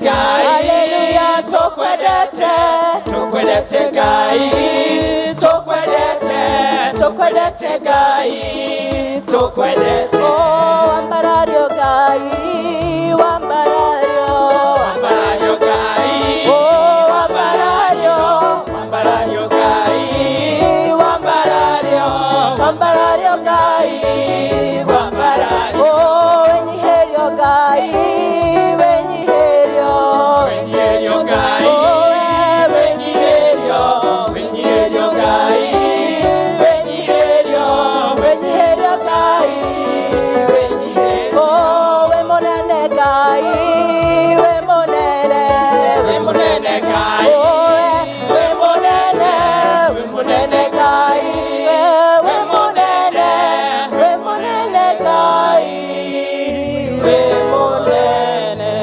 Ngai. Haleluya, tukwendete. Tukwendete Ngai, tukwendete, tukwendete Ngai, tukwendete. Oh, wambarario Ngai, wambarario. Wambarario Ngai. Oh, wambarario. Wambarario Ngai. Wambarario, wambarario Ngai. Wambarario. Oh, wenyiherio Ngai, wenyiherio. Wenyiherio Ngai. Oh, Wenyiherio, wenyiherio Ngai. Wenyiherio, wenyiherio Ngai. Wenyiherio. Oh, we munene Ngai, we munene. We munene Ngai. Oh, we munene, We munene Ngai. We munene, we munene Ngai, we munene.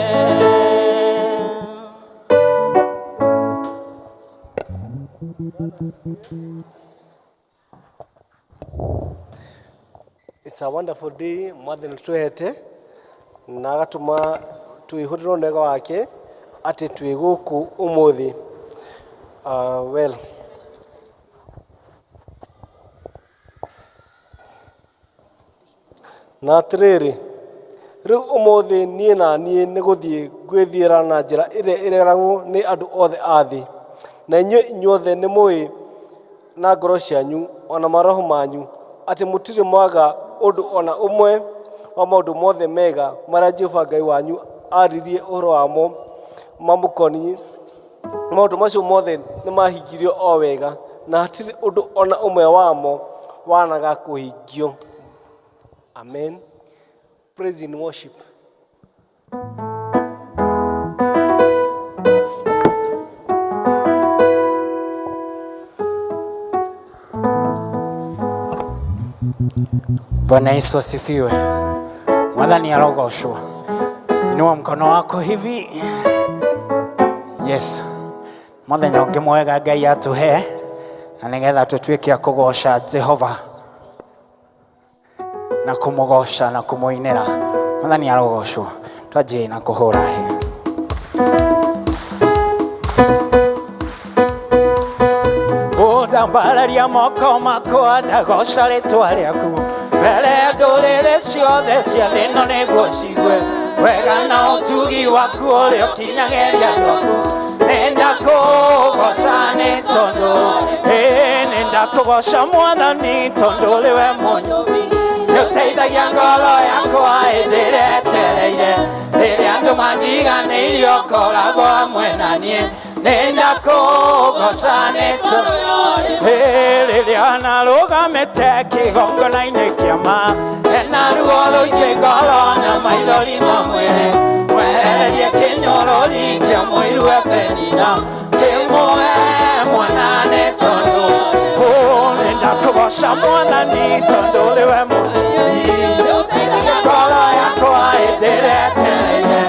It's a wonderful day mwathani twehete na agatũma twĩhũrĩrwo nĩ wega wake atĩ twĩ gũkũ ũmũthĩ. Well, na atĩrĩrĩ, rĩu ũmũthĩ niĩ na niĩ nĩ gũthiĩ ngwĩthiĩra na njĩra ĩrĩa ĩgeragwo nĩ andũ othe a thĩ, na inyuĩ inyuothe nĩ mũĩ na ngoro cianyu ona maroho manyu atĩ mũtirĩ mwaga ũndũ ona ũmwe wa maũndũ mothe mega marĩa Jehova Ngai wanyu aaririe ũhoro wamo mamũkoniĩ. Maũndũ macio mothe nĩ mahingirio o wega, na hatirĩ ũndũ ona ũmwe wamo wanaga kũhingio. Amen. Praise in worship. Bwana Yesu asifiwe. Mwathani arogocwo. Inua mkono wako hivi. Yes. Muthenya ũngĩ mwega Ngai atũhe na nĩgetha tũtuĩke a kũgoca Jehova na kũmũgoca na kũmũinĩra. Mwathani arogocwo. Twanjie na kũhũra hĩ. Ndambararia moko makwa ndagoca rĩtwa rĩaku mbere ya ndũrĩrĩ ciothe cia thĩ ĩno nĩguo cigue wega na ũtugi waku ũrĩa ũkinyagĩria andũ aku. Nĩndakũgoca nĩ tondũ ĩĩ nĩndakũgoca Mwathani tondũ ũrĩ we mũnyũmbi, nĩũteithagia ngoro yakwa hĩndĩ ĩrĩa etereire, rĩrĩa andũ mandiganĩirie ũkoragwo hamwe na niĩ. Nĩndakũgoca nĩ tondũ rĩrĩa narũgamĩte kĩgongona-inĩ kĩa ma, ena ruo rũingĩ ngoro na maithori ma mwĩrĩ, mwehererie kĩnyorori kĩa mũiru Penina, kĩmũhe mwana nĩ tondũ nĩndakũgoca Mwathani tondũ ũrĩ we mũnyũmbi, ngoro yakwa hĩndĩ ĩrĩa etereire,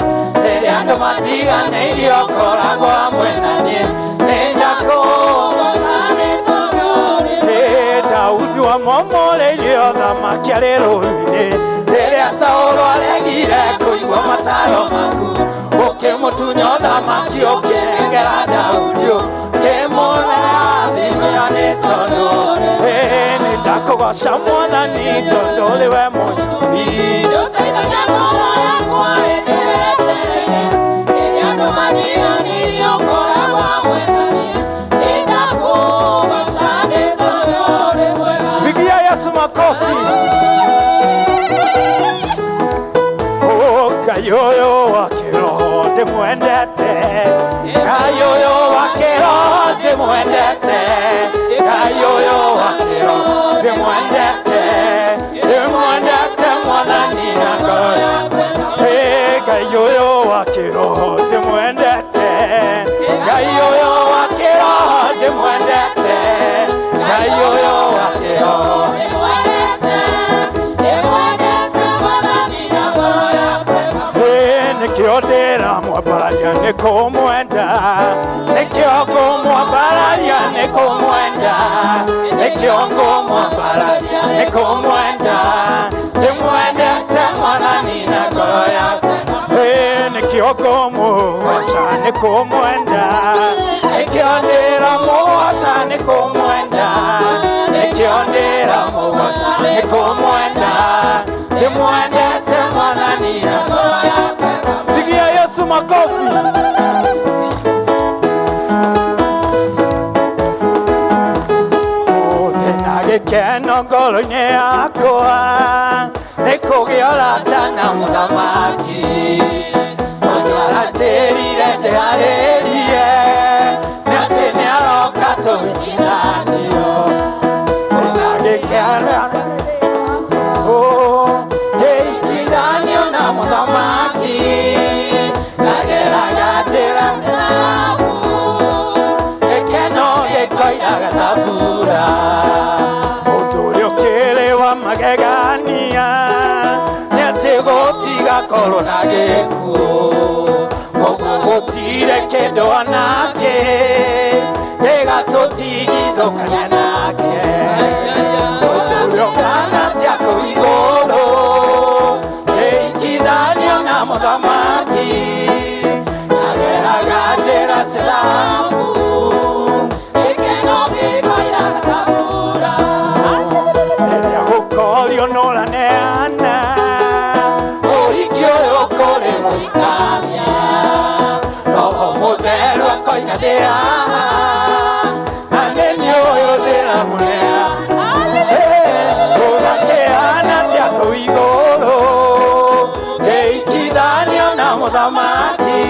rĩrĩa andũ matiganĩirie ũkoragwo hamwe na niĩ. Nĩndakũgoca nĩ tondũ Daudi wamomorĩirie ũthamaki arĩ rũũru-inĩ, rĩrĩa Saũlũ aregire kũigua mataro maku, ũkĩmũtunya ũthamaki ũkĩnengera Daudi, ũkĩmũrathimia nĩ tondũ nĩndakũgoca Mwathani tondũ ũrĩ we mũnyũmbi. Nĩũteithagia ngoro yakwa hĩndĩ ĩrĩa etereire, rĩrĩa andũ mandiganĩirie ũkoragwo hamwe na niĩ. Nĩndakũgoca nĩ tondũ ũrĩ mwega. Pigia Yesu makofi. Oh, Ngai ũyũ wa kĩroho ndĩmwendete, Ngai ũyũ wa kĩroho ndĩmwendete, Ngai ũyũ wa kĩroho ndĩmwendete, ndĩmwendete Mwathani na ngoro yakwa. Hey, Ngai ũyũ wa kĩroho ndĩmwendete, Ngai ũyũ wa kĩroho ndĩmwendete, Ngai ũyũ wa kĩroho. Ndĩmwendete, ndĩmwendete Mwathani na ngoro yakwa. Ĩ, nĩkĩo ndĩramwambararia nĩ kũmwenda, nĩkĩo ngũmwambararia nĩ kũmwenda, nĩkĩo ngũmwambararia nĩ kũmwenda, ndĩmwendete Mwathani na ngoro yakwa. Ĩ, nĩkĩo ngũmũgoca. Nĩ kũmwenda, nĩkĩo ndĩramũgoca, nĩ kũmwenda, nĩkĩo ndĩramũgoca, nĩ kũmwenda, ndĩmwendete Mwathani na ngoro yakwa. Pigia Yesu makofi. Ndĩna gĩkeno ngoro-inĩ yakwa nĩ kũgĩa ũrata na mũthamaki, tondũ aratĩrire ndĩarĩrie nĩ atĩ nĩ aroka tũhikithanio. Ndĩna gĩkeno ngĩhikithanio na mũthamaki, ngageraga njĩra gĩkeno gĩkoiraga ta mbura. Ũndũ ũrĩa ũkĩrĩ wa magegania nĩ atĩ gũtigakorwo na gĩkuũ, koguo gũtirĩ kĩndũ onakĩ gĩgatũtigithũkania nake. Ũndũ ũrĩa ũkana atĩa kũu igũrũ ngĩhikithanio na mũthamaki, ngageraga njĩra cia thahabu, Gĩkeno gĩkoiraga ta mbura. Rĩrĩa gũkorio nũraneana ũhiki ũyũ kũrĩ mũhikania, Roho Mũtheru akoiga ndĩ haha, na nĩ niĩ ũyũ ndĩramũneana. Gũgakĩhana atĩa kũu igũrũ ngĩhikithanio na mũthamaki,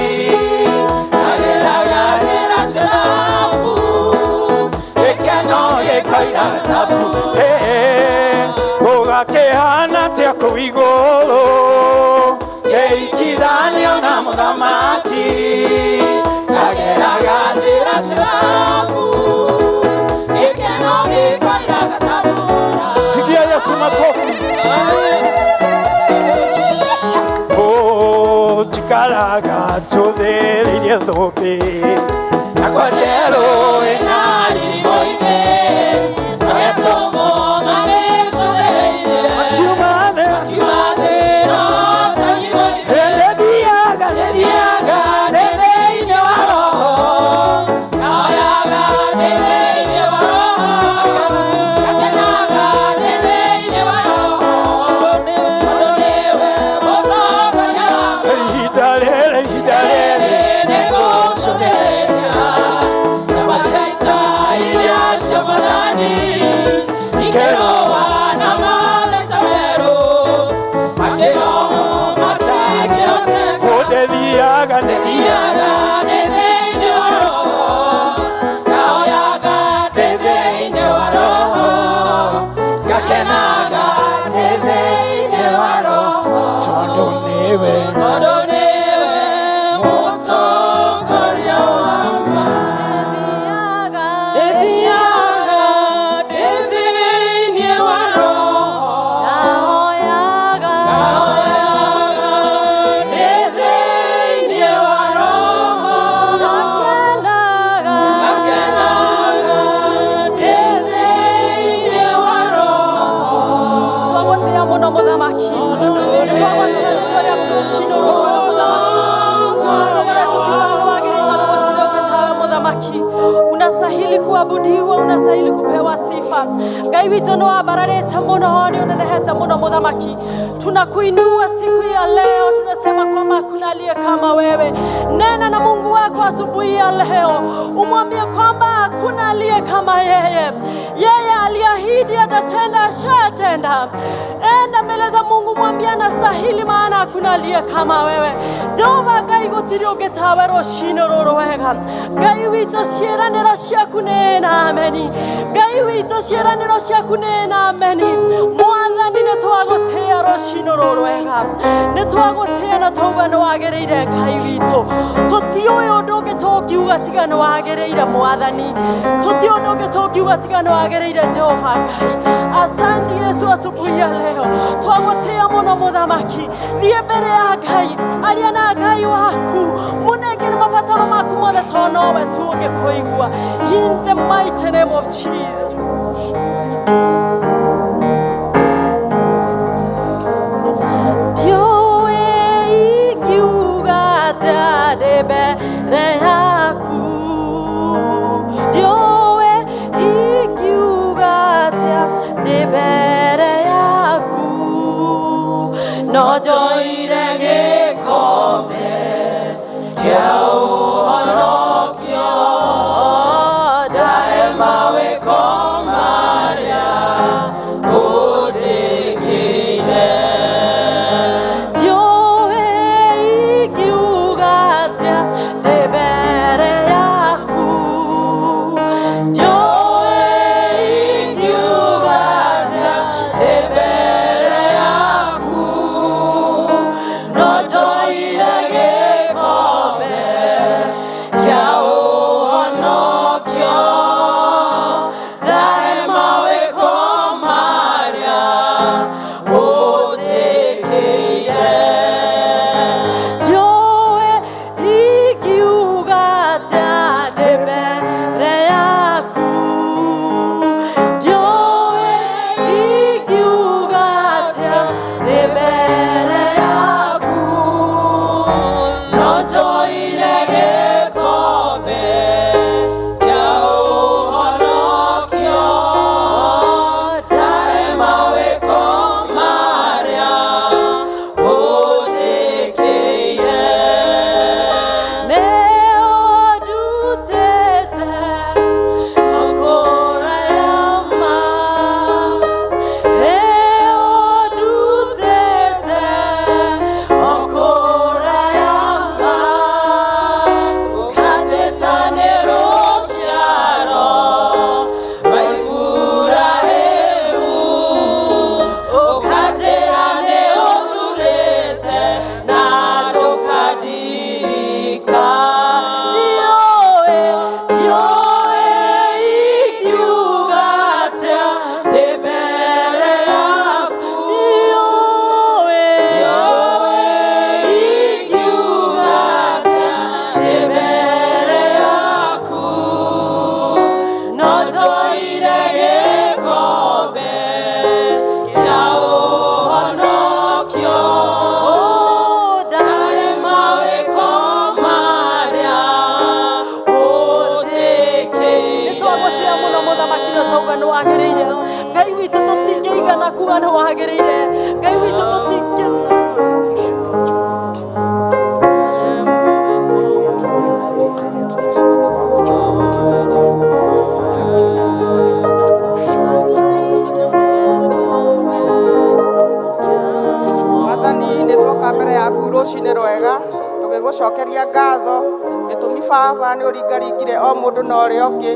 ngageraga Njĩra cia thahabu, gĩkeno gĩkoiraga ta mbura. Gũgakĩhana atĩa kũu igũrũ ngĩhikithanio na mũthamaki, ngageraga njĩra cia thahabu, gĩkeno gĩkoiraga ta mbura. Pigia Yesu makofi. Oh, njikaraga njũthĩrĩirie thũmbĩ yakwa njerũ ĩna riri Moige, tũgetũmwo mamĩcũthĩrĩirie. Makiuma thĩ. Makiuma thĩ, no ta nyimbo-inĩ. Nĩthiaga, nĩthiaga ndĩ thĩinĩ wa Roho. Ngahoyaga ndĩ thĩinĩ wa Roho, ngakenaga ndĩ thĩinĩ wa Roho, tondũ nĩwe mũtongoria wakwa. Ihinda rĩrĩ, ihinda rĩrĩ Nĩngũcũthĩrĩria nyama cia ita iria cia Mwathani, ikĩrũa na matheta merũ, makĩroho matangĩhoteka. Oh, ndĩthiaga, Ndĩthiaga ndĩ thĩinĩ wa Roho, ngahoyaga ndĩ thĩinĩ wa Roho, ngakenaga ndĩ thĩinĩ wa Roho, tondũ nĩwe tondũ nĩwe mũtongoria wa ma. Ndĩthiaga ndĩ thĩinĩ wa Roho, Ndahoyaga ngahoyaga ndĩ thĩinĩ wa Roho, ngakenaga ngakenaga ndĩ thĩinĩ wa Roho. Twagũtĩĩa mũno mũthamaki, nĩtwagũcia rĩtwa rĩaku rũcinĩ rũrũ mũthamaki, tũrũgore tukiuga nĩ wagĩrĩire tondũ gũtirĩ ũngĩ tawe mũthamaki. Unastahili kuabudiwa, unastahili kupewa sifa. Ngai witũ nĩ wambararĩte mũno, nĩ ũnenehete mũno mũthamaki. Tunakuinua siku ya leo, tunasema kwamba hakuna aliye kama wewe. Nena na Mungu wako asubuhi ya leo, umwambie kwamba hakuna aliye kama yeye. Yeye aliahidi atatenda, ashatenda. Enda mbele za Mungu, mwambie anastahili, maana hakuna aliye kama wewe. Jehova Ngai, gũtirĩ ũngĩ tawe rũcinĩ rũrũ wega. Ngai witũ, ciĩranĩro ciaku nĩ na ameni. Ngai witũ, ciĩranĩro ciaku nĩ na ameni. Mwathani, nĩ twagũtĩĩa rũcinĩ rũrũ wega, nĩ twagũtĩĩa na twauga nĩ wagĩrĩire. Ngai witũ, tũtiũĩ ũndũ ũngĩ tũngiuga tiga nĩ wagĩrĩire. Mwathani, tũtiũĩ ũndũ ũngĩ tũngiuga tiga nĩ wagĩrĩire. Jehova Ngai, asante Yesu asubuhi ya leo, twagũtĩĩa mũno mũthamaki. Thiĩ mbere ya Ngai, aria na Ngai waku, mũnengere mabataro maku mothe tondũ nowe tu ũngĩkũigua. In the mighty name of Jesus. Ndiũĩ ingiuga atĩa ndĩ mbere No njoire gĩkombe kĩa ũhonokio, ndahe mawĩko marĩa ũnjĩkĩire. Ndiũĩ ingiuga atĩa ndĩ mbere yaku. Ndiũĩ ingiuga atĩa ndĩ mbere yaku. No njoire gĩkombe kĩa ũhonokio, ndahe mawĩko marĩa ũnjĩkĩire. Ndiũĩ ingiuga atĩa ndĩ mbere yaku. Ndiũĩ ingiuga atĩa ndĩ mbere yaku. No njoire gĩkombe kĩa ũhonokio, ndahe mawĩko marĩa ũnjĩkĩire. Nĩ ũndutĩte gũkũra ya ma. Nĩ ũndutĩte gũkũra ya ma. Ũkanjĩta nĩ rũciaro rwa Iburahĩmu. Ũkanjĩra nĩ ũthurĩte na ndũkandirika. Ndiũĩ, ndiũĩ ingiuga atĩa ndĩ mbere yaku. Ndiũĩ, ingiuga atĩa ndĩ mbere yaku. No njoire gĩkombe kĩa ũhonokio, ndahe mawĩko marĩa ũnjĩkĩire. Nĩ twagũtĩa mũno mũthamaki na twauga nĩ wagĩrĩire. Ngai witũ tũtingĩigana kuga nĩ wagĩrĩire. Ngai witũ tũtingĩ. Mwathani nĩ twoka mbere yaku rũcinĩ rwega tũgĩgũcokeria ngatho gĩtũmi baba nĩ ũringaringire o mũndũ na ũrĩa ũngĩ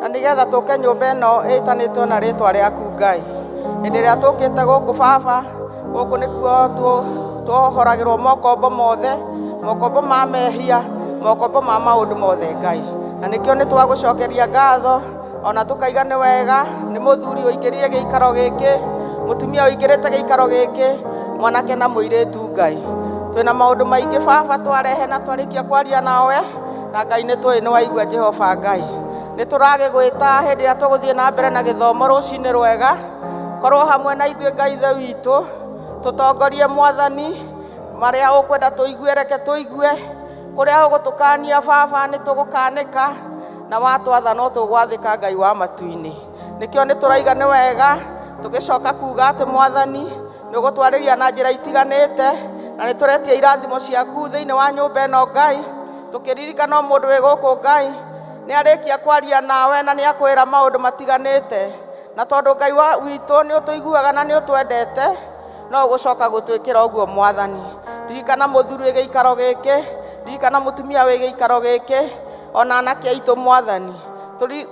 na nĩgetha tũke nyũmba ĩno ĩtanĩtwo na rĩtwa rĩaku Ngai. Hĩndĩ ĩrĩa tũkĩte gũkũ baba, gũkũ nĩkuo tuohoragĩrwo mokombo mothe, mokombo ma mehia, mokombo ma maũndũ mothe Ngai. Na nĩkĩo nĩ twagũcokeria ngatho ona tũkaiga nĩ wega nĩ mũthuri ũingĩrire gĩikaro gĩkĩ, mũtumia ũingĩrĩte gĩikaro gĩkĩ, mwanake na mũirĩtu Ngai. Twĩna maũndũ maingĩ baba twarehe na twarĩkia kwaria nawe na Ngai nĩ tũĩ nĩ waigua Jehova Ngai. Nĩ tũragĩgwĩta hĩndĩ ĩrĩa tũgũthiĩ na mbere na gĩthomo rũcinĩ rwega, korwo hamwe na ithuĩ Ngai ithe witũ, tũtongorie Mwathani marĩa ũkwenda tũigue reke tũigue, kũrĩa ũgũtũkania baba nĩ tũgũkanĩka na watwatha no tũgwathĩka Ngai wa matu-inĩ. Nĩkĩo nĩ tũraiga nĩ wega tũgĩcoka kuga atĩ Mwathani nĩ ũgũtwarĩria na njĩra itiganĩte na nĩ tũretia irathimo ciaku thĩinĩ wa nyũmba ĩno Ngai, tũkĩririkana o mũndũ wĩ gũkũ Ngai nĩ arĩkia kwaria nawe na nĩ akwĩra maũndũ matiganĩte, na tondũ Ngai witũ nĩ ũtũiguaga na nĩ ũtwendete no ũgũcoka gũtwĩkĩra ũguo Mwathani. Ririkana mũthuri wĩ gĩikaro gĩkĩ, ririkana mũtumia wĩ gĩikaro gĩkĩ, ona anake aitũ Mwathani.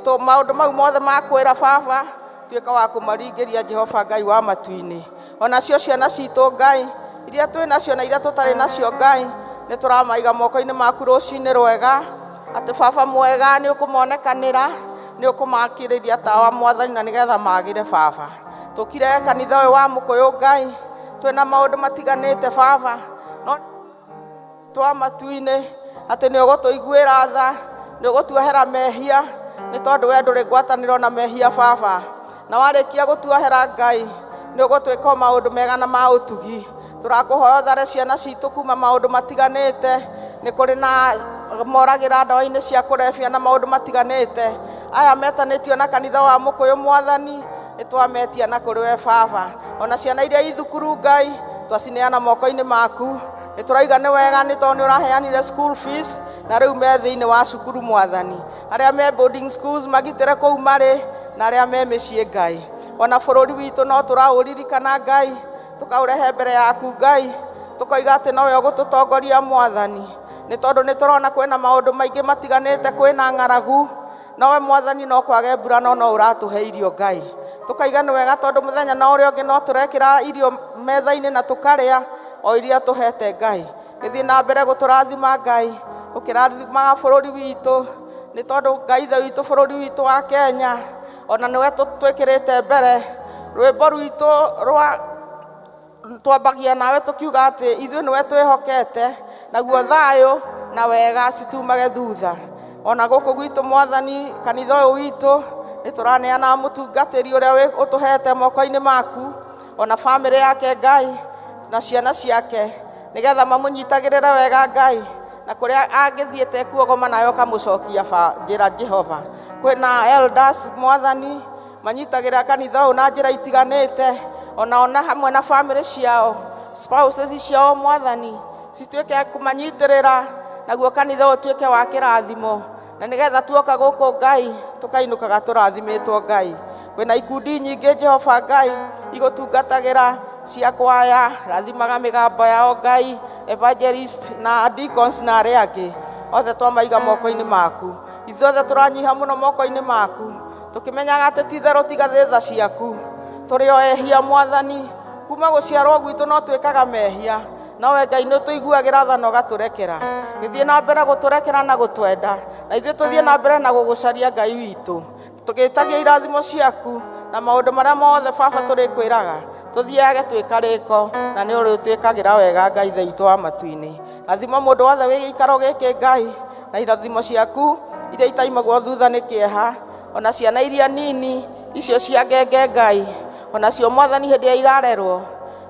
Maũndũ mau mothe makwĩra baba tuĩka wa kũmaringĩria Jehova Ngai wa matu-inĩ. Onacio ciana citũ Ngai iria twĩ nacio na iria tũtarĩ nacio Ngai nĩ tũramaiga moko-inĩ maku rũcinĩ rwega atĩ baba mwega nĩ ũkũmonekanĩra, nĩ ũkũmakĩrĩria tawa Mwathani na nĩgetha magĩre baba. Tũkire kanitha ũyũ wa Mũkũyũ Ngai twĩna maũndũ matiganĩte baba, no twa matu-inĩ atĩ nĩ ũgũtũiguĩra tha, nĩ ũgũtuohera mehia nĩ tondũ we ndũrĩ ngwatanĩro na mehia baba. Na warĩkia gũtuohera Ngai nĩ ũgũtwĩka o maũndũ mega na ma ũtugi. Tũrakũhoya ũthare ciana citũ kuma maũndũ matiganĩte, nĩ kũrĩ na moragĩra ndawa-inĩ cia kũrebia na maũndũ matiganĩte. Aya metanĩtio na kanitha wa Mũkũyũ Mwathani nĩ twametia na kũrĩ we baba. Ona ciana iria i thukuru Ngai Twacineana moko-inĩ maku. Nĩ tũraiga nĩ wega nĩ tondũ nĩ ũraheanire school fees na rĩu me thĩinĩ wa cukuru Mwathani. Arĩa me boarding schools magitĩre kũu marĩ na arĩa me mĩciĩ Ngai. Ona bũrũri witũ no tũraũririkana Ngai, tũkaũrehe mbere yaku Ngai, tũkoiga atĩ nowe ũgũtũtongoria Mwathani. Nĩ tondũ nĩ tũrona kwĩna maũndũ maingĩ matiganĩte, kwĩna ng'aragu, nowe Mwathani no kwage mbura no no ũratũhe irio Ngai. Tũkaiga nĩ wega tondũ mũthenya na ũrĩa ũngĩ no tũrekĩra irio metha-inĩ na tũkarĩa o iria tũhete Ngai. Gĩthiĩ na mbere gũtũrathima Ngai, ũkĩrathimaga bũrũri witũ, nĩ tondũ Ngai ithe witũ bũrũri witũ wa Kenya ona nĩwe twĩkĩrĩte mbere. Rwĩmbo rwitũ rwa twambagia nawe tũkiuga atĩ ithuĩ nĩwe twĩhokete, naguo thayũ na wega citumage thutha. Ona gũkũ gwitũ Mwathani, kanitha ũyũ witũ nĩ tũraneana mũtungatĩri ũrĩa ũtũhete moko-inĩ maku, ona bamĩrĩ yake Ngai na ciana ciake, nĩgetha mamũnyitagĩrĩre wega Ngai, na kũrĩa angĩthiĩte kuogoma nawe ũkamũcokia njĩra Jehova. Kwĩna elders Mwathani manyitagĩrĩra kanitha ũyũ na njĩra itiganĩte, ona hamwe na bamĩrĩ ciao, spouses ciao Mwathani cituĩke a kũmanyitĩrĩra, naguo kanitha ũyũ ũtuĩke wa kĩrathimo, na nĩgetha tuoka gũkũ Ngai tũkainũkaga tũrathimĩtwo Ngai. Kwĩna ikundi nyingĩ Jehova Ngai igũtungatagĩra cia kwaya, rathimaga mĩgambo yao Ngai, evangelist na deacons na arĩa angĩ othe twamaiga moko-inĩ maku. Ithuothe tũranyiha mũno moko-inĩ maku, tũkĩmenyaga atĩ ti itherũ tiga tha ciaku. Tũrĩ o ehia Mwathani, kuma gũciarwo gwitũ no twĩkaga mehia, nowe Ngai nĩ ũtũiguagĩra tha na ũgatũrekera. Gĩthiĩ na mbere gũtũrekera na gũtwenda, na ithuĩ tũthiĩ na mbere na gũgũcaria Ngai witũ, tũgĩtagia irathimo ciaku na maũndũ marĩa mothe Baba tũrĩkwĩraga, tũthiage twĩkarĩko, na nĩ ũrĩtwĩkagĩra wega Ngai ithe witũ wa matu-inĩ. Rathima mũndũ wothe wĩ gĩikaro gĩkĩ Ngai, na irathimo ciaku iria itaimagwo thutha nĩ kĩeha, ona ciana iria nini icio cia ngenge Ngai, ona cio Mwathani hĩndĩ ĩrĩa irarerwo,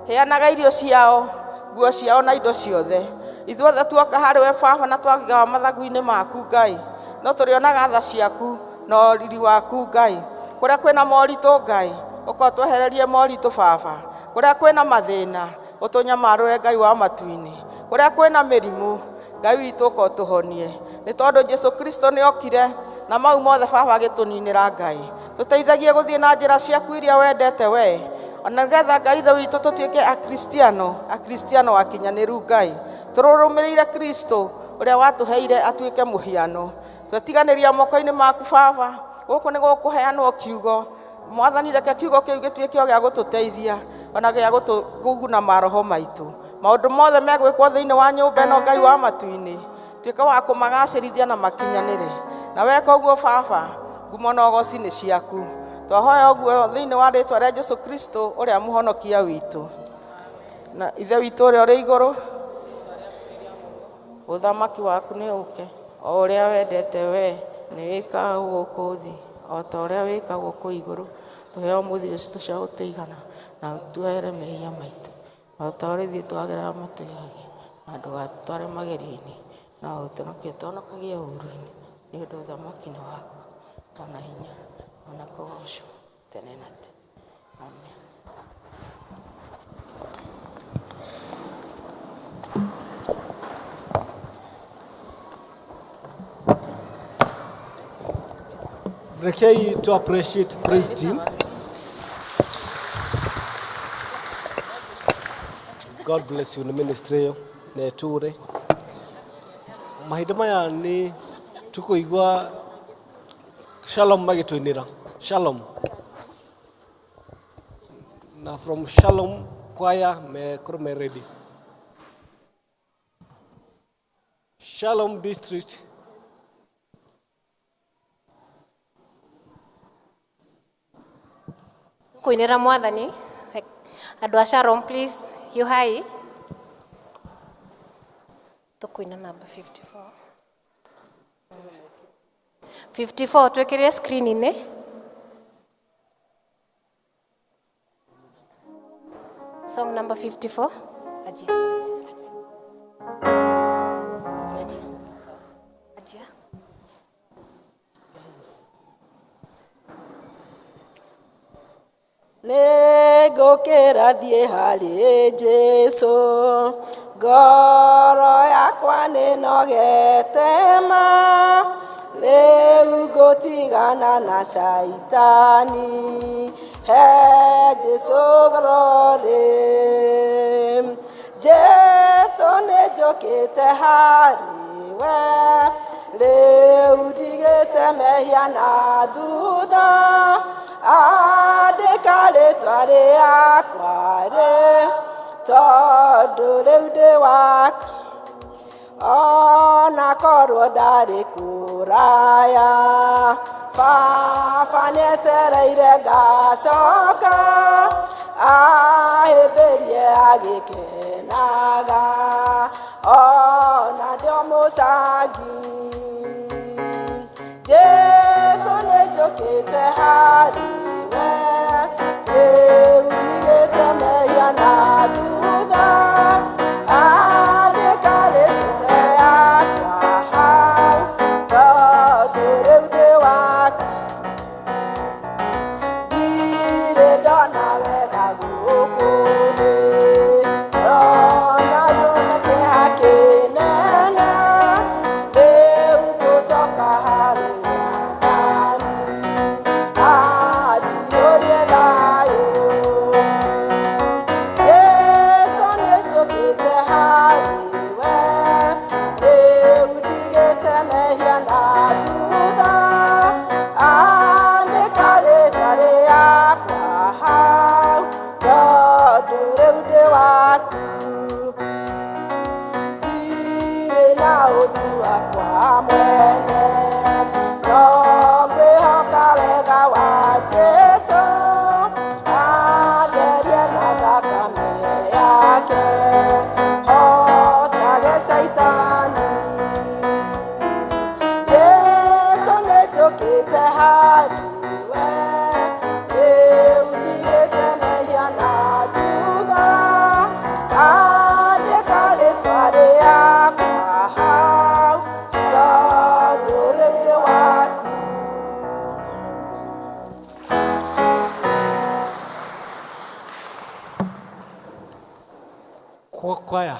heanaga irio ciao, nguo ciao na indo ciothe. Ithuothe tuoka harĩ we Baba na twagigawa mathagu-inĩ maku Ngai, no tũrĩonaga tha ciaku na ũriri waku Ngai. Kũrĩa kwĩna moritũ Ngai, ũka ũtwehererie moritũ Baba. Kũrĩa kwĩna mathĩna, ũtũnyamarũre Ngai wa matu-inĩ. Kũrĩa kwĩna mĩrimũ, Ngai witũ ũka ũtũhonie. Nĩ tondũ Jesu Kristo nĩ okire na mau mothe Baba agĩtũninĩra Ngai. Tũteithagie gũthiĩ na njĩra ciaku iria wendete we, ona nĩgetha Ngai ithe witũ tũtuĩke akristiano, akristiano akinyanĩru Ngai. Tũrũmĩrĩire Kristo ũrĩa watũheire atuĩke mũhiano. Twetiganĩria moko-inĩ maku Baba, gũkũ nĩ gũkũheanwo kiugo. Mwathani reke kiugo kĩu gĩtuĩke o gĩa gũtũteithia ona gĩa gũtũguna maroho maitũ. Maũndũ mothe megwĩkwo thĩinĩ wa nyũmba ĩno Ngai wa matu-inĩ, tuĩka wa kũmagacĩrithia na makinyanĩre. Na weka ũguo Baba, ngumo na ũgoci nĩ ciaku. Twahoya ũguo thĩinĩ wa rĩtwa rĩa Jesu Kristo ũrĩa mũhonokia witũ. Na ithe witũ ũrĩa ũrĩ igũrũ, ũthamaki waku nĩ ũke, o ũrĩa wendete we nĩ wĩkaga gũkũ thĩ o ta ũrĩa wĩkagwo kũu igũrũ. Tũhe ũmũthĩ irio citũ cia gũtũigana, na ũtuohere mehia maitũ o ta ũrĩa ithuĩ twagĩrĩra matwĩhagia, na ndũgatũtware magerio-inĩ, no ũtũhonokie tũhonokagie ũũru-inĩ, nĩ ũndũ ũthamaki nĩ waku, ona hinya, ona kũgocwo tene na tene. Amen. Rekei to appreciate praise team. God bless you nĩ ministry ĩyo na ĩtũre. Mahinda maya nĩ tũkũigua Shalom magĩtũinĩra. Shalom. Na from Shalom choir mekorwo me ready. Shalom district. Kũinĩra Mwathani. Andũ a Shalom, please, hiũhai. Tũkũina namba 54. 54 twĩkĩrĩre screen-inĩ. Song number 54. Ajia. Ajia. Ajia. Nĩ Nĩngũkĩra thiĩ harĩ Jesũ, ngoro yakwa nĩnogete ma, rĩu ngũtigana na Shaitani, he Jesũ glory. Jesũ nĩnjũkĩte harĩ we, rĩu ndigĩte mehia na thutha, andĩka rĩtwa rĩakwa rĩ, tondũ rĩu ndĩ waku, ona korwo ndarĩ kũraya, baba nĩetereire ngacoka, ahĩmbĩrie agĩkenaga, ona ndĩ o mũcangi. Jesũ nĩnjũkĩte harĩ we, rĩu ndigĩte mehia na thutha, andĩka rĩtwa rĩakwa hau, tondũ rĩu ndĩ waku. Ndirĩ ndona wega gũkũ thĩ, ndona ruo na kĩeha kĩnene, rĩu ngũcoka harĩ Mwathani, anjiyũrie thayũ. Jesũ nĩnjũkĩte harĩ we, rĩu ndigĩte mehia na thutha, andĩka rĩtwa rĩakwa hau, tondũ rĩu ndĩ waku. Ndirĩ na ũthiũ wakwa mwene, no ngwĩhoka wega wa Jesũ, atherie na thakame yake, hotage Shaitani. Jesũ nĩnjũkĩte harĩ we, rĩu ndigĩte mehia na thutha, andĩka rĩtwa rĩakwa hau, tondũ rĩu ndĩ waku. Kwaya.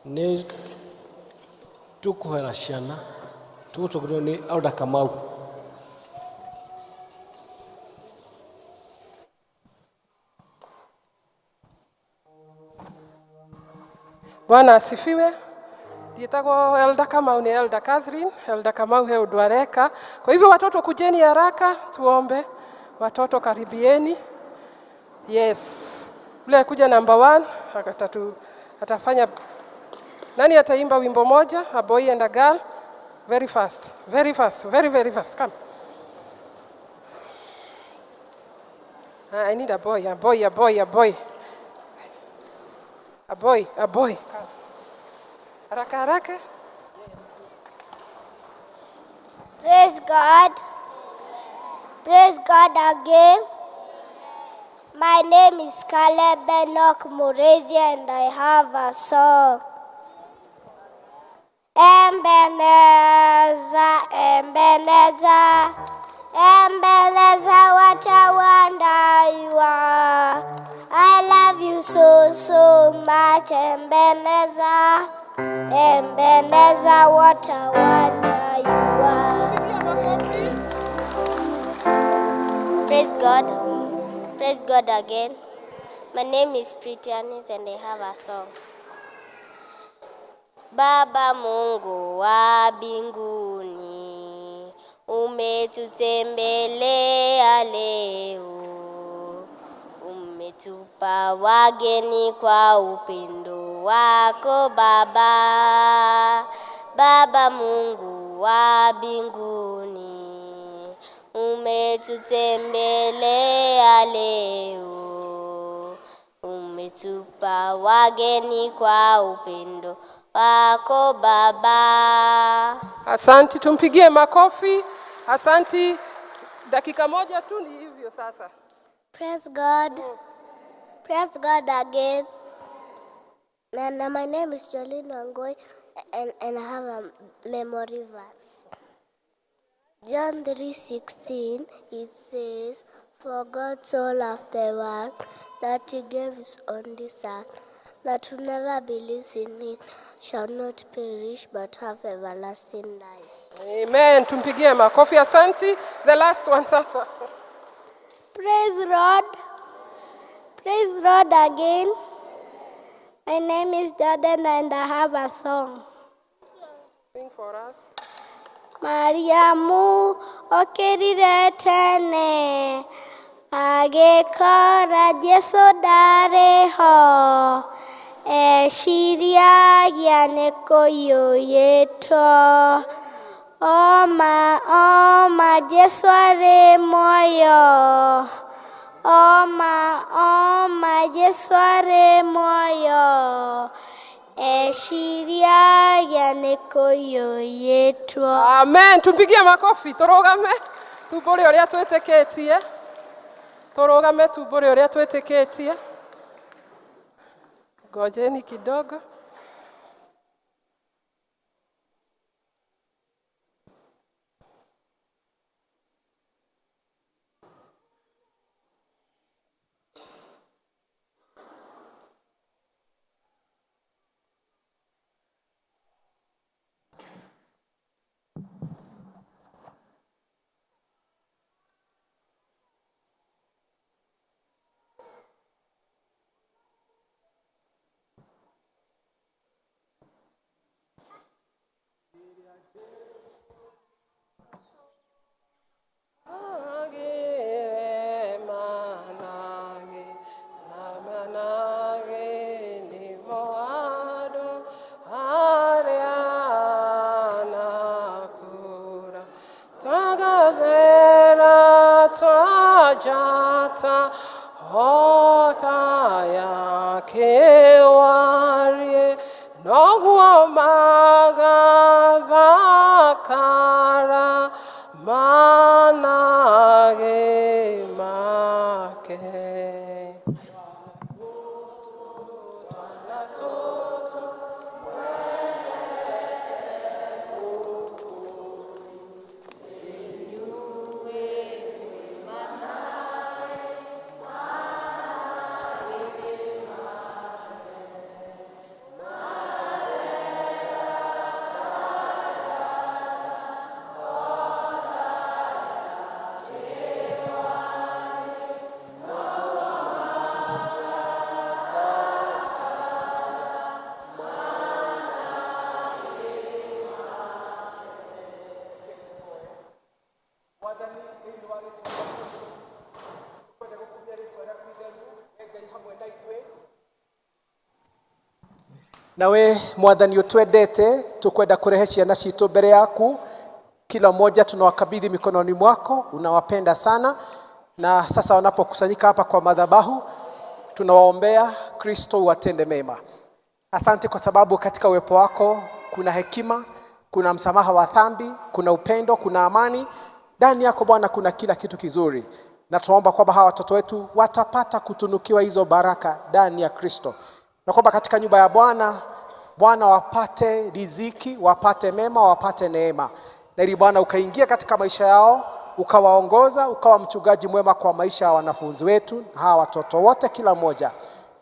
Nĩ tũkũhoera ciana tũgũtongorio nĩ Elder Kamau. Bwana asifiwe. Ndietagwo Elder Kamau, ni Elder Catherine. Elder Kamau he undu areka. Kwa hivyo watoto kujeni haraka tuombe. Watoto karibieni. Yes. Ule akuja number 1 akatatu atafanya. Nani ataimba wimbo moja? A boy and a girl. Very fast. Very fast. Very very fast. Come. I need a boy, a boy, a boy, a boy. A boy, a boy. Come. Haraka haraka. Praise God. Praise God again. My name is Caleb Enoch Mureithi and I have a song. Ebenezer, Ebenezer, Ebenezer, what a wonder you are. I love you so, so much, Ebenezer, Ebenezer, what a wonder you are. Thank you. Praise God. Praise God again. My name is Pretty Anis and I have a song. Baba Mungu wa mbinguni, umetutembelea leo, umetupa wageni kwa upendo wako Baba. Baba Mungu wa mbinguni, umetutembelea leo, umetupa wageni kwa upendo wako Baba. Asanti, tumpigie makofi. Asanti. Dakika moja tu ni hivyo sasa. Praise God. Praise God again. And my name is Jolene Wangoi and I have a memory verse. John 3:16, it says, For God so loved the world that he gave his only Son, that whoever believes in him shall not perish but have everlasting life. Amen. Tumpigie makofi. Asanti. The last one sasa. Praise Lord. Praise Lord again. My name is Jordan and I have a song. Sing for us. Mariamu okĩrire tene agĩkora Jesũ ndarĩ ho, eciriagia nĩ kũiyũyĩtwo. Oma oma Jesũ arĩ muoyo, oma oma Jesũ arĩ muoyo, eciriagia nĩ kũiyũyĩtwo. Amen. Tumpigie makofi. Tũrũgame tumbũre ũrĩa twĩtĩkĩtie. Tũrũgame tumbũre ũrĩa twĩtĩkĩtie. Ngojeni kidogo. Jata otaya kewarie noguo magathakara manage make. Nawe Mwathani utwendete, tukwenda kurehe ciana ciitũ mbere yaku. Kila mmoja tunawakabidhi mikononi mwako, unawapenda sana, na sasa wanapokusanyika hapa kwa madhabahu, tunawaombea Kristo uwatende mema. Asante kwa sababu katika uwepo wako kuna hekima, kuna msamaha wa dhambi, kuna upendo, kuna amani. Ndani yako Bwana kuna kila kitu kizuri, na tunaomba kwamba hawa watoto wetu watapata kutunukiwa hizo baraka ndani ya Kristo, na kwamba katika nyumba ya Bwana, Bwana wapate riziki, wapate mema, wapate neema, na ili Bwana ukaingia katika maisha yao, ukawaongoza, ukawa mchungaji mwema kwa maisha ya wanafunzi wetu hawa watoto wote, kila mmoja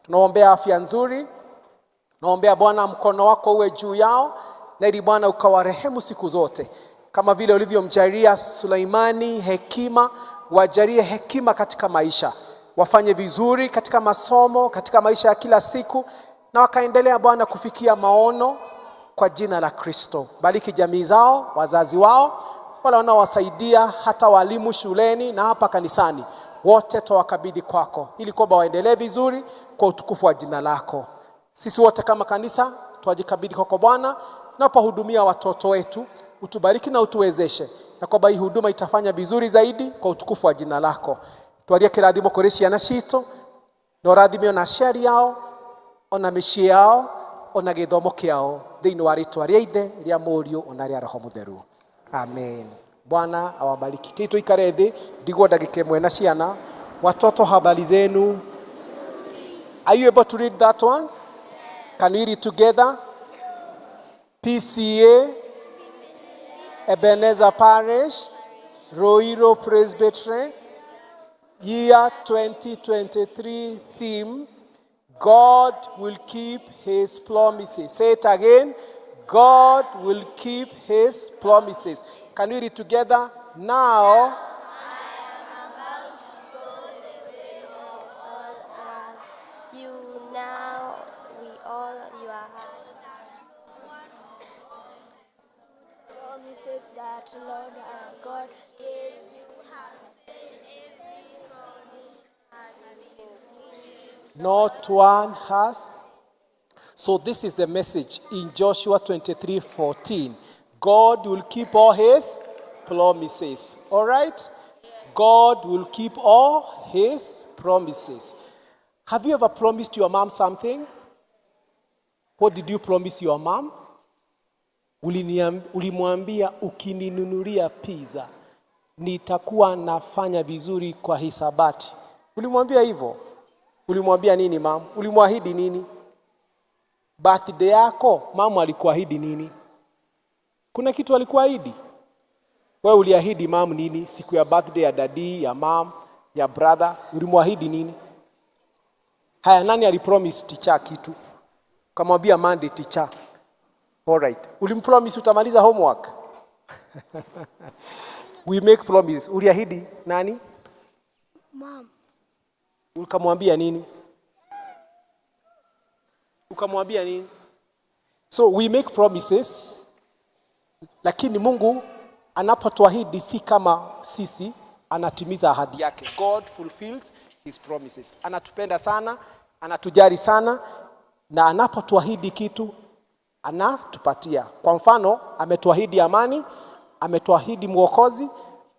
tunaombea afya nzuri. Naombea Bwana mkono wako uwe juu yao, na ili Bwana ukawarehemu siku zote, kama vile ulivyomjalia Suleimani hekima, wajalie hekima katika maisha, wafanye vizuri katika masomo, katika maisha ya kila siku, na wakaendelea Bwana kufikia maono kwa jina la Kristo. Bariki jamii zao, wazazi wao, wale wanaowasaidia, hata walimu shuleni na hapa kanisani, wote twawakabidhi kwako, ili kwamba waendelee vizuri kwa utukufu wa jina lako. Sisi wote kama kanisa twajikabidhi kwako Bwana, napohudumia watoto wetu, utubariki na utuwezeshe, na kwamba hii huduma itafanya vizuri zaidi kwa utukufu wa jina lako. Twarie kĩrathimo kũrĩ ciana citũ, na ũrathime ona aciari ao, ona mĩciĩ yao, ona gĩthomo kĩao, thĩinĩ wa rĩtwa rĩa Ithe, rĩa Mũriũ, ona rĩa Roho Mũtheru. Amen. Bwana awabariki. Kii tuikare thĩ, ndigwo ndagĩka ĩmwe na ciana. Watoto, habari zenu? Are you able to read that one? Can we read together? PCEA, Ebenezer Parish, Ruiru Presbytery, year 2023 theme, God will keep his promises. Say it again. God will keep his promises. Can we read together? Now, You now, we all your hearts. Promises that Lord our God gave you has failed. Every promise has been fulfilled. Not one has. So this is the message in Joshua 23:14. God will keep all his promises. All right? God will keep all his promises. Have you ever promised your mom something? What did you promise your mom? Ulimwambia ukininunulia pizza nitakuwa nafanya vizuri kwa hisabati. Ulimwambia hivyo? Ulimwambia nini, mam? Ulimwahidi nini? Birthday yako mama alikuahidi nini? Kuna kitu alikuahidi? Wewe uliahidi mam nini siku ya birthday ya daddy, ya mam, ya brother? Ulimwahidi nini? Haya, nani alipromise teacher kitu? Kamwambia Monday, teacher. All right. Ulimpromise utamaliza homework? We make promise. Uliahidi nani? Mom. Ukamwambia nini? Ukamwambia nini? So we make promises, lakini Mungu anapotuahidi si kama sisi, anatimiza ahadi yake. God fulfills his promises. Anatupenda sana, anatujali sana, na anapotuahidi kitu anatupatia. Kwa mfano, ametuahidi amani, ametuahidi mwokozi,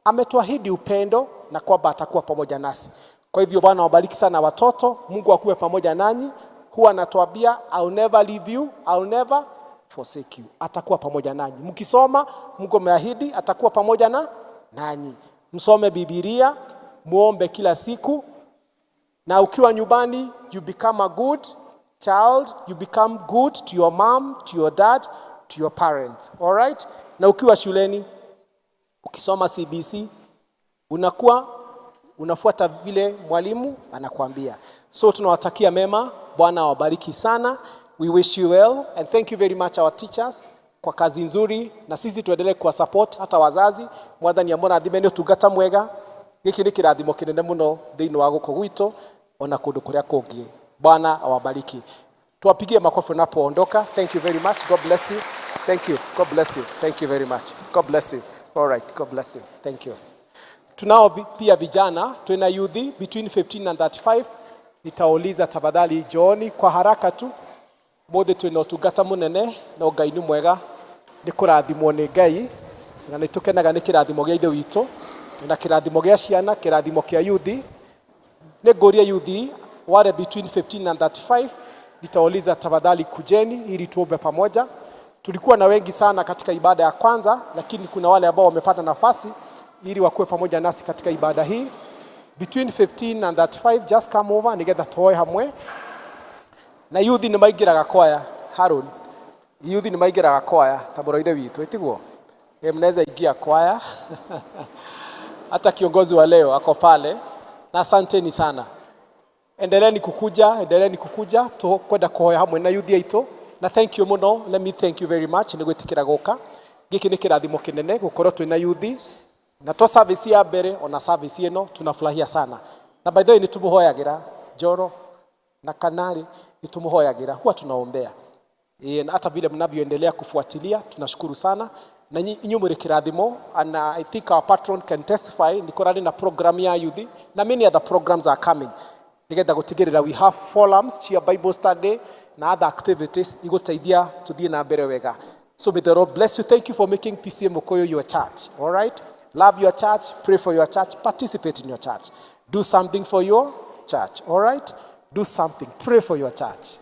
ametuahidi upendo na kwamba atakuwa pamoja nasi. Kwa hivyo Bwana wabariki sana watoto, Mungu akuwe pamoja nanyi. Huwa anatuambia, "I'll never leave you, I'll never forsake you." Atakuwa pamoja nanyi. Mkisoma, Mungu ameahidi atakuwa pamoja na nanyi. Msome Biblia, muombe kila siku, na ukiwa nyumbani you become a good child, you become good to your mom, to your dad, to your parents. All right? Na ukiwa shuleni ukisoma CBC unakuwa unafuata vile mwalimu anakuambia. So tunawatakia mema, Bwana awabariki sana. We wish you well and thank you very much, our teachers, kwa kazi nzuri, na sisi tuendelee kuwa support hata wazazi. Mwathani amũrathime nĩ ũtungata mwega. Gĩkĩ nĩ kĩrathimo kĩnene mũno thĩinĩ wa gũkũ gwitũ ona kũndũ kũrĩa kũngĩ. Bwana awabariki. Tuwapigie makofi unapoondoka. Thank you very much. God bless you. Thank you. God bless you. Thank you very much. God bless you. All right. God bless you. Thank you. Tunao pia vijana, tuna youth between 15 and 35. Nitauliza tafadhali jooni kwa haraka tu. Mũthĩ twĩna ũtungata mũnene no Ngai nĩ mwega nĩ kũrathimwo nĩ Ngai na nĩ tũkenaga nĩ kĩrathimo gĩa ithe witũ na kĩrathimo gĩa ciana, kĩrathimo kĩa yuthi. Nĩ ngũria yuthi wale between 15 and 35, nitauliza tafadhali kujeni ili tuombe pamoja. Tulikuwa na wengi sana katika ibada ya kwanza, lakini kuna wale ambao wamepata nafasi ili wakuwe pamoja nasi katika ibada hii. Between 15 and 35, just come over nigetha tuoe hamwe. Na yuthi nĩ maingĩraga kwaya, Haron. Yuthi nĩ maingĩraga kwaya ta mũrũ wa ithe witũ, ĩtiguo? Mnaweza ingia kwaya. Hata kiongozi wa leo ako pale. Na asanteni sana. Endeleeni kukuja, endeleeni kukuja, tukwenda kuhoya hamwe na yuthi aitũ. Na thank you muno, let me thank you very much nĩ gwĩtĩkĩra gũka. Gĩkĩ nĩ kĩrathimo kĩnene gũkorwo twĩna yuthi. Na to service ya mbere ona service ĩno tunafurahia sana. Na by the way nĩ tũmũhoyagĩra Njoro na Kanari, nĩ tũmũhoyagĩra, huwa tunaombea. Na hata vile mnavyoendelea kufuatilia tunashukuru sana. Na inyuĩ mũrĩ kĩrathimo, and I think our patron can testify nĩ kũrarĩ na program ya youth na many other programs are coming nigetha gũtigĩrĩra we have forums cia Bible study na other activities igũteithia tũthiĩ na mbere wega. So may the Lord bless you. Thank you for making PCEA Mukuyu your church. All right? Love your church, pray for your church, participate in your church. Do something for your church. All right? Do something. Pray for your church.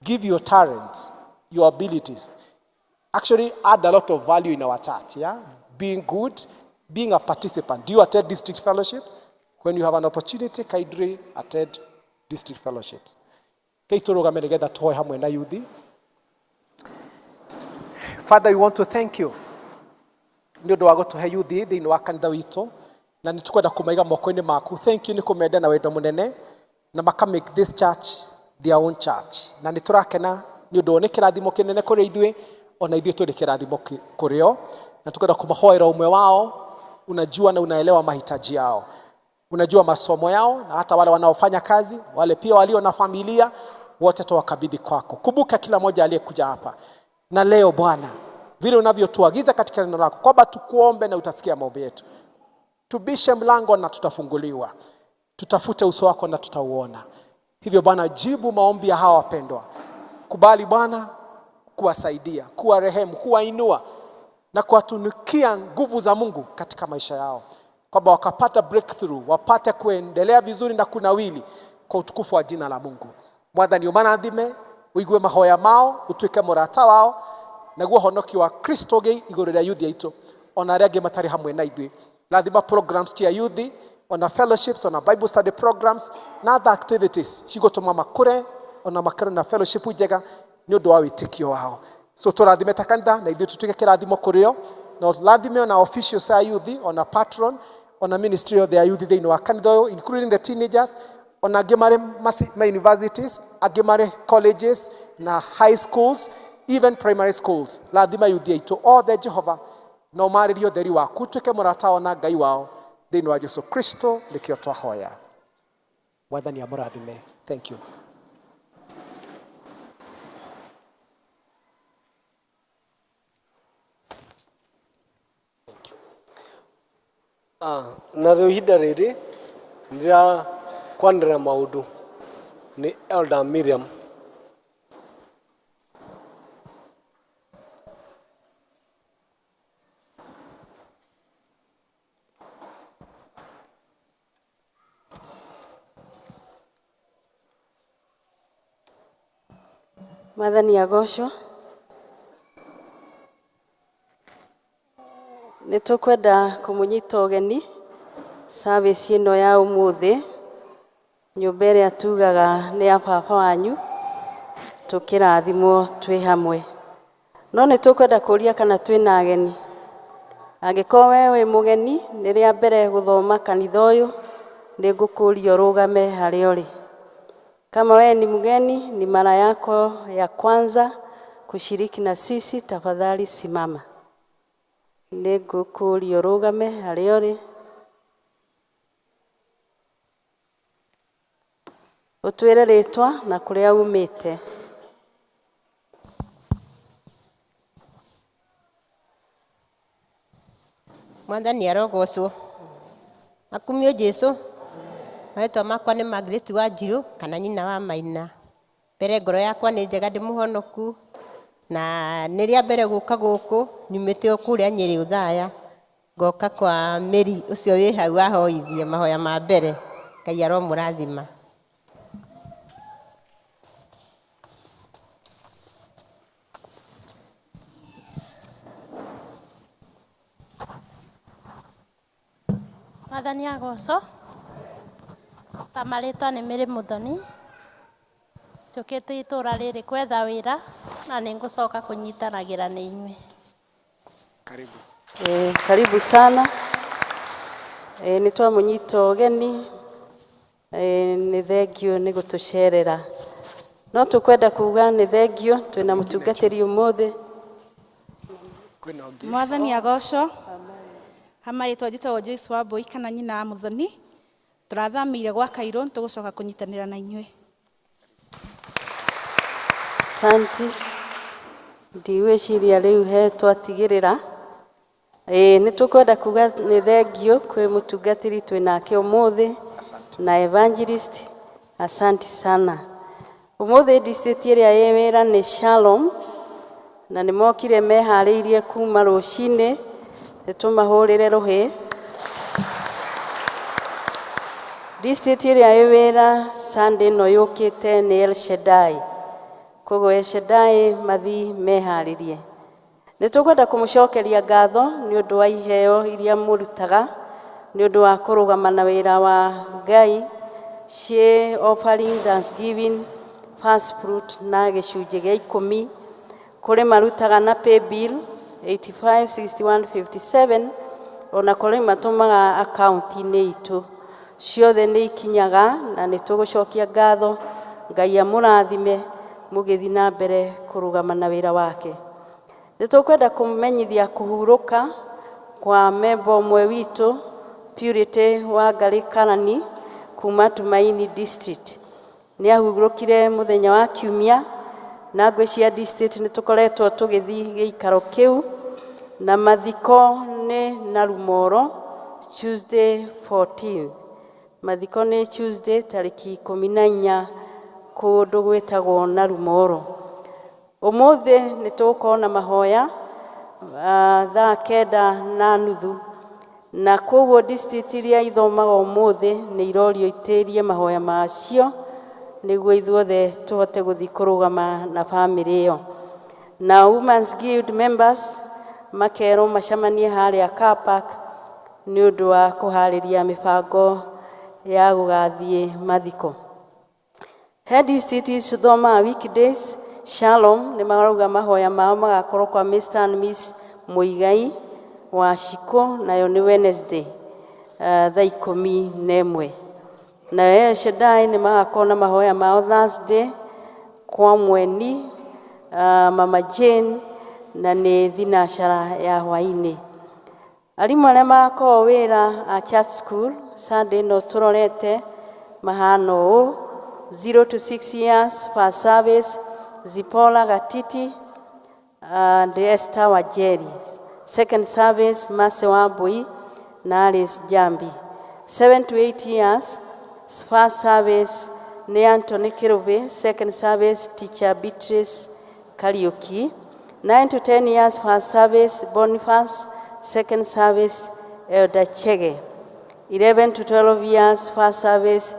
Give your talents, your abilities. Actually, add a lot of value in our church. Yeah? Being good, being a participant. Do you attend district fellowship? When you have an opportunity, kindly attend district fellowships. Kei tũrũgame nĩgetha tũhoe hamwe na yuthi. Father, we want to thank you nĩ ũndũ wa gũtũhe yuthi thĩinĩ wa kanitha witũ, na nĩ tũkwenda kũmaiga moko-inĩ maku. Thank you nĩ kũmenda na wendo mũnene na maka make this church their own church. Na nĩ tũrakena nĩ ũndũ nĩ kĩrathimo kĩnene kũrĩ ithuĩ, ona ithuĩ tũrĩ kĩrathimo kũrĩ o, na tũkwenda kũmahoera ũmwe wao. Unajua na unaelewa mahitaji yao, unajua masomo yao, na hata wale wanaofanya kazi, wale pia walio na familia, wote tuwakabidhi kwako. Kumbuka kila mmoja aliyekuja hapa na leo Bwana, vile unavyotuagiza katika neno lako kwamba tukuombe na utasikia maombi yetu, tubishe mlango na tutafunguliwa, tutafute uso wako na tutauona. Hivyo Bwana, jibu maombi ya hawa wapendwa. Kubali Bwana kuwasaidia, kuwarehemu, kuwainua na kuwatunukia nguvu za Mungu katika maisha yao, kwamba wakapata breakthrough, wapate kuendelea vizuri na kunawili kwa utukufu wa jina la Mungu. Mwathani ũmarathime, ũigue mahoya mao, ũtuĩke mũrata wao, naguo ũhonokio wa Kristo ũgĩe igũrũ rĩa yuthi aitũ, ona arĩa angĩ matarĩ hamwe na ithuĩ. Rathima programs cia yuthi, ona fellowships, ona Bible study programs na other activities cigũtũma makũre ona makorwo na fellowship njega nĩ ũndũ wa wĩtĩkio wao. So tũrathime ta kanitha na ithuĩ tũtuĩke kĩrathimo kũrĩ o, na ũrathime ona officials a yuthi, ona patron, ona ministry yothe ya yuthi thĩinĩ wa kanitha ũyũ, including the teenagers, ona angĩ marĩ ma universities, angĩ marĩ colleges na high schools, even primary schools. Rathima yuthi aitũ othe Jehova, na ũmarĩrie ũtheri waku, ũtuĩke mũrata wao na Ngai wao thĩinĩ wa Jesu Kristo nĩkĩo twahoya. Mwathani amũrathime. Thank you. Na rĩu ihinda rĩrĩ nĩrĩa kwanĩrĩra maũndũ nĩ Elder Miriam. Mwathani agocwo. Nĩ tũkwenda kũmũnyita ũgeni service ĩno ya ũmũthĩ, nyũmba ĩrĩa tugaga nĩ ya baba wanyu, tũkĩrathimwo twĩ hamwe. No nĩ tũkwenda kũria kana twĩna ageni. Angĩkorwo we wĩ mũgeni, nĩ rĩa mbere gũthoma kanitha ũyũ, nĩ ngũkũria ũrũgame harĩa ũrĩ. Kama wewe ni mgeni, ni mara yako ya kwanza kushiriki na sisi, tafadhali simama. Nĩ ngũkũria ũrũgame harĩa ũrĩ. Ũtwĩre rĩtwa na kũrĩa umĩte. Mwathani arogocwo. Akumio Jesu. Marĩtwa makwa nĩ Margaret Wanjiru kana nyina wa Maina. Mbere ngoro yakwa nĩ njega ndĩ mũhonoku na nĩ rĩa mbere gũka gũkũ nyumĩte o kũrĩa Nyĩrĩ Ũthaya ngoka kwa Mary ũcio wĩ hau ahoithie mahoya ma mbere. Ngai aromũrathima. Mwathani agocwo. Ta marĩtwa nĩ Mary Muthoni. Njũkĩte itũra rĩrĩ gwetha wĩra na nĩ ngũcoka kũnyitanagĩra na inyuĩ. Karibu. Karibu sana. Nĩ twamũnyita ũgeni. Nĩ thengio nĩ gũtũcerera. No tũkwenda kuga nĩ thengio twĩna mũtungatĩri ũmũthĩ. Mwathani agocwo. Hamarĩtwa njĩtagwo Joyce Wambui kana nyina wa Muthoni. Tũrathamĩire gwa Kairũ nĩtũgũcoka kũnyitanĩra na inyuĩ. Santi. Ndigwĩciria rĩu he twatigĩrĩra. Nĩ tũkwenda kuga nĩ thengio kwĩ mũtungatĩri twĩnake ũmũthĩ na evangelist. Asanti sana. Ũmũthĩ district ĩrĩa ĩ wĩra nĩ Shalom na nĩ mokire meharĩirie kuma rũcinĩ, nĩ tũmahũrĩre rũhĩ. District ĩrĩa ĩ wĩra Sunday ĩno yũkĩte nĩ El Shaddai. Koguo El Shaddai mathi meharĩrie. Nĩ tũkwenda kũmũcokeria ngatho nĩ ũndũ wa iheo iria mũrutaga, nĩ ũndũ wa kũrũgama na wĩra wa Ngai, ciĩ offering, thanksgiving, first fruit na gĩcunjĩ gĩa 10, kũrĩ marutaga na paybill 856157, ona kũrĩ matũmaga akaunti-inĩ itũ. Ciothe nĩ ikinyaga na nĩ tũgũcokia ngatho. Ngai amũrathime mũgĩthiĩ na mbere kũrũgama na wĩra wake. Nĩ tũkwenda kũmenyithia kũhurũka kwa memba ũmwe witũ Purity Wangarĩ Karani kuma Tumaini District. Nĩ ahurũkire mũthenya wa Kiumia na ngwĩciria district nĩ tũkoretwo tũgĩthiĩ gĩikaro kĩu, na mathiko nĩ Narumoro Tuesday 14. Mathiko nĩ Tuesday tarĩki 14 kũndũ gwĩtagwo Narumoro. Ũmũthĩ nĩ tũgũkorwo na mahoya thaa 9:30, na koguo district iria ithomaga ũmũthĩ nĩ irorio itĩrie mahoya macio nĩguo ithuothe tũhote gũthiĩ kũrũgama na bamĩrĩ ĩyo. Na Women's Guild members makerwo macemanie harĩa car park nĩ ũndũ wa kũharĩria mĩbango ya gũgathiĩ mathiko. Head district ithomaga weekdays. Shalom nĩ marauga mahoya mao magakorwo kwa Mr and Miss Muigai wa Shiko, nayo nĩ Wednesday thaa 11. Nayo El Shaddai nĩ magakorwo na mahoya mao Thursday kwa Mweni Mama Jane, na nĩ thinacara ya hwainĩ. Arimũ arĩa magakorwo wĩra a church school Sunday ĩno tũrorete mahana ũũ: 0 to 6 years first service Zipporah Gatiti and Esther Wajeri. Second service Mercy Wambui na Alice Jambi. 7 to 8 years first service nĩ Anthony Kirubi, second service teacher Beatrice Kariuki. 9 to 10 years first service Boniface, second service Elder Chege. 11 to 12 years first service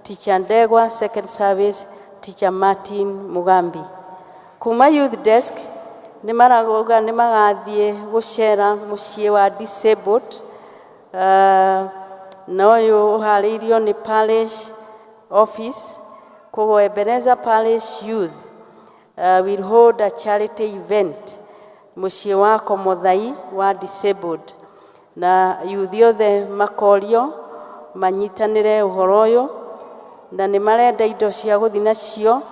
teacher Ndegwa, second service teacher Martin Mugambi. Kuma youth desk nĩ marauga nĩ magathiĩ gũcera mũciĩ wa disabled, na ũyũ ũharĩirio nĩ parish office. Koguo Ebenezer Parish Youth will hold a charity event mũciĩ wa Komothai wa disabled, na youth othe makorio manyitanĩre ũhoro ũyũ, na nĩ marenda indo cia gũthiĩ nacio.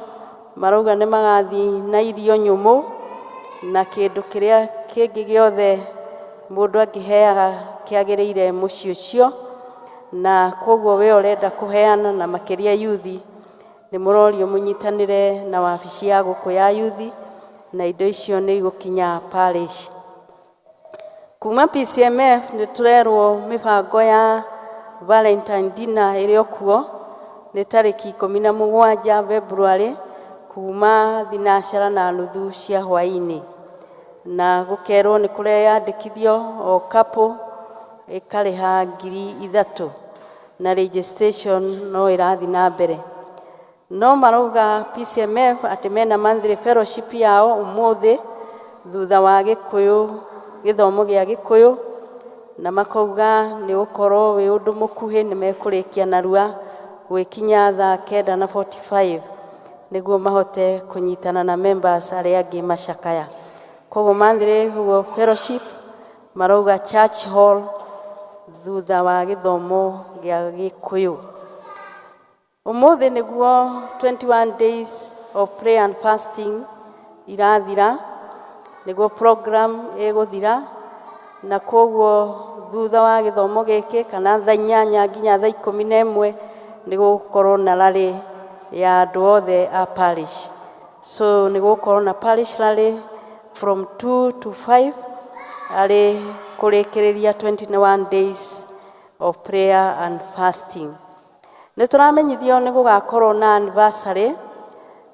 Marauga nĩ magathiĩ na irio nyũmũ na kĩndũ kĩrĩa kĩngĩ gĩothe mũndũ angĩheaga kĩagĩrĩire mũciĩ ũcio, na koguo we ũrenda kũheana na makĩria youth nĩ mũrorio mũnyitanĩre na wabici ya gũkũ ya youth, na indo icio nĩ igũkinya parish. Kuma PCMF nĩ tũrerwo mĩbango ya Valentine dinner ĩrĩ o kuo nĩ tarĩki 17 February. Kuma thinacara na nuthu cia hwaĩ-inĩ, na gũkerwo nĩ kũreyandĩkithio o couple ĩkarĩha 3,000 na registration no ĩrathiĩ na mbere. No marauga PCMF atĩ mena monthly fellowship yao ũmũthĩ thutha wa Gĩkũyũ, gĩthomo gĩa Gĩkũyũ, na makauga nĩ ũkorwo wĩ ũndũ mũkuhĩ, nĩ mekũrĩkia narua gwĩkinya thaa 9 na 45 nĩguo mahote kũnyitana na members arĩa angĩ macakaya. Koguo monthly ũguo fellowship marauga church hall thutha wa gĩthomo gĩa Gĩkũyũ. Ũmũthĩ nĩguo 21 days of prayer and fasting irathira, nĩguo program ĩgũthira, na koguo thutha wa gĩthomo gĩkĩ kana thaa 8 nginya thaa 11 nĩ gũgũkorwo na rally ya andũ othe a parish. So nĩ gũgũkorwo na parish rally from 2 to 5 arĩ kũrĩkĩrĩria 21 days of prayer and fasting. Nĩ tũramenyithio nĩ gũgakorwo na anniversary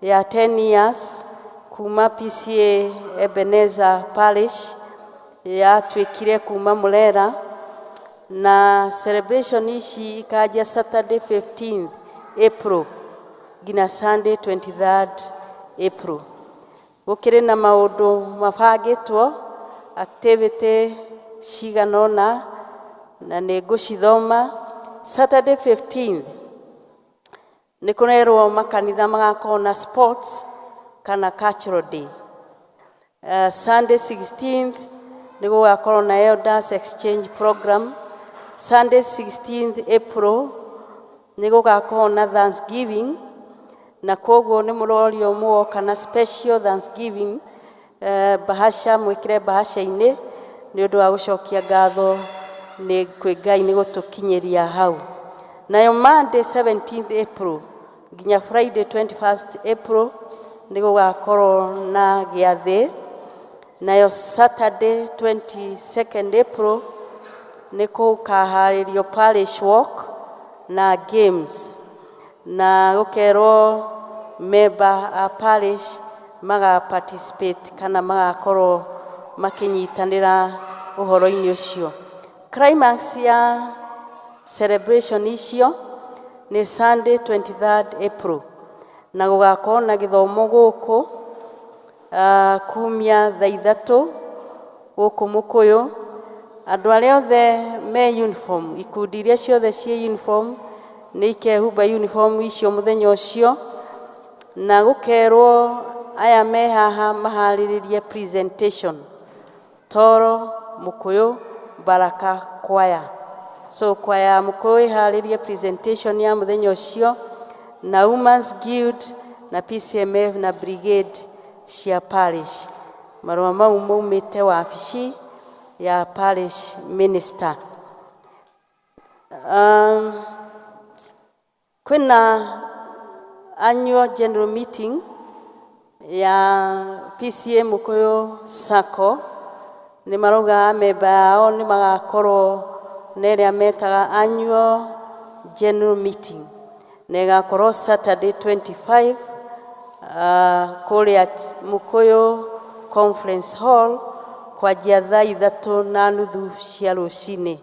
ya 10 years kuma PCEA Ebenezer Parish yatuĩkire kuma Murera, na celebration ici ikanjia Saturday 15th April nginya Sunday 23rd April. Gũkĩrĩ na maũndũ mabangĩtwo, activity cigana ũna, na nĩ ngũcithoma. Saturday 15th nĩ kũrerwo makanitha magakorwo na sports kana cultural day. Sunday 16th nĩ gũgakorwo na elders exchange program. Sunday 16th April nĩ gũgakorwo na Thanksgiving, na koguo nĩ mũrorio mũgoka na special Thanksgiving bahasha, mwĩkĩre bahasha-inĩ nĩ ũndũ wa gũcokia ngatho nĩ kwĩ Ngai nĩ gũtũkinyĩria hau. Nayo Monday 17th April nginya Friday 21st April nĩ gũgakorwo na gĩathĩ. Nayo Saturday 22nd April nĩ gũkaharĩrio parish walk na games, na gũkerwo member a parish maga participate kana magakorwo makĩnyitanĩra ũhoro-inĩ ũcio. Climax ya celebration icio nĩ Sunday 23rd April, na gũgakorwo na gĩthomo gũkũ kumia thaa 3 gũkũ Mũkũyũ. Andũ arĩa othe me uniform, ikundi iria ciothe ciĩ uniform nĩ ikehumba uniform icio mũthenya ũcio, na gũkerwo aya me haha maharĩrĩrie presentation Toro, Mũkũyũ, Baraka Choir. So choir ya Mũkũyũ ĩharĩrie presentation ya mũthenya ũcio, na Women's Guild na PCMF na brigade cia parish. Marũa mau maumĩte wabici ya parish minister. Kwĩna annual general meeting ya PCEA Mũkũyũ Sacco. Nĩ marauga amemba yao nĩ magakorwo na ĩrĩa metaga annual general meeting, na ĩgakorwo Saturday 25 kũrĩa Mũkũyũ Conference Hall kwanjia thaa 3:30 cia rũcinĩ.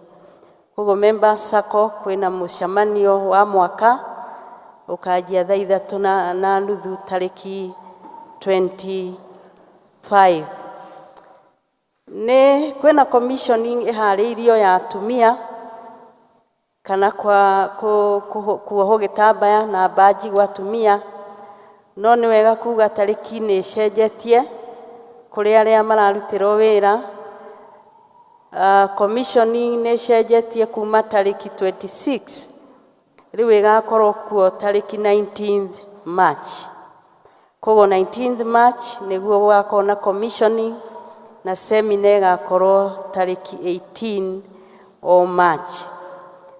Koguo member Sacco kwĩna mũcemanio wa mwaka ũkanjia thaa 3:30 tarĩki 25. Nĩ kwĩna commissioning ĩharĩirio ya atumia kana kwa kuohwo gĩtambaya na mbanji gwa atumia, no nĩ wega kuga tarĩki nĩ ĩcenjetie kũrĩ arĩa mararutĩrwo wĩra. Commissioning nĩ ĩcenjetie kuma tarĩki 26, rĩu ĩgakorwo kuo tarĩki 19th March. Koguo 19th March nĩguo gũgakorwo na commissioning, na seminar ĩgakorwo tarĩki 18 o March.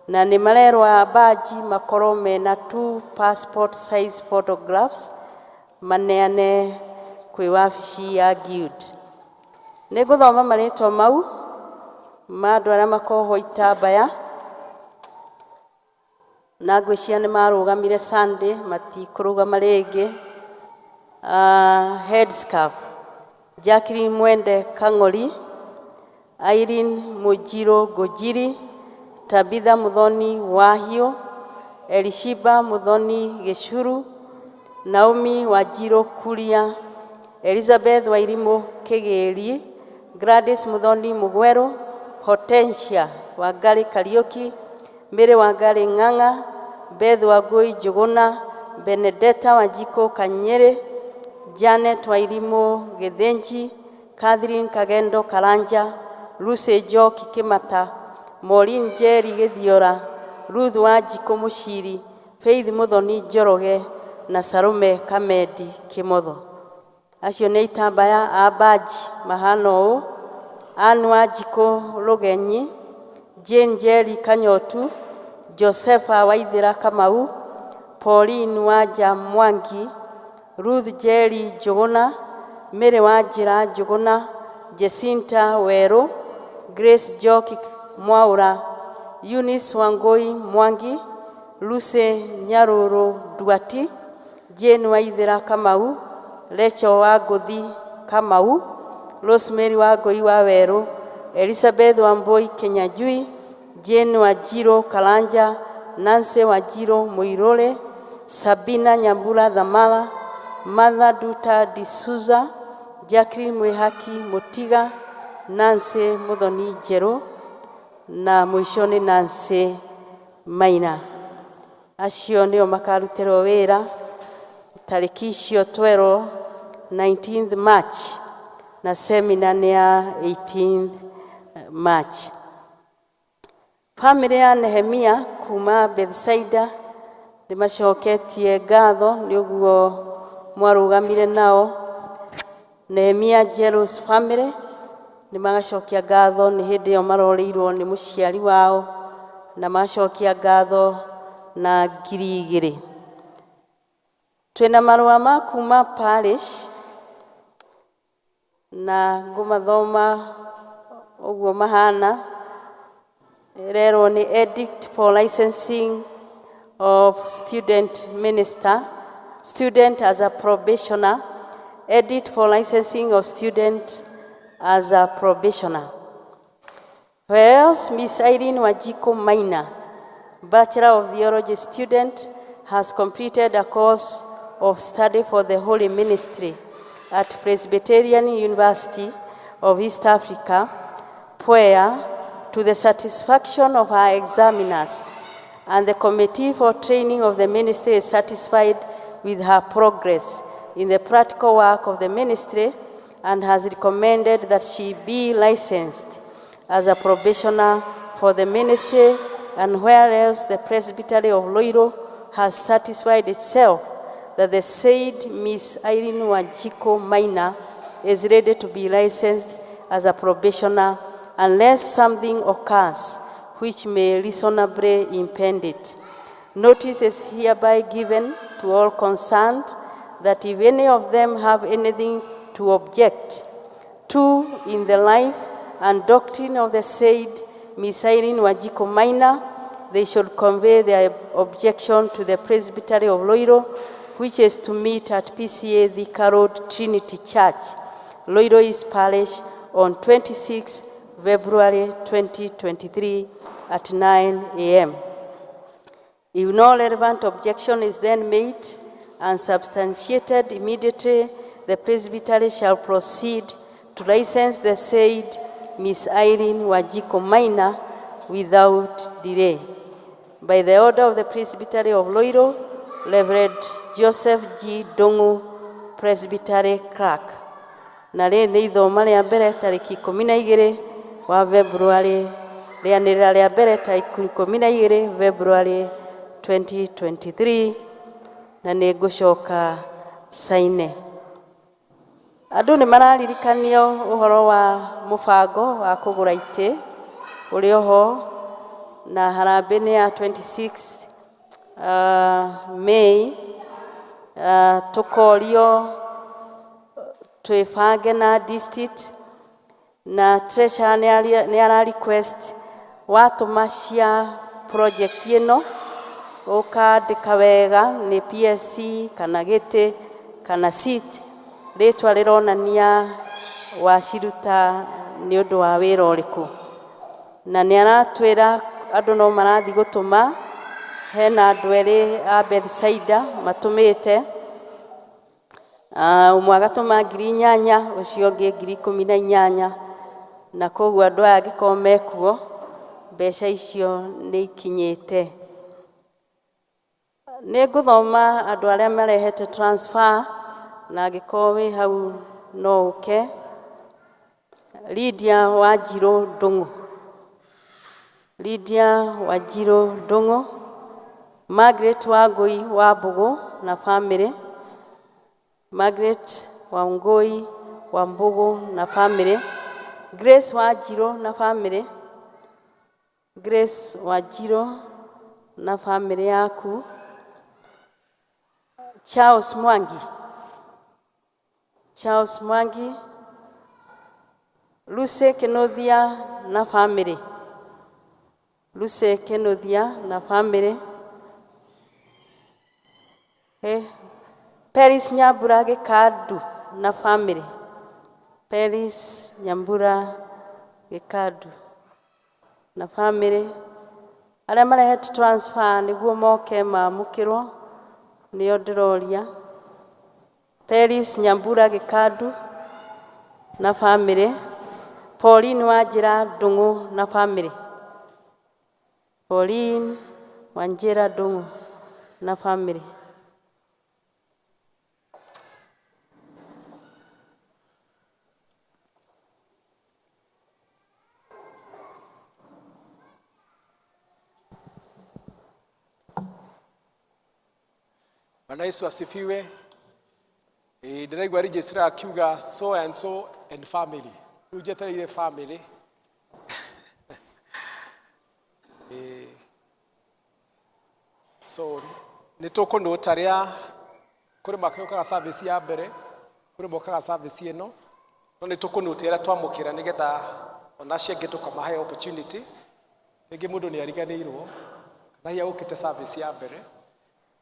Na nĩ marerwo mbanji makorwo mena two passport size photographs maneane kwĩ wabici ya guild. Nĩ ngũthoma marĩtwa mau ma andũ arĩa makohwo itambaya, na ngwĩciria nĩ marũgamire Sunday, matikũrũgama rĩngĩ. Headscarf, Jacqueline Mwende Kang'ori, Irene Mujiro Ngũnjiri, Tabitha Muthoni Wahiũ, Elishiba Muthoni Gĩcuru, Naomi Wanjiru Kuria, Elizabeth Wairimũ Kĩgĩri, Gladys Muthoni Mũgwerũ, Hortensia Wangari Kariũki, Mary Wangari Ng'ang'a, Beth Wangui Njũgũna, Benedetta Wanjikũ Kanyerĩ, Janet Wairimũ Gĩthĩnji, Catherine Kagendo Karanja, Lucy Njoki Kĩmata, Maureen Njeri Gĩthiora, Ruth Wanjikũ Mũciri, Faith Mũthoni Njoroge na Salome Kamendi Kĩmotho. Acio nĩ itambaya a baji mahana ũũ: Ann Wanjikũ Rũgenyi, Jane Njeri Kanyotu, Josepha Waithĩra Kamau, Pauline Wanja Mwangi, Ruth Njeri Njũgũna, Mary Wanjĩra Njũgũna, Jacinta Werũ, Grace Njoki Mwaũra, Eunice Wangui Mwangi, Lucy Nyarũrũ Nduati, Jane Waithĩra Kamau, Rachel Wangũthi Kamau, Rosemary Wangui Wawerũ, Elizabeth Wambui Kinyanjui, Jane Wanjiru Karanja, Nancy Wanjiru Mũirũrĩ, Sabina Nyambura Thamara, Martha Duta D'Souza, Jacqueline Mwĩhaki Mũtiga, Nancy Mũthoni Njerũ na mũico nĩ Nancy Maina. Acio nĩo makarutĩrwo wĩra tarĩki icio twerwo 19th March na semina nĩ ya 18th March. Bamĩrĩ ya Nehemia kuma Bethsaida nĩ macoketie ngatho nĩ ũguo mwarũgamire nao. Nehemia Jealous family nĩ magacokia ngatho nĩ hĩndĩ ĩyo marorĩirwo nĩ mũciari wao na magacokia ngatho na 2000. Twĩna marũa ma kuma parish na ngũmathoma ũguo mahana. Ĩrerwo nĩ edict for licensing of student minister, student as a probationer, edict for licensing of student as a probationer. Whereas Miss Irene Wanjiku Maina, Bachelor of Theology student, has completed a course of study for the Holy Ministry at Presbyterian University of East Africa, PUEA, to the satisfaction of her examiners, and the Committee for Training of the Ministry is satisfied with her progress in the practical work of the ministry and has recommended that she be licensed as a probationer for the ministry, and whereas the Presbytery of Ruiru has satisfied itself that the said Miss Irene Wanjiku Maina is ready to be licensed as a probationer unless something occurs which may reasonably impede it. Notice is hereby given to all concerned that if any of them have anything to object to in the life and doctrine of the said Miss Irene Wanjiku Maina, they should convey their objection to the Presbytery of Ruiru, which is to meet at PCEA Thika Road Trinity Church, Ruiru East Parish, on 26 February 2023 at 9 a.m. If no relevant objection is then made and substantiated immediately, the Presbytery shall proceed to license the said Miss Irene Wanjiku Maina without delay. By the order of the Presbytery of Ruiru, Reverend Joseph G. Dongu, Presbytery Clerk. Na rĩrĩ nĩ ithoma rĩa mbere tarĩki 12 wa February, rĩanĩrĩra rĩa mbere tarĩki 12 February 2023, na nĩ ngũcoka caine. Andũ nĩ mararirikanio ũhoro wa mũbango wa kũgũra itĩ ũrĩ oho, na harambĩ nĩ ya 26 May. Tũkorio twĩbange na district na treasurer nĩ ara request watũma cia project ĩno ũkandĩka wega nĩ PSC kana gĩtĩ kana kana seat rĩtwa rĩronania waciruta nĩ ũndũ wa wĩra ũrĩkũ. Na nĩ aratwĩra andũ no marathiĩ gũtũma, hena andũ erĩ a Bethsaida matũmĩte, ũmwe agatũma 8,000, ũcio ũngĩ 18,000, na koguo andũ aya angĩkorwo mekuo, mbeca icio nĩ ikinyĩte. Nĩ ngũthoma andũ arĩa marehete transfer, na angĩkorwo wĩ hau no ũke. Lydia Wanjirũ Ndung'u, Lydia Wanjirũ Ndung'u, Margaret Wangui wa Mbũgũ na family, Margaret Wangui wa Mbũgũ na family, Grace Wanjirũ na family, Grace Wanjirũ na family yaku, Charles Mwangi, Charles Mwangi, Lucy Kinuthia na family, Lucy Kinuthia na family, Peris Nyambura Gĩkandu na family, Peris Nyambura Gĩkandu na family, arĩa marehete transfer nĩguo moke mamũkĩrwo nĩo ndĩroria. Peris Nyambura Gĩkandu na family, Pauline Wanjĩra Ndung'u na family, Pauline Wanjĩra Ndung'u na family. Bwana Yesu asifiwe. Ndĩraigua registrar akiuga so and so and family. Rĩu njetereire family. So nĩ tũkũnũta rĩa kũrĩ makĩũkaga service ya mbere, kũrĩ mokaga service ĩno, no nĩ tũkũnũta ĩrĩa twamũkĩra nĩgetha ona acio angĩ tũkamahe opportunity. Rĩngĩ mũndũ nĩ ariganĩirwo kana hihi agũkĩte service ya mbere,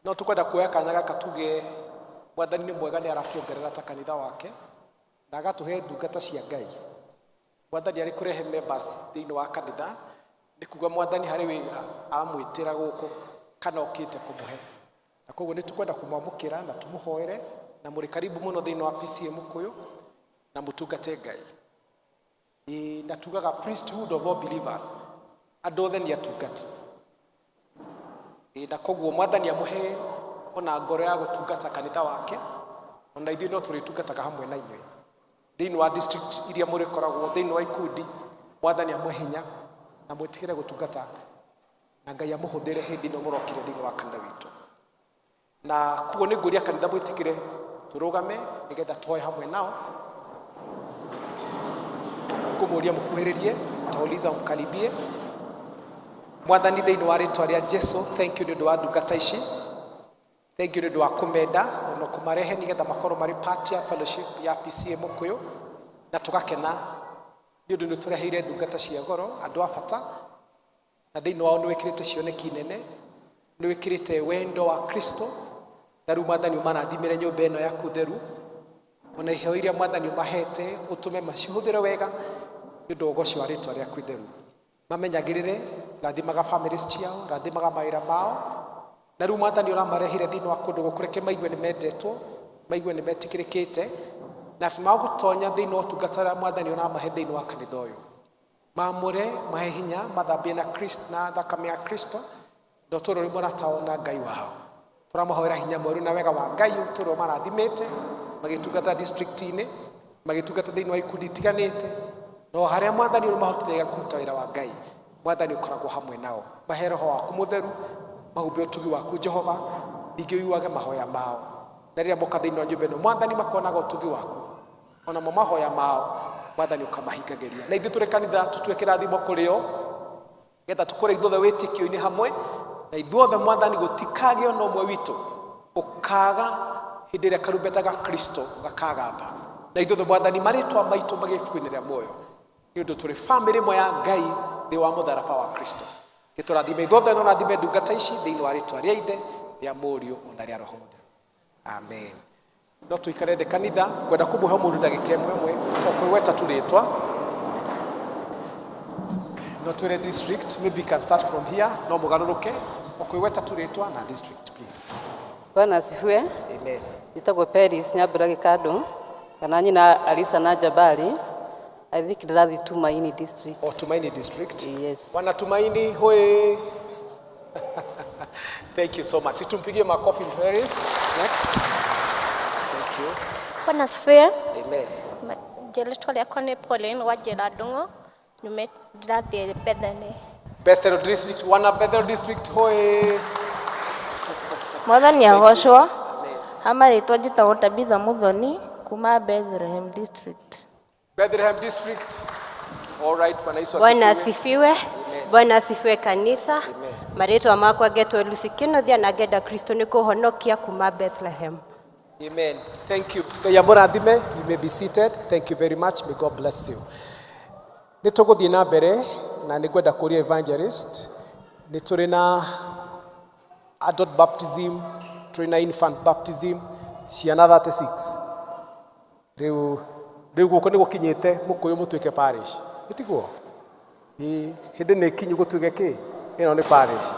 no tũkwenda kuoya kanya gaka tuge Mwathani nĩ mwega, nĩ aratuongerera ta kanitha wake na agatũhe ndungata cia Ngai. Mwathani arĩ kũrehe members thĩinĩ wa kanitha nĩ kuga Mwathani harĩ wĩra aramwĩtĩra gũkũ kana okĩte kũmũhe, na koguo nĩ tũkwenda kũmwamũkĩra na tũmũhoere, na mũrĩ karibu mũno thĩinĩ wa PCEA Mũkũyũ na mũtungate Ngai. Na tugaga priesthood of all believers, andũ othe nĩ atungati. Na koguo Mwathani amũhe ona ngoro ya gũtungata kanitha wake, ona ithuĩ no tũrĩtungataga hamwe na inyuĩ thĩinĩ wa district iria mũrĩkoragwo, thĩinĩ wa ikundi. Mwathani amũhe hinya na mwĩtĩkĩre gũtungata, na Ngai amũhũthĩre hĩndĩ ĩno mũrokire thĩinĩ wa kanitha witũ. Na koguo nĩ ngũria kanitha mwĩtĩkĩre tũrũgame nĩgetha tũhoe hamwe nao. Ngũmũria mũkuhĩrĩrie, tauliza mkaribie. Mwathani, thĩinĩ wa rĩtwa rĩa Jesu, thank you nĩ ũndũ wa ndungata ici, thank you nĩ ũndũ wa kũmenda ona kũmarehe nĩgetha makorwo marĩ part ya fellowship ya PCEA Mũkũyũ, na tũgakena nĩ ũndũ nĩ tũreheire ndungata cia goro, andũ a bata, na thĩinĩ wao nĩ wĩkĩrĩte cioneki nene, nĩ wĩkĩrĩte wendo wa Kristo. Na rĩu Mwathani ũmarathimĩre nyũmba ĩno yaku theru, ona iheo iria Mwathani ũmahete ũtũme macihũthĩre wega nĩ ũndũ wa ũgoci wa rĩtwa rĩaku itheru. Mamenyagĩrĩre, rathimaga families ciao, rathimaga mawĩra mao, na rĩu Mwathani ũramarehire thĩinĩ wa kũndũ gũkũ, reke maigue nĩ mendetwo, maigue nĩ metĩkĩrĩkĩte, na atĩ magũtonya thĩinĩ wa ũtungata ũrĩa Mwathani ũramahe thĩinĩ wa kanitha ũyũ. Maamũre, mahe hinya, mathambie na Kristo, na thakame ya Kristo, na ũtũũre ũrĩ mũrata wao na Ngai wao. Tũramahoera hinya mwerũ na wega wa Ngai ũtũũre ũmarathimĩte magĩtungata district-inĩ, magĩtungata thĩinĩ wa ikundi itiganĩte, no harĩa Mwathani ũrĩmahotithagia kũruta wĩra wa Ngai, Mwathani ũkoragwo hamwe nao. Mahe roho waku mũtheru, mahumbe ũtugi waku Jehova, ningĩ ũiguage mahoya mao. Na rĩrĩa moka thĩinĩ wa nyũmba ĩno, Mwathani makonaga ũtugi waku, onamo mahoya mao Mwathani ũkamahingagĩria. Na ithuĩ tũrĩ kanitha tũtue kĩrathimo kũrĩ o, getha tũkũre ithuothe wĩtĩkio-inĩ hamwe, na ithuothe Mwathani gũtikagĩe ona ũmwe witũ ũkaga hĩndĩ ĩrĩa karumbeta ga Kristo gakagamba. Na ithuothe Mwathani marĩtwa maitũ magĩe ibuku-inĩ rĩa muoyo, nĩ ũndũ tũrĩ famĩlĩ ĩmwe ya Ngai thĩ wa mũtharaba wa Kristo. Gĩtũrathime ithuothe na ũrathime ndungata ici thĩinĩ wa rĩtwa rĩa Ithe, rĩa Mũriũ ona rĩa Roho Mũtheru. Amen. No tũikare thĩ kanitha, ngwenda kũmũhe mũndũ ndagĩka ĩmwe ĩmwe o kwĩgweta tu rĩtwa. No twĩre district, maybe you can start from here, no mũgarũrũke o kwĩgweta tu rĩtwa na district, please. Bwana asifiwe. Amen. Njĩtagwo Peris Nyambura Gĩkandũ, kana nyina Alisa na Jabari. I think ndĩrathiĩ Tumaini district. Oh, Tumaini district. Yes. Wana Tumaini hoi. Thank you so much. Situmpigie makofi Peris. Next. Thank you. Bwana asifiwe. Amen. Rĩtwa rĩakwa nĩ Pauline Wanjĩra Ndung'u, nyume ndĩrathiĩ Bethany. Bethel district, wana Bethel district hoi. Mwathani agocwo. Hama rĩtwa njĩtagwo Tabitha Muthoni kuma Bethlehem district. Bethlehem district. All right, Bwana Yesu Bwana asifiwe. asifiwe. Bwana asifiwe kanisa. Marĩtwa makwa ngetwo Lucy Kĩnuthia na ngenda Kristo nĩ kũhonokia kuma Bethlehem. Amen. Thank you. Ngai amũrathime. You may be seated. Thank you very much. May God bless you. Nĩ tũgũthiĩ na mbere na nĩ ngwenda kũria evangelist. Nĩ tũrĩ na adult baptism, tũrĩ na infant baptism, ciana 36. Rĩu rĩu gũkũ nĩ gũkinyĩte mũkũyũ mũtuĩke parish. Ĩtiguo? Ĩĩ, hĩndĩ nĩ kinyu gũtuĩke kĩ? Ĩno nĩ parish.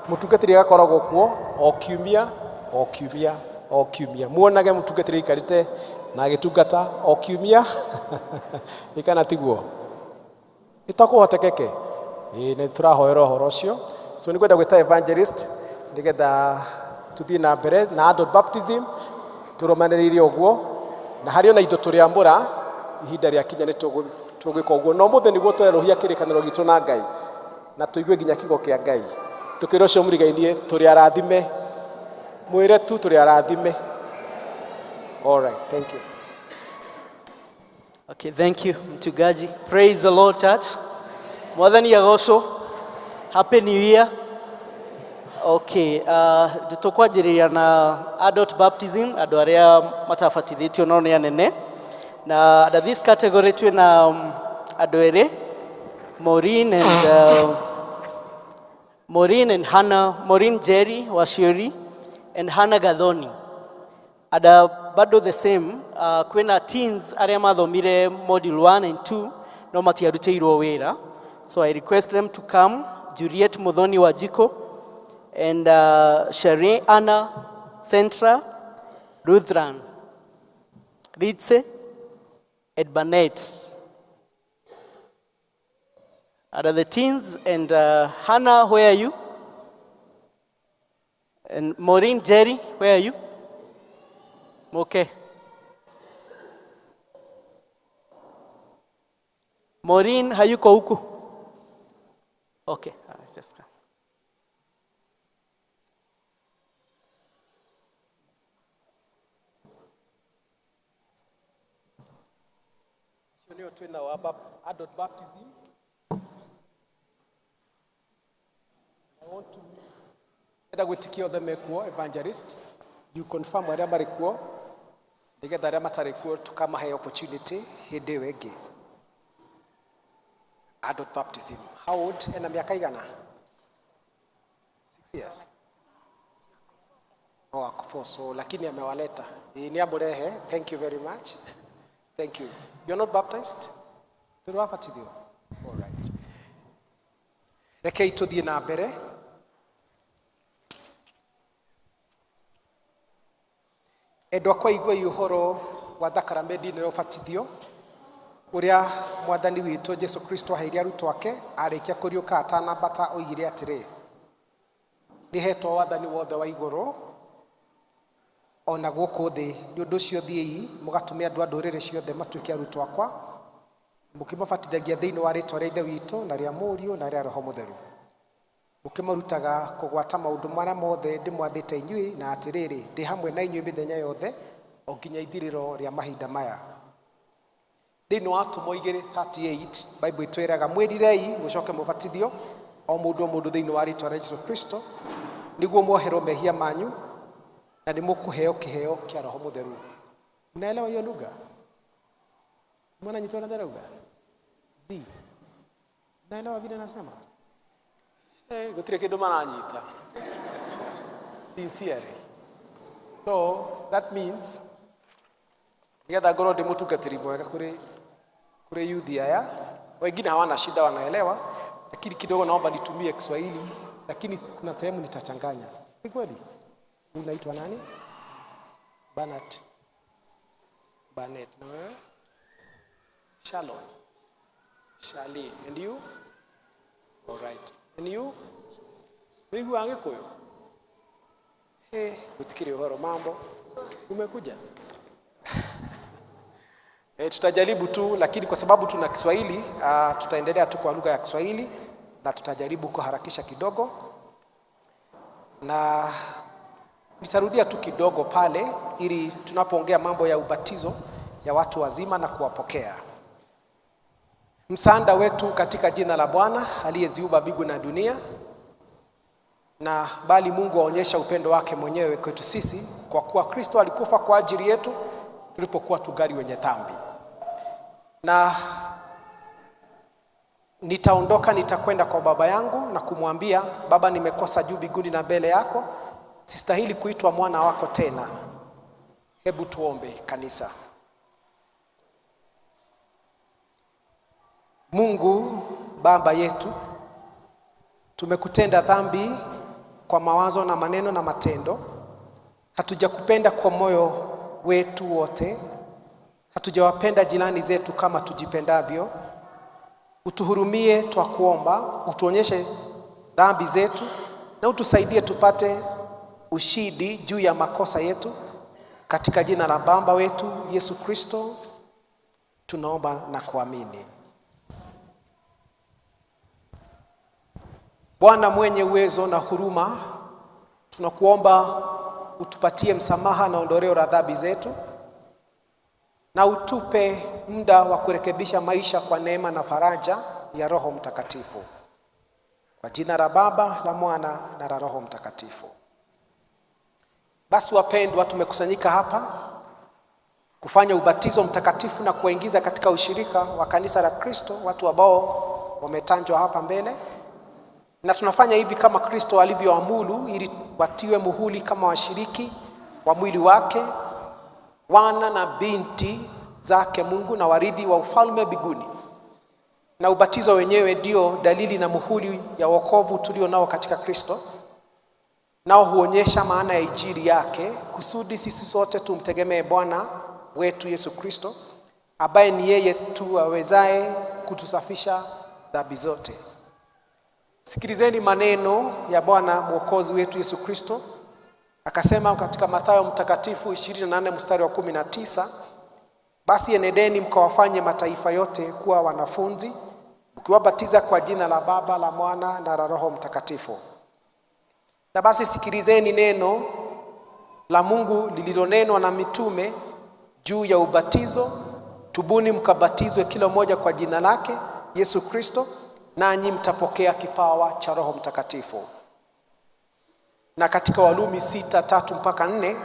Mũtungatĩri agakoragwo kuo o kiumia, o kiumia, o kiumia. Muonage mũtungatĩri aikarĩte na agĩtungata o kiumia. Ĩ kana tiguo? Ĩtakũhotekeke? Ĩĩ, nĩ tũrahoera ũhoro ũcio. So nĩ ngwenda gwĩta evangelist nĩgetha tũthiĩ na mbere na adult baptism tũrũmanĩrĩire ũguo, na harĩ ona indo tũrĩamũra ihinda rĩakinya nĩ tũgwĩka ũguo. No ũmũthĩ nĩguo twerũhia kĩrĩkanĩro gitũ na Ngai na tũigue nginya kiugo kĩa Ngai. Tũkĩra ũcio mũrigainie tũrĩ arathime, mwĩre tu tũrĩ arathime. All right, thank you. Okay, thank you, mchungaji. Praise the Lord, church. Mwathani agocwo. Happy New Year. Okay, tũkwanjĩrĩria na adult baptism, andũ arĩa matabatithĩtio no nĩ anene. Na under this category twĩna andũ erĩ, Maureen and Hannah, Maureen Jerry Waciuri and Hannah Gathoni. Ada bado the same, kwĩna teens arĩa mathomire module 1 and 2 no matiarutĩirwo wĩra. So I request them to come, Juliet Muthoni Wajiko and Shari Anna Centra Lutheran, Ritse and Barnett. Are the teens and Hannah, where are you? And Maureen Jerry, where are you? Okay. Maureen, hayuko huku? Okay, just come. Nĩo twĩna wa adult baptism. I want to enda gwĩtikia othe mekuo evangelist, you confirm arĩa marĩ kuo nĩgetha arĩa matarĩ kuo tũkamahe opportunity hĩndĩ ĩyo ĩngĩ. Adult baptism. How old? Ena miaka igana? 6 years. Oh, ako 4, so lakini amewaleta. Ni amurehe. Thank you very much. Thank you. You're not baptized? Ndũrĩ wabatithio? All right. Rekei tũthiĩ na mbere. Endwa kwa iguai ũhoro wa thakaramenti ĩno ya ũbatithio ũrĩa mwathani witũ Jesu Kristo aheire arutwo ake arĩkia kũriũka atanambata oigire atĩrĩ, nĩhetwo wathani wothe wa igũrũ ona gũkũ thĩ, nĩ ũndũ ũcio thiĩi mũgatũme andũ a ndũrĩrĩ ciothe matuĩke arutwo akwa, mũkĩmabatithagia thĩinĩ wa rĩtwa rĩa Ithe witũ na rĩa Mũriũ na rĩa Roho Mũtheru, mũkĩmarutaga kũgwata maũndũ marĩa mothe ndĩmwathĩte inyuĩ, na atĩrĩrĩ, ndĩ hamwe na inyuĩ mĩthenya yothe o nginya ithirĩro rĩa mahinda maya. Thĩinĩ wa Atũmwo 2:38 Bible ĩtwĩraga mwĩrirei mũcoke mũbatithio o mũndũ o mũndũ thĩinĩ wa rĩtwa rĩa Jesu Kristo nĩguo mwoherwo mehia manyu na nĩ mũkũheo kĩheo kĩa Roho Mũtheru. Mnaelewa hiyo lugha? Mwananyitwa na lugha? Zi. Mnaelewa vile nasema? Gũtirĩ kĩndũ maranyita. Sincerely. So that means Nigetha ngorwo ndĩ mũtungatĩri mwega kũrĩ kũrĩ youth aya. Wengine hawana shida, wanaelewa, lakini kidogo naomba nitumie Kiswahili, lakini kuna sehemu nitachanganya. Ni kweli? Unaitwa nani? Bernard. Barnett. Na wewe? Shalom. Shali. And you? All right. And you? Wĩiguaga Gĩkũyũ? Hey, gũtikĩrĩ ũhoro mambo. Umekuja? E, tutajaribu tu lakini kwa sababu tuna Kiswahili tutaendelea tu kwa lugha ya Kiswahili na tutajaribu kuharakisha kidogo, na nitarudia tu kidogo pale ili tunapoongea mambo ya ubatizo ya watu wazima na kuwapokea. Msaada wetu katika jina la Bwana aliyeziumba mbingu na dunia, na bali Mungu aonyesha upendo wake mwenyewe kwetu sisi kwa kuwa Kristo alikufa kwa ajili yetu tulipokuwa tungali wenye dhambi. Na nitaondoka nitakwenda kwa baba yangu na kumwambia, Baba, nimekosa juu mbinguni na mbele yako, sistahili kuitwa mwana wako tena. Hebu tuombe kanisa. Mungu Baba yetu, tumekutenda dhambi kwa mawazo na maneno na matendo. Hatujakupenda kwa moyo wetu wote, hatujawapenda jirani zetu kama tujipendavyo. Utuhurumie, twakuomba, utuonyeshe dhambi zetu na utusaidie tupate ushindi juu ya makosa yetu. Katika jina la Baba wetu Yesu Kristo tunaomba na kuamini. Bwana mwenye uwezo na huruma, tunakuomba utupatie msamaha na ondoleo la dhambi zetu, na utupe muda wa kurekebisha maisha kwa neema na faraja ya Roho Mtakatifu. Kwa jina la Baba, la Mwana na la Roho Mtakatifu. Basi wapendwa, tumekusanyika hapa kufanya ubatizo mtakatifu na kuwaingiza katika ushirika wa kanisa la Kristo watu ambao wametanjwa hapa mbele, na tunafanya hivi kama Kristo alivyoamuru, ili watiwe muhuri kama washiriki wa mwili wake, wana na binti zake Mungu na warithi wa ufalme mbinguni. Na ubatizo wenyewe ndio dalili na muhuri ya wokovu tulio nao katika Kristo, nao huonyesha maana ya injili yake, kusudi sisi sote tumtegemee Bwana wetu Yesu Kristo, ambaye ni yeye tu awezaye kutusafisha dhambi zote. Sikilizeni maneno ya Bwana Mwokozi wetu Yesu Kristo, akasema katika Mathayo mtakatifu 28 mstari wa 19, basi enendeni mkawafanye mataifa yote kuwa wanafunzi, mkiwabatiza kwa jina la Baba, la Mwana na la Roho Mtakatifu. Na basi sikilizeni neno la Mungu lililonenwa na mitume juu ya ubatizo. Tubuni mkabatizwe kila mmoja kwa jina lake Yesu Kristo, nanyi mtapokea kipawa cha Roho Mtakatifu. Na katika Warumi 6:3-4,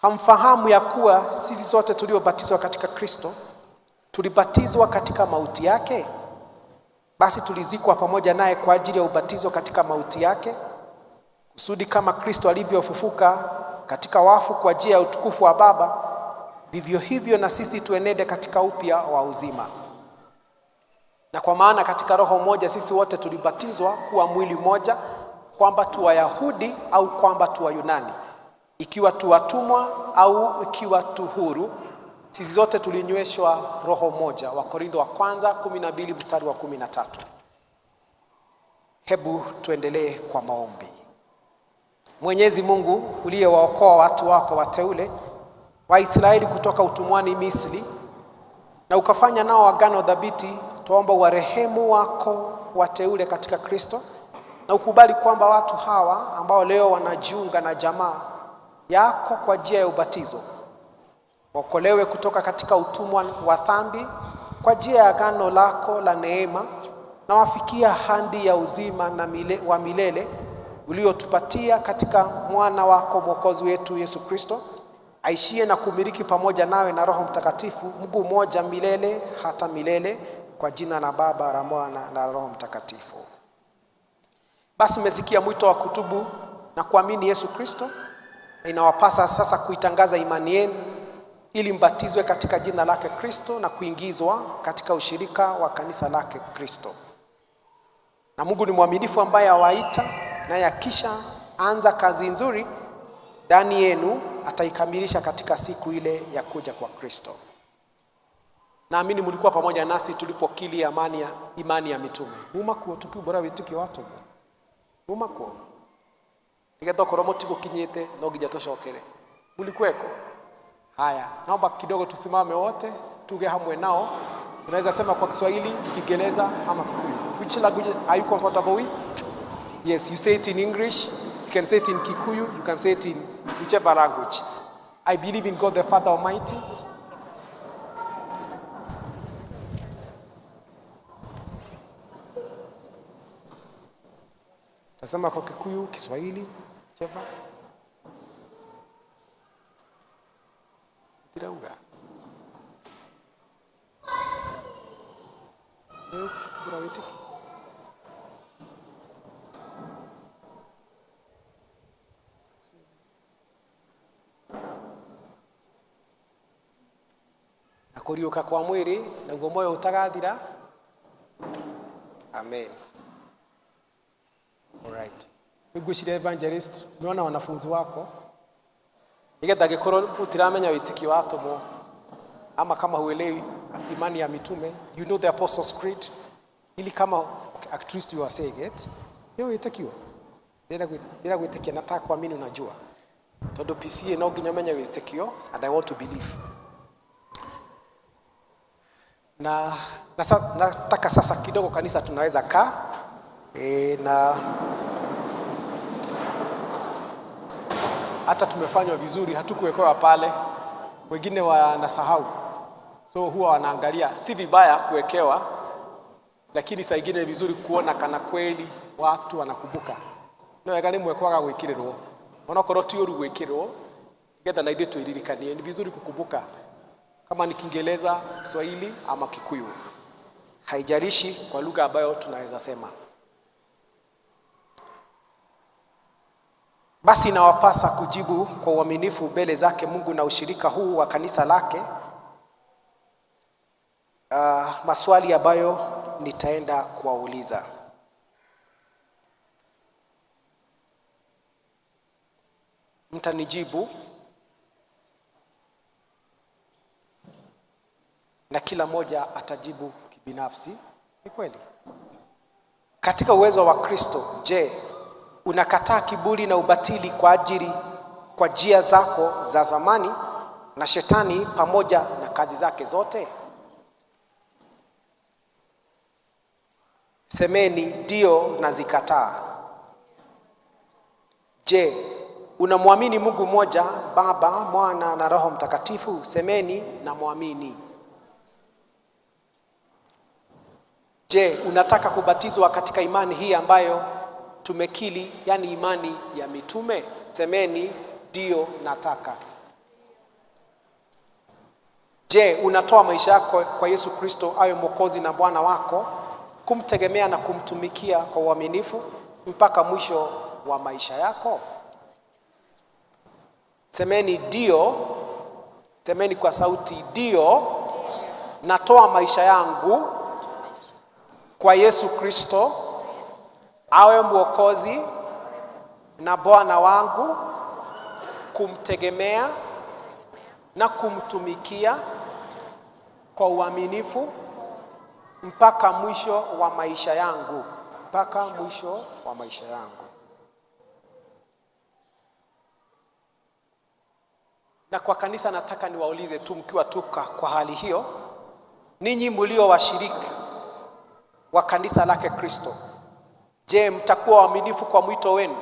hamfahamu ya kuwa sisi sote tuliobatizwa katika Kristo tulibatizwa katika mauti yake? Basi tulizikwa pamoja naye kwa ajili ya ubatizo katika mauti yake, kusudi kama Kristo alivyofufuka katika wafu kwa njia ya utukufu wa Baba, vivyo hivyo na sisi tuenende katika upya wa uzima. Na kwa maana katika roho moja sisi wote tulibatizwa kuwa mwili mmoja, kwamba tu Wayahudi au kwamba tu Wayunani, ikiwa tu watumwa au ikiwa tu huru, sisi zote tulinyweshwa roho moja. Wakorintho wa kwanza 12 mstari wa 13. Hebu tuendelee kwa maombi. Mwenyezi Mungu uliyewaokoa watu wako wateule Waisraeli kutoka utumwani Misri, na ukafanya nao agano dhabiti, tuomba warehemu wako wateule katika Kristo, na ukubali kwamba watu hawa ambao leo wanajiunga na jamaa yako kwa njia ya ubatizo waokolewe kutoka katika utumwa wa dhambi kwa njia ya agano lako la neema, na wafikia ahadi ya uzima na wa milele uliotupatia katika mwana wako Mwokozi wetu Yesu Kristo, aishie na kumiliki pamoja nawe na Roho Mtakatifu, Mungu mmoja milele hata milele, kwa jina la Baba, la Mwana na Roho Mtakatifu. Basi mmesikia mwito wa kutubu na kuamini Yesu Kristo, na inawapasa sasa kuitangaza imani yenu ili mbatizwe katika jina lake Kristo na kuingizwa katika ushirika wa kanisa lake Kristo. Na Mungu ni mwaminifu ambaye awaita, naye akisha anza kazi nzuri ndani yenu ataikamilisha katika siku ile ya kuja kwa Kristo. Naamini mlikuwa pamoja nasi tulipokili amani ya imani ya mitume. Muma kuo tukiumbũra wĩtĩkio wa atũmwo. Muma kuo. Nĩgetha okorwo mũtigũkinyĩte no nginya tũcokere. Mlikuweko? Haya, naomba kidogo tusimame wote tuge hamwe nao. Tunaweza sema kwa Kiswahili, Kiingereza ama Kikuyu. Which language are you comfortable with? Yes, you say it in English, you can say it in Kikuyu, you can say it in whichever language. I believe in God the Father Almighty. Tasema kwa Kikuyu, Kiswahili, whichever. Tirauga. Ndĩra wĩtĩkio. Na kũriũka kwa mwĩrĩ naguo muoyo ũtagathira. Amen. All right. Nĩngwĩciria evangelist, umeona wanafunzi wako nĩgetha angĩkorwo ũtiramenya wĩtĩkio wa atũmwo ama kama huelewi imani ya mitume, you know the Apostles' Creed, ili kama okay, at least you are saying it, nĩ wĩtĩkio ndĩra gwĩtĩkia nataka kuamini, unajua tondũ PCA no nginya ũmenye wĩtĩkio and I want to believe na nataka sasa kidogo kanisa tunaweza kaa na hata tumefanywa vizuri, hatukuwekewa pale. Wengine wanasahau, so huwa wanaangalia. Si vibaya kuwekewa, lakini saa ingine ni vizuri kuona kana kweli watu wanakumbuka. No wega rĩmwe kwaga gwĩkĩrĩrwo, onokorwo ti ũru gwĩkĩrwo, nĩgetha na ithuĩ twĩririkanie. Ni vizuri kukumbuka kama ni Kiingereza, Kiswahili ama Kikuyu, haijalishi kwa lugha ambayo tunaweza sema. Basi inawapasa kujibu kwa uaminifu mbele zake Mungu na ushirika huu wa kanisa lake maswali ambayo nitaenda kuwauliza. Mtanijibu na kila mmoja atajibu kibinafsi. Ni kweli? Katika uwezo wa Kristo, je, unakataa kiburi na ubatili kwa ajili kwa njia zako za zamani na shetani pamoja na kazi zake zote? Semeni ndio, nazikataa. Je, unamwamini Mungu mmoja, Baba, Mwana na Roho Mtakatifu? Semeni namwamini. Je, unataka kubatizwa katika imani hii ambayo tumekili, yani imani ya mitume? Semeni ndio, nataka. Je, unatoa maisha yako kwa Yesu Kristo awe Mwokozi na Bwana wako, kumtegemea na kumtumikia kwa uaminifu mpaka mwisho wa maisha yako? Semeni ndio. Semeni kwa sauti ndio. Natoa maisha yangu kwa Yesu Kristo awe Mwokozi na Bwana wangu, kumtegemea na kumtumikia kwa uaminifu mpaka mwisho wa maisha yangu, mpaka mwisho wa maisha yangu. Na kwa kanisa nataka niwaulize tu mkiwa tuka kwa hali hiyo, ninyi mlio washiriki wa kanisa lake Kristo, je, mtakuwa waaminifu kwa mwito wenu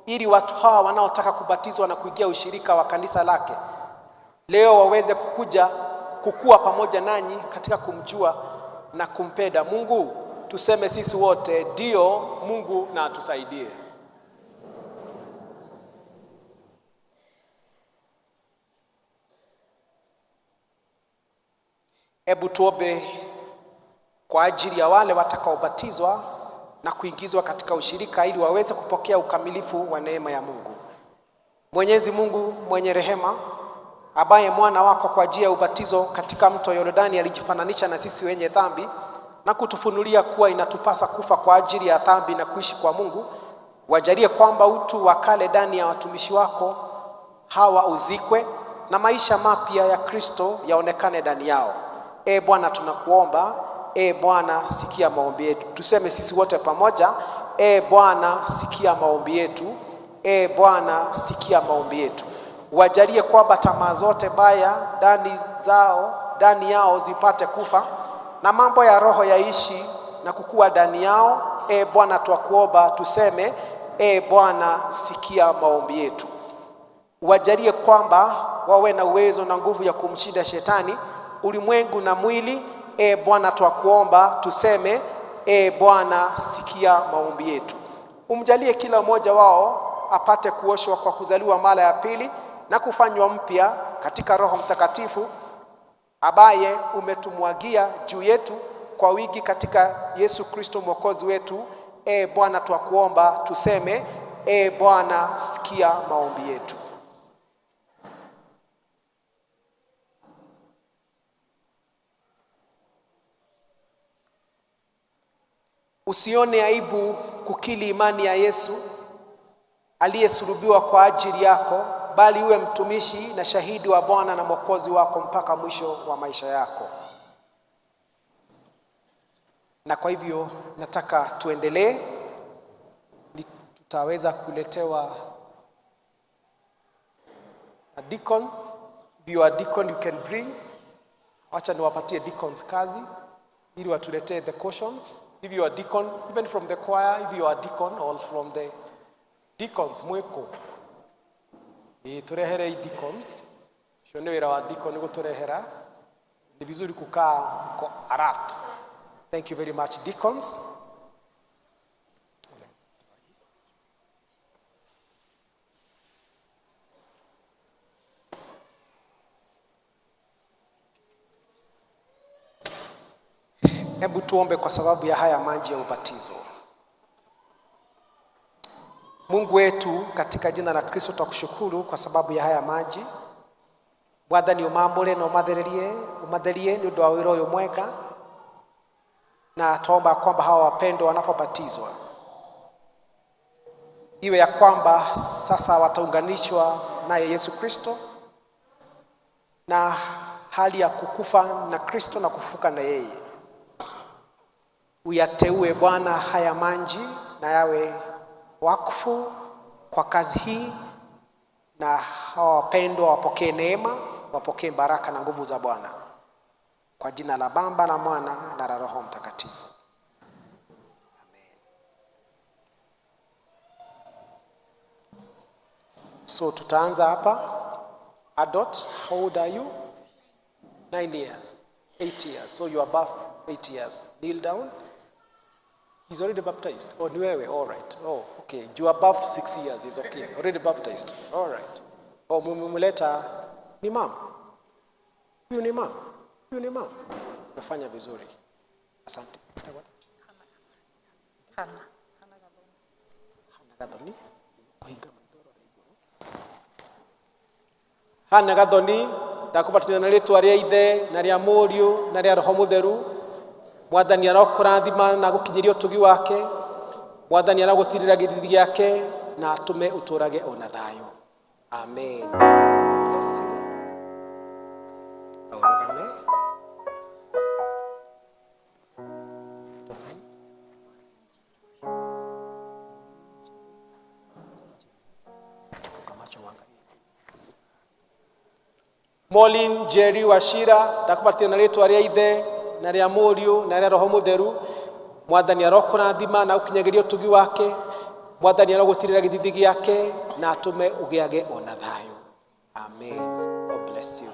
ili watu hawa wanaotaka kubatizwa na kuingia ushirika wa kanisa lake leo waweze kukuja kukua pamoja nanyi katika kumjua na kumpenda Mungu? Tuseme sisi wote ndio. Mungu na atusaidie. Hebu tuombe kwa ajili ya wale watakaobatizwa na kuingizwa katika ushirika ili waweze kupokea ukamilifu wa neema ya Mungu. Mwenyezi Mungu mwenye rehema, ambaye mwana wako kwa njia ya ubatizo katika mto Yordani alijifananisha na sisi wenye dhambi na kutufunulia kuwa inatupasa kufa kwa ajili ya dhambi na kuishi kwa Mungu, wajalie kwamba utu wa kale ndani ya watumishi wako hawa uzikwe na maisha mapya ya Kristo yaonekane ndani yao. E Bwana, tunakuomba. E Bwana, sikia maombi yetu. Tuseme sisi wote pamoja, E Bwana, sikia maombi yetu. E Bwana, sikia maombi yetu. Wajalie kwamba tamaa zote baya ndani yao zipate kufa na mambo ya roho yaishi na kukua ndani yao. E Bwana, twakuomba. Tuseme, E Bwana, sikia maombi yetu. Wajalie kwamba wawe na uwezo na nguvu ya kumshinda shetani, ulimwengu na mwili. E Bwana, twakuomba. Tuseme, E Bwana, sikia maombi yetu. Umjalie kila mmoja wao apate kuoshwa kwa kuzaliwa mara ya pili na kufanywa mpya katika Roho Mtakatifu ambaye umetumwagia juu yetu kwa wingi katika Yesu Kristo Mwokozi wetu. E Bwana, twakuomba. Tuseme, E Bwana, sikia maombi yetu. Usione aibu kukili imani ya Yesu aliyesulubiwa kwa ajili yako, bali uwe mtumishi na shahidi wa Bwana na Mwokozi wako mpaka mwisho wa maisha yako. Na kwa hivyo nataka tuendelee. Tutaweza kuletewa a deacon. If you are deacon, you can bring. Wacha niwapatie deacons kazi ili watuletee the cautions. If you are deacon, even from the choir, if you are deacon or from the deacons, mweko. Turehere deacons. Ucio nĩ wĩra wa deacon gũtũrehera. Ni vizuri kukaa mko alert. Thank you very much, deacons. Hebu tuombe kwa sababu ya haya maji ya ubatizo. Mungu wetu, katika jina la Kristo twakushukuru kwa sababu ya haya maji. Mwathani, umambũre na umathererie, umatherie nĩ ũndũ wa wĩra ũyũ mwega, na tuomba kwamba hawa wapendwa wanapobatizwa iwe ya kwamba sasa wataunganishwa naye Yesu Kristo na hali ya kukufa na Kristo na kufufuka na yeye. Uyateue Bwana haya maji na yawe wakfu kwa kazi hii, na hawa wapendwa wapokee neema, wapokee baraka na nguvu za Bwana. Kwa jina la Baba na Mwana na la Roho Mtakatifu. Amen. So tutaanza hapa. Adult, how old are you? 9 years, 8 years. So you are above 8 years. Kneel down. He's already baptized. Oh, ni wewe. All right. Oh, okay. You are above 6 years. Is okay. Already baptized. All right. Oh, mumemleta ni mama. Huyu ni mama. Huyu ni mama. Umefanya vizuri. Asante. Hana. Hana Gathoni. Hana Gathoni, ndakubatithia na rĩtwa rĩa Ithe na rĩa Mũriũ na rĩa Roho Mũtheru. Mwathani arokũrathima na gũkinyĩria ũtugi wake. Mwathani arogũtirĩra gĩthithi gĩake na atũme ũtũrage ona thayũ. Amen. Bless you. Na ũrũgame. Funga macho uangalie. Molin Jerry Wachira, ndakubatithia na rĩtwa rĩa Ithe na rĩa Mũriũ na rĩa Roho Mũtheru. Mwathani arokũrathima na gũkinyagĩria ũtugi wake. Mwathani arogũtirĩra gĩthithi gĩake na atũme ũgĩage ona thayũ. Amen. God bless you.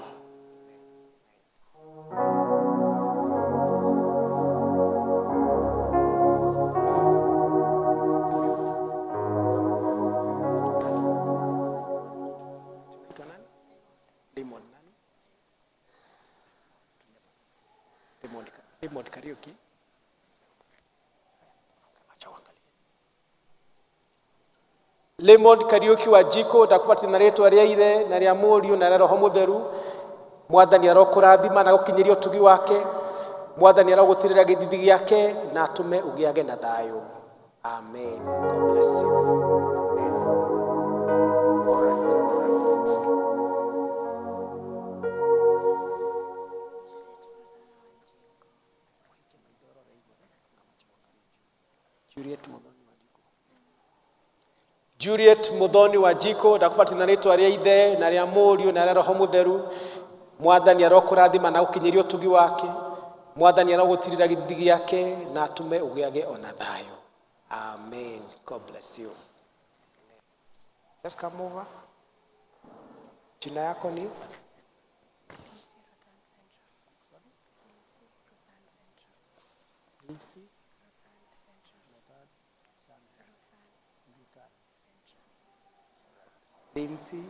Raymond nani? Raymond Kariuki. Acha uangalie. Raymond Kariuki wa Jiko ndakũbatithia na rĩtwa rĩa Ithe na rĩa Mũriũ na rĩa Roho Mũtheru. Mwathani arokũrathima na gũkinyĩria ũtugi wake. Mwathani arogũtirĩra gĩthithi gĩake na atũme ũgĩage na thayũ. Amen. God bless you. Amen. All right. All right. Juliet Muthoni wa Jiko. Juliet Muthoni wa Jiko ndakũbatithia na rĩtwa rĩa Ithe na rĩa Mũriũ na rĩa Roho Mũtheru. Mwathani arokũrathima na gũkinyĩria ũtugi wake. Mwathani arogũtirĩra gĩthithi gĩake na atũme ũgĩage ona thayũ. Amen. God bless you. Amen. Just come over. Jina yako ni? Lindsay. Lindsay.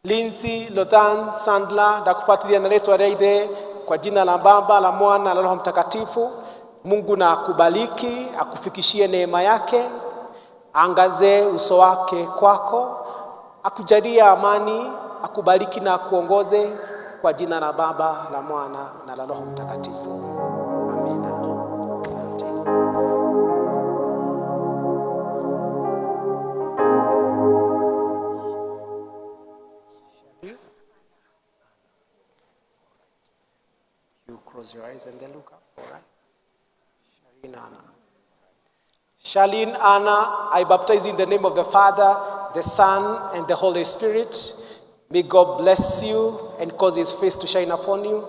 Lindsay Lothan Sandler ndakufuatilia na rĩtwa rĩa Ithe kwa jina la Baba la Mwana na Roho Mtakatifu. Mungu na akubariki, akufikishie neema yake, angaze uso wake kwako, akujalie amani, akubariki na akuongoze kwa jina la Baba la Mwana na la Roho Mtakatifu. Amina. Asante. You close your eyes and then look up, all right? Charlene Anna. Charlene Anna, I baptize you in the name of the Father, the Son, and the Holy Spirit. May God bless you and cause his face to shine upon you.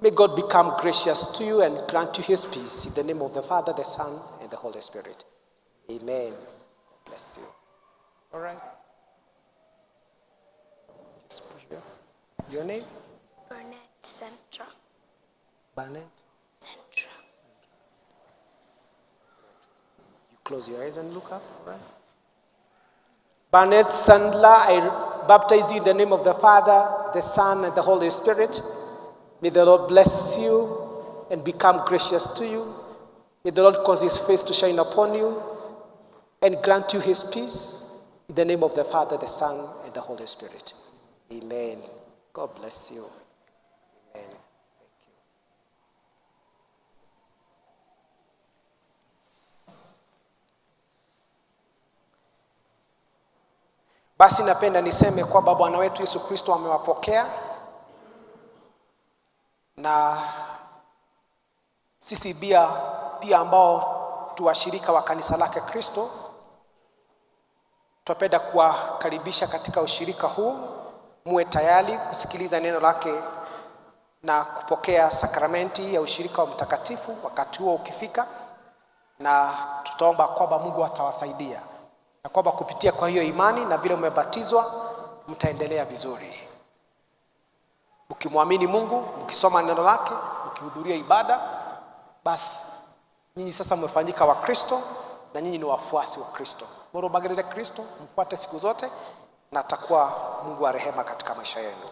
May God become gracious to you and grant you his peace. In the name of the Father, the Son, and the Holy Spirit. Amen. God bless you. All right. Just push here. Your name? Burnett Central. Barnett? Central. You close your eyes and look up, all right? Barnett Sandler, I baptize you in the name of the Father, the Son, and the Holy Spirit. May the Lord bless you and become gracious to you. May the Lord cause his face to shine upon you and grant you his peace. In the name of the Father, the Son, and the Holy Spirit. Amen. God bless you. Amen. Thank you. Basi napenda niseme kwamba Bwana wetu Yesu Kristo amewapokea na sisi pia ambao tu washirika wa kanisa lake Kristo twapenda kuwakaribisha katika ushirika huu. Muwe tayari kusikiliza neno lake na kupokea sakramenti ya ushirika wa mtakatifu wakati huo ukifika, na tutaomba kwamba Mungu atawasaidia na kwamba kupitia kwa hiyo imani na vile umebatizwa mtaendelea vizuri. Mkimwamini Mungu, mkisoma neno lake, mkihudhuria ibada, basi nyinyi sasa mmefanyika wa Kristo na nyinyi ni wafuasi wa Kristo. Murubagirire Kristo, mfuate siku zote na atakuwa Mungu wa rehema katika maisha yenu.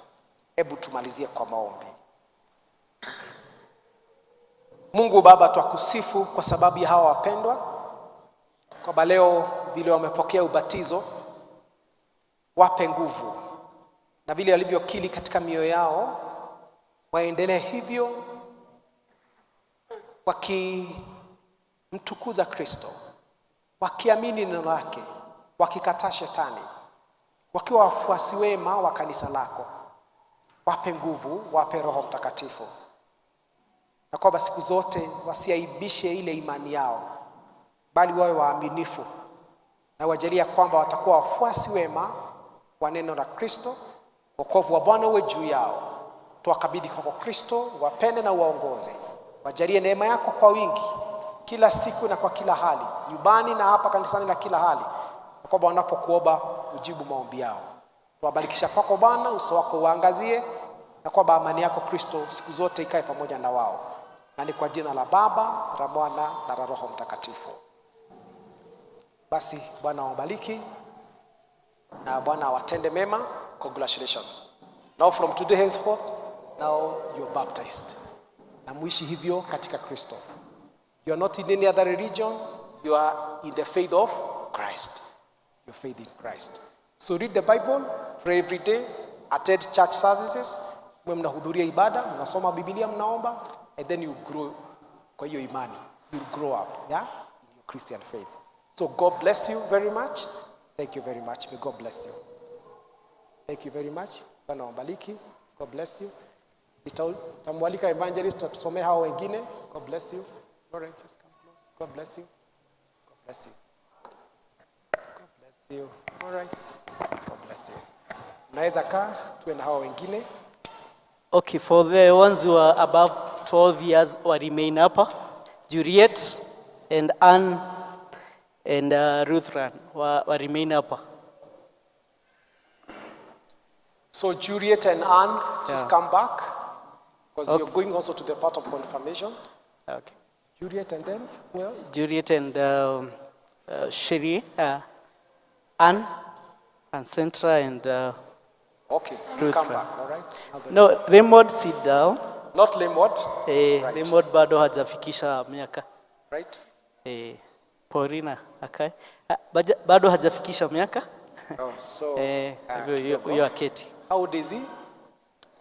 Hebu tumalizie kwa maombi. Mungu Baba, twakusifu kwa sababu ya hawa wapendwa, kwamba leo vile wamepokea ubatizo, wape nguvu na vile walivyokili katika mioyo yao, waendelee hivyo wakimtukuza Kristo, wakiamini neno lake, wakikataa shetani, wakiwa wafuasi wema wa kanisa lako. Wape nguvu, wape Roho Mtakatifu, na kwamba siku zote wasiaibishe ile imani yao, bali wawe waaminifu, na wajalia kwamba watakuwa wafuasi wema wa neno la Kristo. Wokovu wa Bwana uwe juu yao. Tuwakabidhi kwako Kristo, wapende na uwaongoze. Wajalie neema yako kwa wingi kila siku na kwa kila hali, nyumbani na hapa kanisani na kila hali, na kwamba wanapokuomba ujibu maombi yao. Tuwabarikisha kwako Bwana, uso wako uangazie, na kwamba amani yako Kristo siku zote ikae pamoja na wao. Na ni kwa jina la Baba, la Mwana na la Roho Mtakatifu. Basi Bwana awabariki na Bwana awatende mema. Congratulations. Now from today henceforth, now you're baptized. Na muishi hivyo katika Kristo. You are not in any other religion. You are in the faith of Christ. Your faith in Christ. So read the Bible, pray every day, attend church services, mwe mnahudhuria ibada, mnasoma Biblia, mnaomba, and then you grow kwa hiyo imani. You grow up, yeah, in your Christian faith. So God bless you very much. Thank you very much. May God bless you. Thank you very much. Bwana awabariki. God bless you. Nitamwalika evangelist atusomee hao wengine. God bless you. Lauren, just come close. God bless you. God bless you. God bless you. All right. God bless you. Mnaweza kaa tuwe na hao wengine. Okay, for the ones who are above 12 years or remain hapa, Juliet and Ann and Ruthran wa remain hapa. So Juliet and Ann, just Yeah. come back because Okay. you're going also to the part of confirmation. Okay. Juliet and then who else? Juliet and Sherry, Ann and Centra and Okay, Ruth come Ran. back, all right? Now the- No, Raymond sit down. Not Lemod, Eh, Right. Raymond bado hajafikisha miaka. right? Eh, Paulina akae. Ah, bado hajafikisha miaka. Oh, so Eh, hivyo kidogo. huyo aketi. How old is he?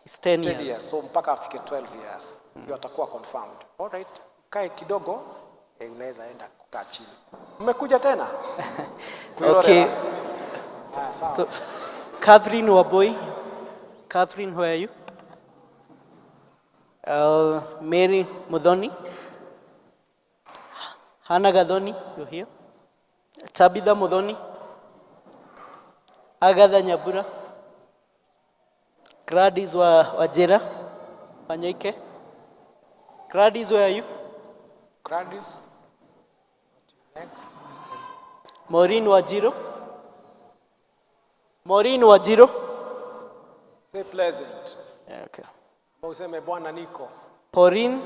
He's 10 10 years. years. So mpaka afike 12 years ndio atakuwa confirmed. All right. Kae kidogo, eh, unaweza enda kukaa chini. Mmekuja tena? Kuirorera. Okay. Ah, sawa. So, Catherine Waboi. Catherine, where are you? Mary Muthoni. Hannah Gathoni, you're here. Tabitha Muthoni. Agatha Nyabura. Gladys Wajera. Wanyoike. Gladys, where are you? Gladys. Next. Maureen Wajiro. Maureen Wajiro. Say pleasant. Yeah, okay. Ama useme Bwana niko. Pauline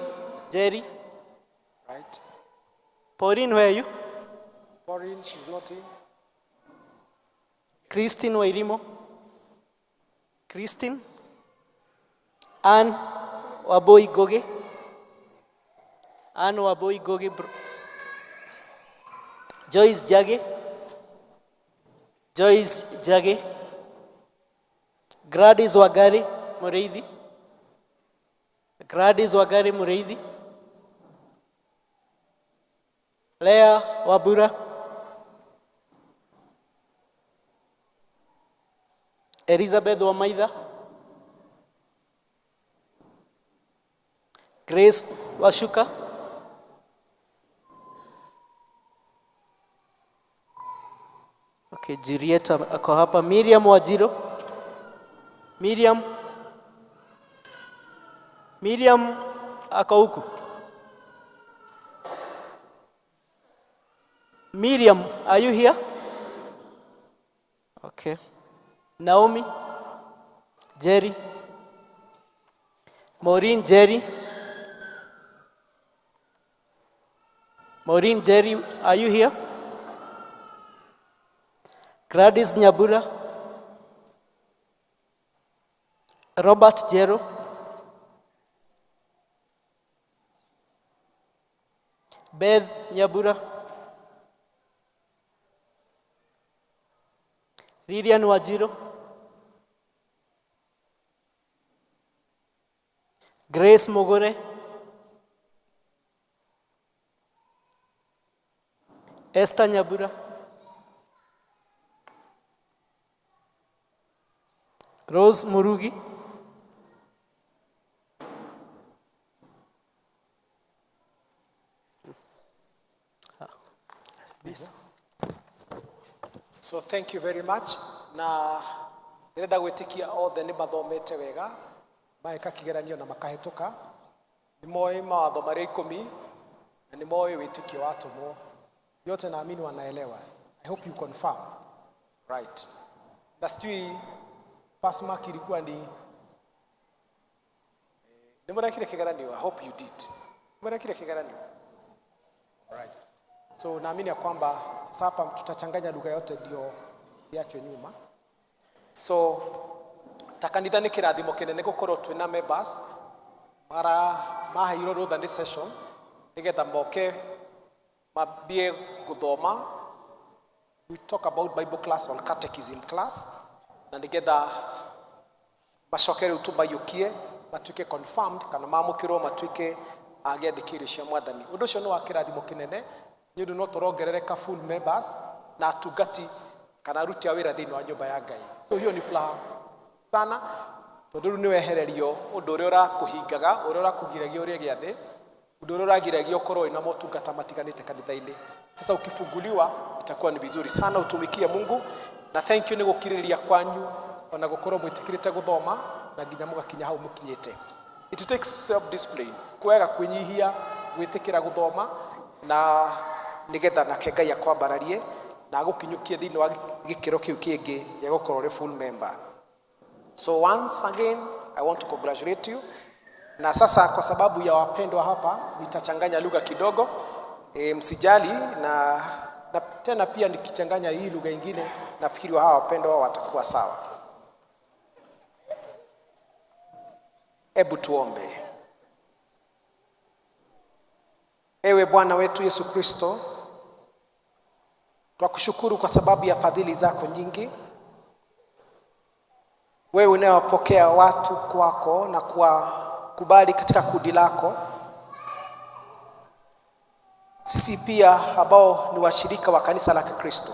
Jerry. Right? Pauline, where are you? Pauline, she's not in. Christine Wairimo. Christine. Ann Waboi Goge. Ann Waboi Goge. Bro. Joyce Jage. Joyce Jage. Gladys Wagari Mureithi. Gladys Wagari Mureithi. Leah Wabura. Elizabeth Wamaitha. Grace Washuka. Okay, Juliet ako hapa. Miriam Wajiro. Miriam. Miriam ako huku. Miriam, are you here? Okay. Naomi, Jerry, Maureen Jerry, Maureen Jerry, are you here? Gladys Nyabura, Robert Jero, Beth Nyabura, Lilian Wajiro, Grace Mogore, Esther Nyabura, Rose Murugi, So thank you very much. Na ndĩrenda gwĩtĩkia othe nĩ mathomete wega mageka kĩgeranio na makahĩtũka. Nĩ moĩ mawatho marĩa ikũmi na nĩ moĩ wĩtĩkio wa atũmwo. Yote naamini wanaelewa. I hope you confirm. Right. Na sijui pass mark ilikuwa ni nĩ mũrekire kĩgeranio. I hope you did. Nĩ mũrekire kĩgeranio. Right. So naamini ya kwamba sasa hapa tutachanganya lugha yote ndio siachwe nyuma. So ta kanitha nĩ kĩrathimo kĩnene gũkorwo twĩna members mara maheirwo rũtha nĩ session. Nigetha moke mambie guthoma. We talk about Bible class or catechism class, na nigetha macoke rĩu tũmaiyũkie matuĩke confirmed kana mamũkĩrwo matuĩke a gĩathĩ kĩrĩ cia mwathani. Ũndũ ũcio nĩ wa kĩrathimo kĩnene nĩ ũndũ no tũrongerereka full members na atungati kana aruti a wĩra thĩinĩ wa nyũmba ya Ngai. So hiyo ni furaha sana tondũ rĩu nĩ wehererio ũndũ ũrĩa ũrakũhingaga, ũrĩa ũrakũgiragia ũrĩe gĩathĩ, ũndũ ũrĩa ũragiragia ũkorwo wĩna motungata matiganĩte kanitha-inĩ. Sasa ukifunguliwa itakuwa ni vizuri sana utumikie Mungu, na thank you nĩ gũkirĩrĩria kwanyu ona gũkorwo mwĩtĩkĩrĩte gũthoma na nginya mũgakinya hau mũkinyĩte. It takes self discipline, kwega kwĩnyihia, gwĩtĩkĩra gũthoma na nĩgetha nake Ngai akwambararie na agũkinyũkie thĩinĩ wa gĩkĩro kĩu kĩngĩ gĩa gũkorwo ũrĩ full member. So once again I want to congratulate you. Na sasa kwa sababu ya wapendwa hapa nitachanganya lugha kidogo, msijali na tena pia nikichanganya hii lugha ingine nafikiri hawa wapendwa watakuwa sawa. Ebu tuombe. Ewe Bwana wetu Yesu Kristo, twakushukuru kwa sababu ya fadhili zako nyingi. Wewe unayewapokea watu kwako na kuwakubali katika kundi lako. Sisi pia ambao ni washirika wa kanisa la Kikristo,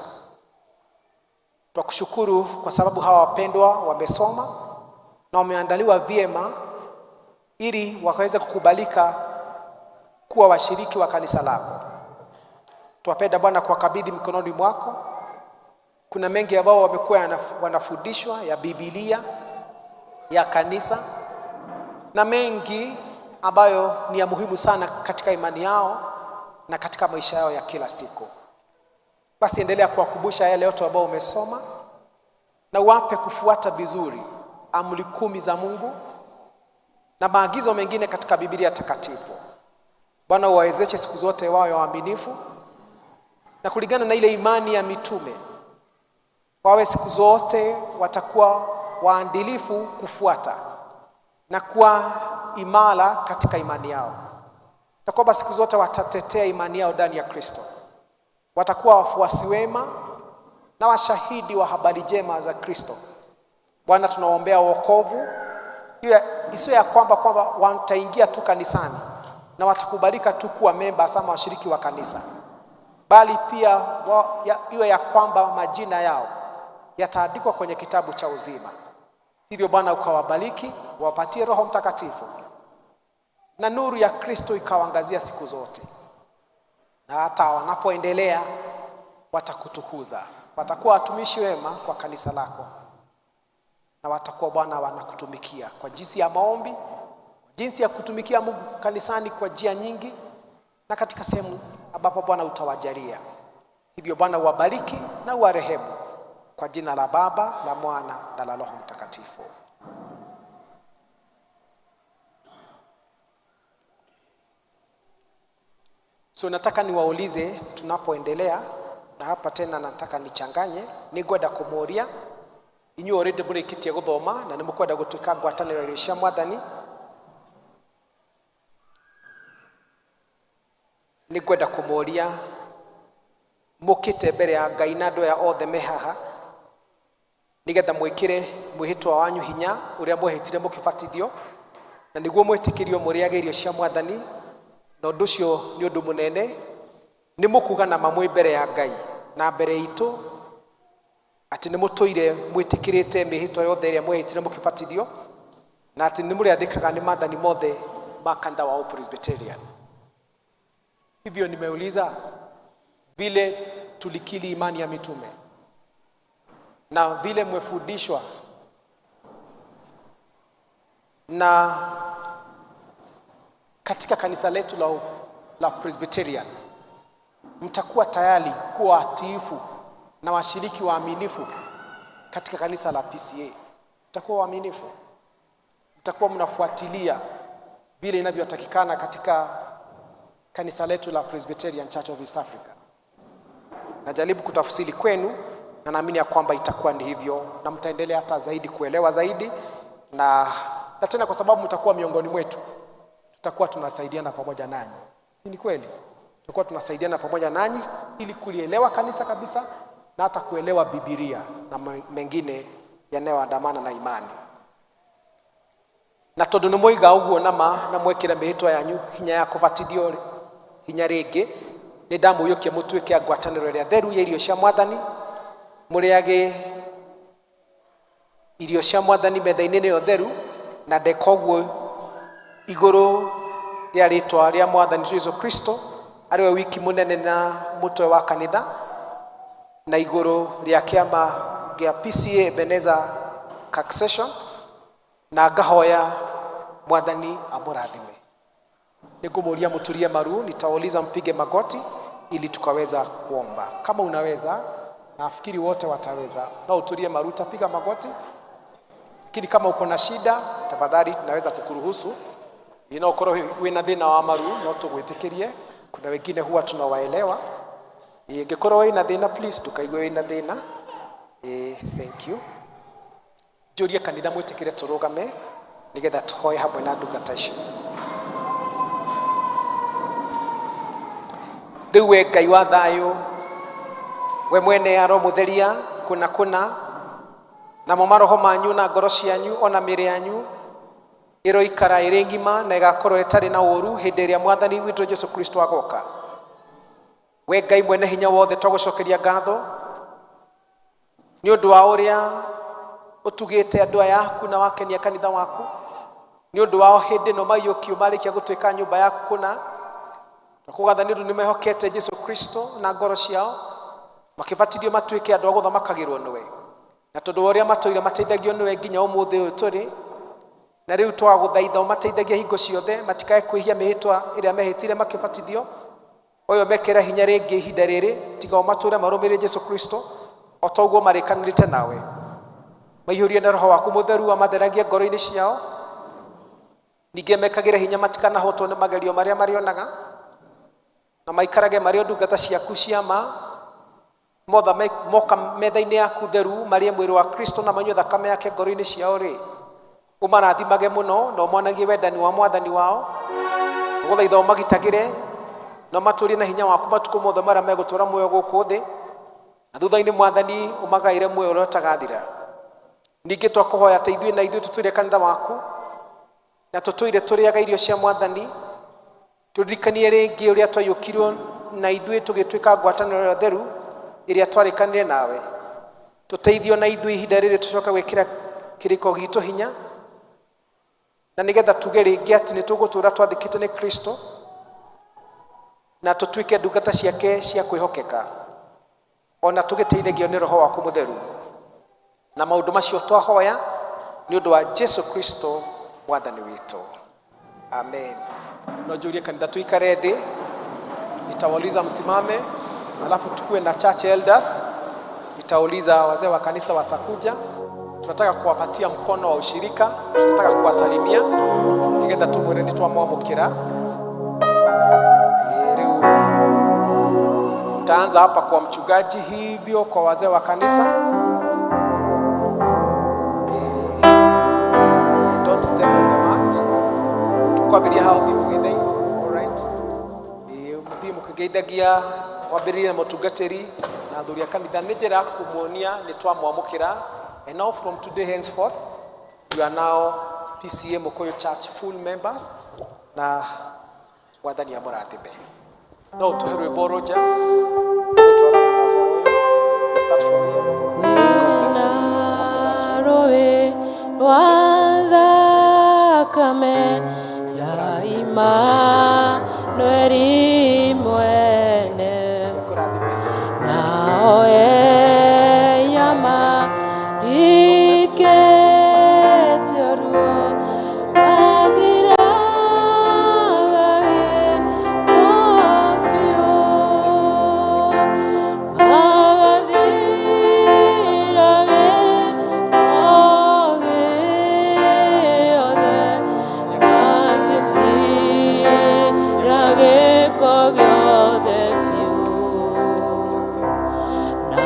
twakushukuru kwa sababu hawa wapendwa wamesoma na wameandaliwa vyema ili wakaweze kukubalika kuwa washiriki wa kanisa lako. Twapenda Bwana kuwakabidhi mikononi mwako. Kuna mengi ambao wamekuwa wanafundishwa ya Biblia, ya kanisa, na mengi ambayo ni ya muhimu sana katika imani yao na katika maisha yao ya kila siku. Basi endelea kuwakumbusha yale yote ambayo umesoma na uwape kufuata vizuri amri 10 za Mungu na maagizo mengine katika Biblia takatifu. Bwana uwawezeshe siku zote wawe waaminifu na kulingana na ile imani ya mitume, wawe siku zote watakuwa waadilifu kufuata na kuwa imara katika imani yao, na kwamba siku zote watatetea imani yao ndani ya Kristo. Watakuwa wafuasi wema na washahidi wa habari njema za Kristo. Bwana, tunaombea wokovu, isiyo ya kwamba wataingia tu kanisani na watakubalika tu kuwa members ama washiriki wa kanisa, bali pia iwe ya kwamba majina yao yataandikwa kwenye kitabu cha uzima. Hivyo Bwana ukawabariki, wapatie Roho Mtakatifu na nuru ya Kristo ikawaangazia siku zote, na hata wanapoendelea watakutukuza, watakuwa watumishi wema kwa kanisa lako, na watakuwa Bwana wanakutumikia kwa jinsi ya maombi, jinsi ya kutumikia Mungu kanisani kwa njia nyingi, na katika sehemu ambapo Bwana utawajalia. Hivyo Bwana uwabariki na uwarehemu, kwa jina la Baba, la Mwana na la Roho Mtakatifu. So nataka niwaulize tunapoendelea, na hapa tena nataka nichanganye, ningwenda kumuria inyuĩ already mũrĩkĩtie gũthoma na nĩ mũkwenda gũtuĩka ngwatanĩro irio cia mwathani. Nĩngwenda kũmũria mũkĩte mbere ya Ngai na andũ aya othe me haha, nĩgetha mwĩkĩre mwĩhĩtwa wanyu hinya ũrĩa mwehĩtire mũkĩbatithio, na nĩguo mwĩtĩkĩrio mũrĩage irio cia mwathani. Na ũndũ ũcio nĩ ũndũ mũnene, nĩ mũkuga na mamwe mbere ya Ngai na mbere itũ atĩ nĩ mũtũire mwĩtĩkĩrĩte mĩhĩtwa yothe ĩrĩa mwehĩtire mũkĩbatithio, na atĩ nĩ mũrĩathĩkaga nĩ maathani mothe ma kanitha wa Presbyterian. Hivyo nimeuliza vile tulikili imani ya mitume na vile mwefundishwa na katika kanisa letu la Presbyterian, mtakuwa tayari kuwa watiifu na washiriki waaminifu katika kanisa la PCA. Mtakuwa waaminifu, mtakuwa mnafuatilia vile inavyotakikana katika kanisa letu la Presbyterian Church of East Africa. Najaribu kutafsiri kwenu na naamini ya kwamba itakuwa ni hivyo, na mtaendelea hata zaidi kuelewa zaidi, na tena kwa sababu mtakuwa miongoni mwetu, tutakuwa tunasaidiana pamoja nanyi, Si ni kweli? Tutakuwa tunasaidiana pamoja nanyi ili kulielewa kanisa kabisa na hata kuelewa Biblia na mengine yanayoandamana na imani. Na tondu nĩ mwoiga ũguo nama na mwekĩra mĩhĩtwa yanyu hinya ya kũbatithio hinya rĩngĩ, nĩ ndamũiyũkia mũtuĩke a ngwatanĩro ĩrĩa theru ya irio cia mwathani, mũrĩage irio cia mwathani metha-inĩ nĩyo theru, na ndeka ũguo igũrũ rĩa rĩtwa rĩa mwathani Jesu Kristo arĩwe wiki mũnene na mũtwe wa kanitha, na igũrũ rĩa kĩama gĩa PCA Ebenezer Succession, na ngahoya mwathani amũrathime. Nĩngũmũria mũturie maru, nitauliza mpige magoti ili tukaweza kuomba. Kama unaweza, nafikiri wote wataweza. Na uturie maru, utapiga magoti. Lakini kama uko na shida, tafadhali tunaweza kukuruhusu. Inokorwo wĩna thĩna wa maru, no tũgwĩtĩkĩrie. Kuna wengine huwa tunawaelewa. Ingĩkorwo wĩna thĩna, please ndũkaigue wĩna thĩna. Thank you. Njũrie kanitha mwĩtĩkĩre tũrũgame nĩgetha tũhoe hamwe na ndungata icio. Rĩu we Ngai wa thayũ, we mwene aromũtheria kũna kũna, namo maroho manyu na ngoro cianyu ona mĩĩrĩ yanyu ĩroikara ĩrĩ ng'ima na ĩgakorwo ĩtarĩ na ũũru hĩndĩ ĩrĩa mwathani witũ Jesu Kristo agoka. We Ngai mwene hinya wothe, twagũcokeria ngatho nĩ ũndũ wa ũrĩa ũtugĩte andũ aya aku na wakenia kanitha waku, nĩ ũndũ wao hĩndĩ ĩno maiyũkio marĩkia gũtuĩka nyũmba yaku kũna, na kũgatha nĩ ũndũ nĩ mehokete Jesu Kristo na ngoro ciao, makĩbatithio matuĩke andũ a gũthamakagĩrwo nĩwe, na tondũ wa ũrĩa matũire mateithagio nĩwe nginya ũmũthĩ ũyũ tũrĩ, na rĩu twagũthaitha ũmateithagie hingo ciothe matikae kwĩhia mĩhĩtwa ĩrĩa mehĩtire makĩbatithio, ũyũ mekĩre hinya rĩngĩ ihinda rĩrĩ, tiga o matũre marũmĩrĩre Jesu Kristo o ta ũguo marĩkanĩrĩte nawe. Maihũrie na roho waku mũtheru amatheragie ngoro-inĩ ciao, ningĩ mekagĩre hinya matikanahotwo nĩ magerio marĩa marĩonaga, na maikarage marĩ o ndungata ciaku cia ma, motha moka metha-inĩ yaku theru marĩe mwĩrĩ wa Kristo na manyue thakame yake ngoro-inĩ ciao rĩ, ũmarathimage mũno na ũmonagie wendani wa mwathani wao. Gũthaitha ũmagitagĩre na ũmatũrie na hinya waku matukũ mothe marĩa megũtũũra muoyo gũkũ thĩ, na thutha-inĩ mwathani ũmagaĩre muoyo ũrĩa ũtagathira. Ningĩ twakũhoya atĩ ithuĩ na ithuĩ tũtũire kanitha waku na tũtũire tũrĩaga irio cia mwathani, tũririkanie rĩngĩ ũrĩa twaiyũkirwo na ithuĩ tũgĩtuĩka ngwatanĩro ĩrĩa theru ĩrĩa twarĩkanire nawe. Tũteithio na ithuĩ ihinda rĩrĩ tũcoke gwĩkĩra kĩrĩko gitũ hinya, na nĩgetha tuge rĩngĩ atĩ nĩ tũgũtũũra twathĩkĩte nĩ Kristo na tũtuĩke ndungata ciake cia kwĩhokeka, ona tũgĩteithagio nĩ roho waku mũtheru. Na maũndũ macio twahoya nĩ ũndũ wa Jesu Kristo mwathani witũ, amen. No njũrie kanitha tuikare thĩ, nitawauliza msimame, alafu tukue na church elders. Nitauliza wazee wa kanisa watakuja. Tunataka kuwapatia mkono wa ushirika, tunataka kuwasalimia nigetha tumwire nĩ twamwamũkĩra. Rĩu taanza hapa kwa mchungaji, hivyo kwa wazee wa kanisa. Don't step on the mat. Tukwambĩria hau thiĩ mũgeithai. All right, mũthiĩ mũkĩgeithagia, wambĩrĩrie na mũtungatĩri na athuri a kanitha. Nĩ njĩra ya kũmuonia nĩ twamwamũkĩra. And now from today henceforth you are now PCA Mukuyu Church full members, na mwathani amũrathime. No ũtũhe rwĩmbo Rogers gũtwarana na ũhoro ũyũ. We start from here. God bless you. Rũĩ rwa thakame ya Imanueli mwene, nao eyamarikĩtie ruo mathiraga gĩko biũ, magathira gĩko gĩothe, magathira gĩko gĩothe biũ. Na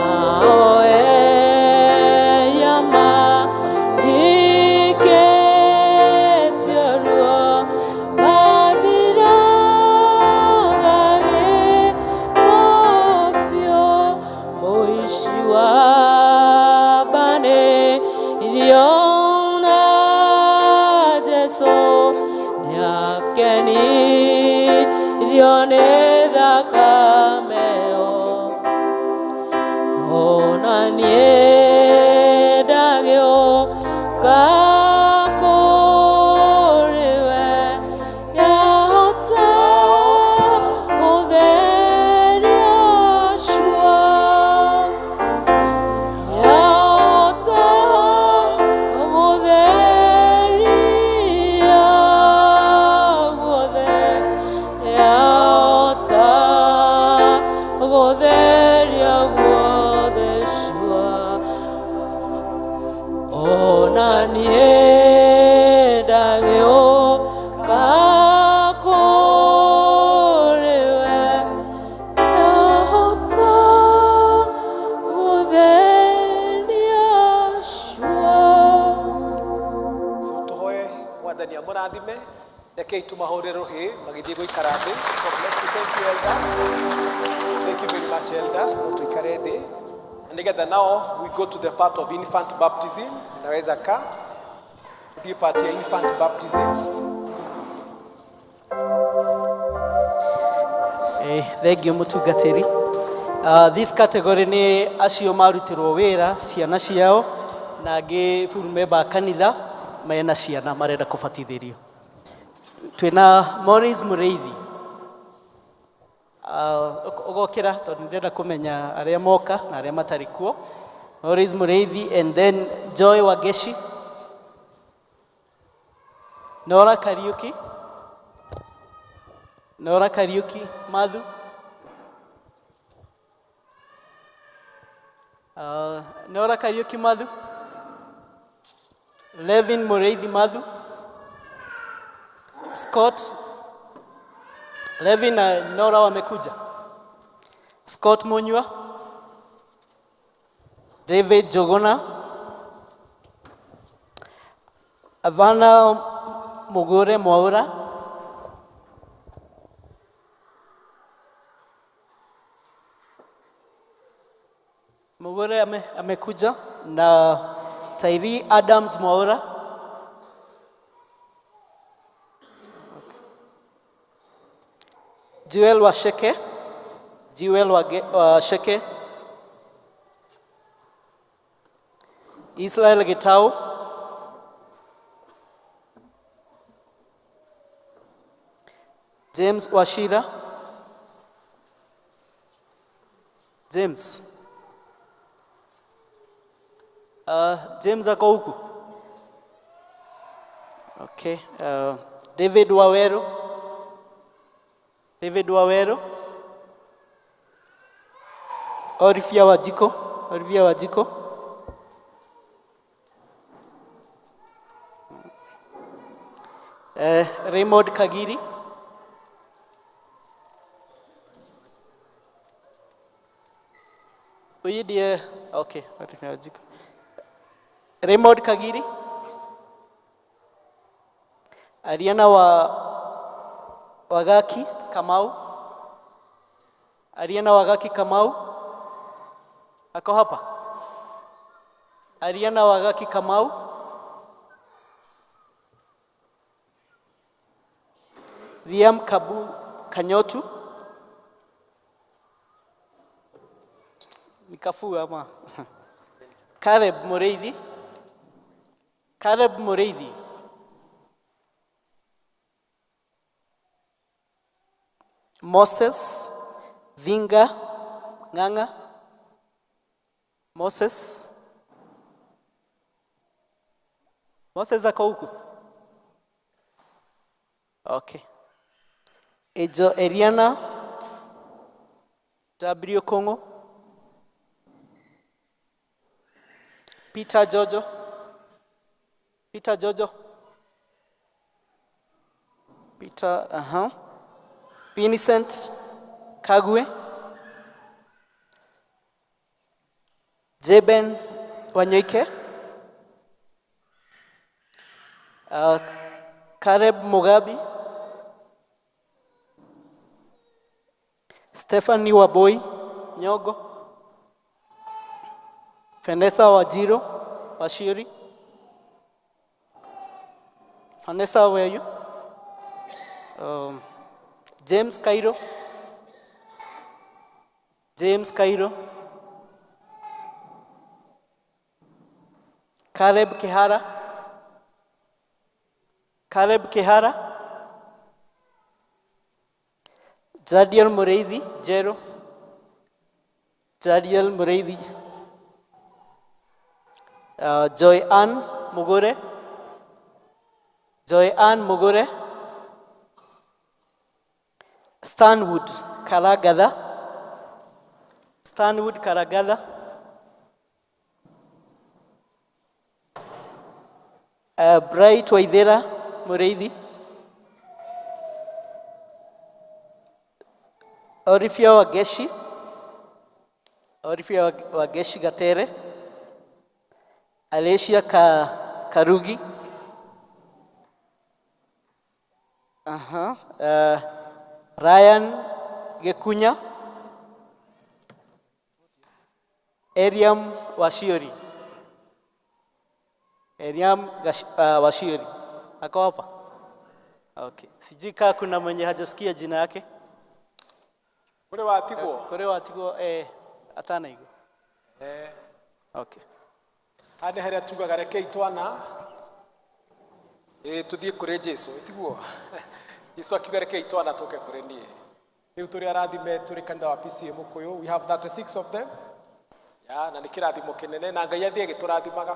Gũtheria guothe cua ona niĩ ndagĩũka kũrĩ we ndahota gũtheria cua. So tũhoe Mwathani amũrathime. Rekei tũmahũre rũhĩ magĩthiĩ gũikara thĩ. God bless you. Thank you, elders. Thank you very much, elders. No tũikare thĩ na nĩgetha now we go to the part of infant baptism. Naweza ka thiĩ part ya infant baptism. Thengiũ mũtungatĩri. This category nĩ acio marutirwo wĩra ciana ciao na angĩ full member a kanitha mena ciana marenda kũbatithĩrio. Twĩna Maurice Mũrĩithi. Ũgokĩra tondũ nĩndĩrenda kũmenya arĩa moka na arĩa matarĩ kuo. Maurice Mũrĩithi and then Joy Wageshi. Nora Kariuki. Nora Kariuki Madhu. Nora Kariuki Madhu. Levin Mureithi Madhu. Scott. Levin na Nora wamekuja. Scott Munyua. David Jogona. Avana Mugure Mwaura. Mugure amekuja na Tairi Adams Mwaura. Jewel Washeke. Jewel Washeke. Israel Gitau. James Wachira. James. James ako huku. Okay. David Waweru. David Waweru. Olivia Wajiko. Olivia Wajiko. Raymond Kagiri. Huyu ndiye, okay, Olivia Wajiko. Raymond Kagiri. Ariana wa Wagaki Kamau. Ariana Wagaki Kamau. Ako hapa. Ariana Wagaki Kamau. Liam Kabu Kanyotu. Nikafu ama. Caleb Mureithi. Caleb Mureithi. Moses Vinga Nganga. Moses. Moses ako huku. Okay. Ejo Eliana W Kongo. Peter Jojo. Peter Jojo. Peter, Vincent Kagwe. Jeben Wanyoike. Caleb Mugabi. Stephanie Waboi Nyogo. Vanessa Wajiro Washiri. Vanessa, where are you? James Cairo. James Cairo. Caleb Kehara. Caleb Kehara. Jadiel Mureithi, Jero. Jadiel Mureithi. Joy Ann Mugure. Joy Ann Mugure. Stanwood Kalagatha. Stanwood Karagatha. Bright Waithera Mureithi. Orifia Wageshi. Orifia Wageshi Gatere. Alicia Karugi. Ryan Gekunya. Eriam Washiori. Eriam Washiori. Ako hapa? Okay. Sijui kama kuna mwenye hajasikia jina yake. Kule watigwo. Kule watigwo atana igo. Okay. Hande haria tugaga rekei twana tuthie kuri Jesu tiguo. Jesu akiuga rekei twana tuke kuri nie. Riu turi arathime turi kanitha wa PCA Mukuyu. We have 36 of them. Ya, na nĩ kĩrathimo kĩnene na Ngai athiĩ agĩtũrathimaga.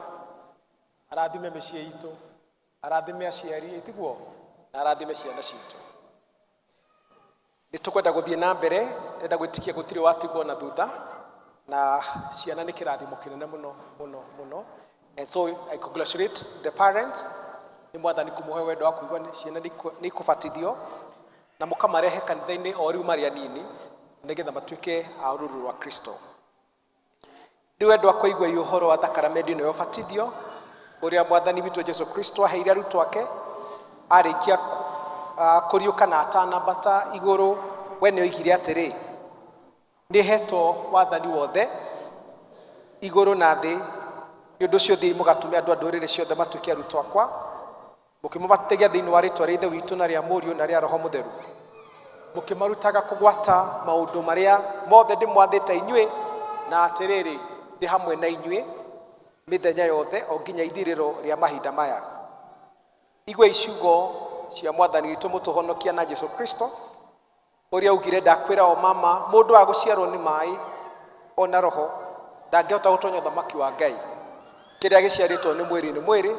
Arathime mĩciĩ itũ, arathime aciari, tiguo, na arathime ciana citũ. Nĩ tũkwenda gũthiĩ na mbere, ndĩrenda gwĩtĩkia gũtirĩ watigwo na thutha, na ciana nĩ kĩrathimo kĩnene mũno mũno mũno. And so I congratulate the parents, nĩ Mwathani kũmũhe wendo wa kũigua nĩ ciana nĩ ikũbatithio, na mũkamarehe kanitha-inĩ o rĩu marĩ anini, nĩgetha matuĩke a rũrũ rwa Kristo. Rĩu wendo wa kũigua ũhoro wa thakaramenti ĩno ya ũbatithio, ũrĩa Mwathani witũ Jesu Kristo aheire arutwo ake, arĩkia kũriũka na atanambata igũrũ, we nĩ oigire atĩrĩ, nĩhetwo wathani wothe igũrũ na thĩ, nĩ ũndũ ũcio thiĩi mũgatũme andũ a ndũrĩrĩ ciothe matuĩke arutwo akwa, mũkĩmabatithagia thĩinĩ wa rĩĩtwa rĩa Ithe witũ na rĩa Mũriũ na rĩa Roho Mũtheru, mũkĩmarutaga kũgwata maũndũ marĩa mothe ndĩmwathĩte inyuĩ, na atĩrĩrĩ, ndĩ hamwe na inyuĩ mĩthenya yothe o nginya ithirĩro rĩa mahinda maya. Igua ciugo cia Mwathani witũ mũtũhonokia na Jesu Kristo, ũrĩa augire ndakwĩra o mama, mũndũ wa gũciarwo nĩ maĩ ona roho ndangĩhota gũtonya ũthamaki wa Ngai. Kĩrĩa gĩciarĩtwo nĩ mwĩrĩ nĩ mwĩrĩ,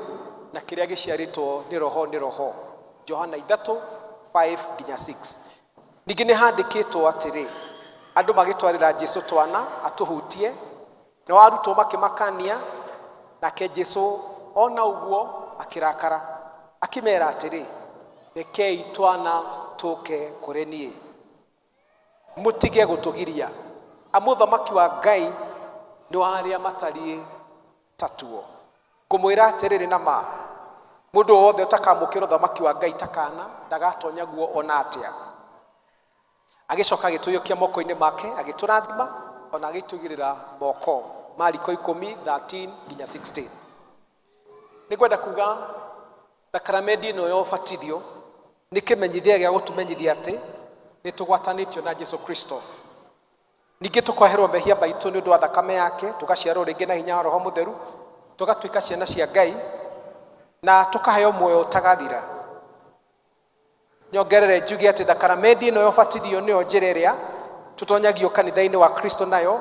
na kĩrĩa gĩciarĩtwo nĩ roho nĩ roho. Johana 3:5 nginya 6. Ningĩ nĩ handĩkĩtwo atĩrĩ, andũ magĩtwarĩra Jesu twana atũhutie, nao arutwo makĩmakania, nake Jesu ona ũguo akĩrakara, akĩmera atĩrĩ, rekei twana tũke kũrĩ niĩ, mũtige gũtũgiria, amu ũthamaki wa Ngai nĩ wa arĩa matariĩ ta tuo. Ngũmwĩra atĩrĩrĩ na ma, mũndũ o wothe ũtakamũkĩra ũthamaki wa Ngai ta kaana ndagatonya guo ona atĩa. Agĩcoka agĩtũiyũkia moko-inĩ make, agĩtũrathima, ona agĩtũigĩrĩra moko. Mariko 10:13 nginya 16. Nĩngwenda kuga thakaramenti ĩno ya ũbatithio nĩ kĩmenyithia gĩa gũtũmenyithia atĩ nĩ tũgwatanĩtio na Jesu Kristo. Ningĩ tũkoherwo mehia maitũ nĩ ũndũ wa thakame yake, tũgaciarwo rĩngĩ na hinya wa Roho Mũtheru, tũgatuĩka ciana cia Ngai, na tũkaheo muoyo ũtagathira. Nyongerere njuge atĩ thakaramenti ĩno ya ũbatithio nĩyo njĩra ĩrĩa tũtonyagio kanitha-inĩ wa Kristo nayo,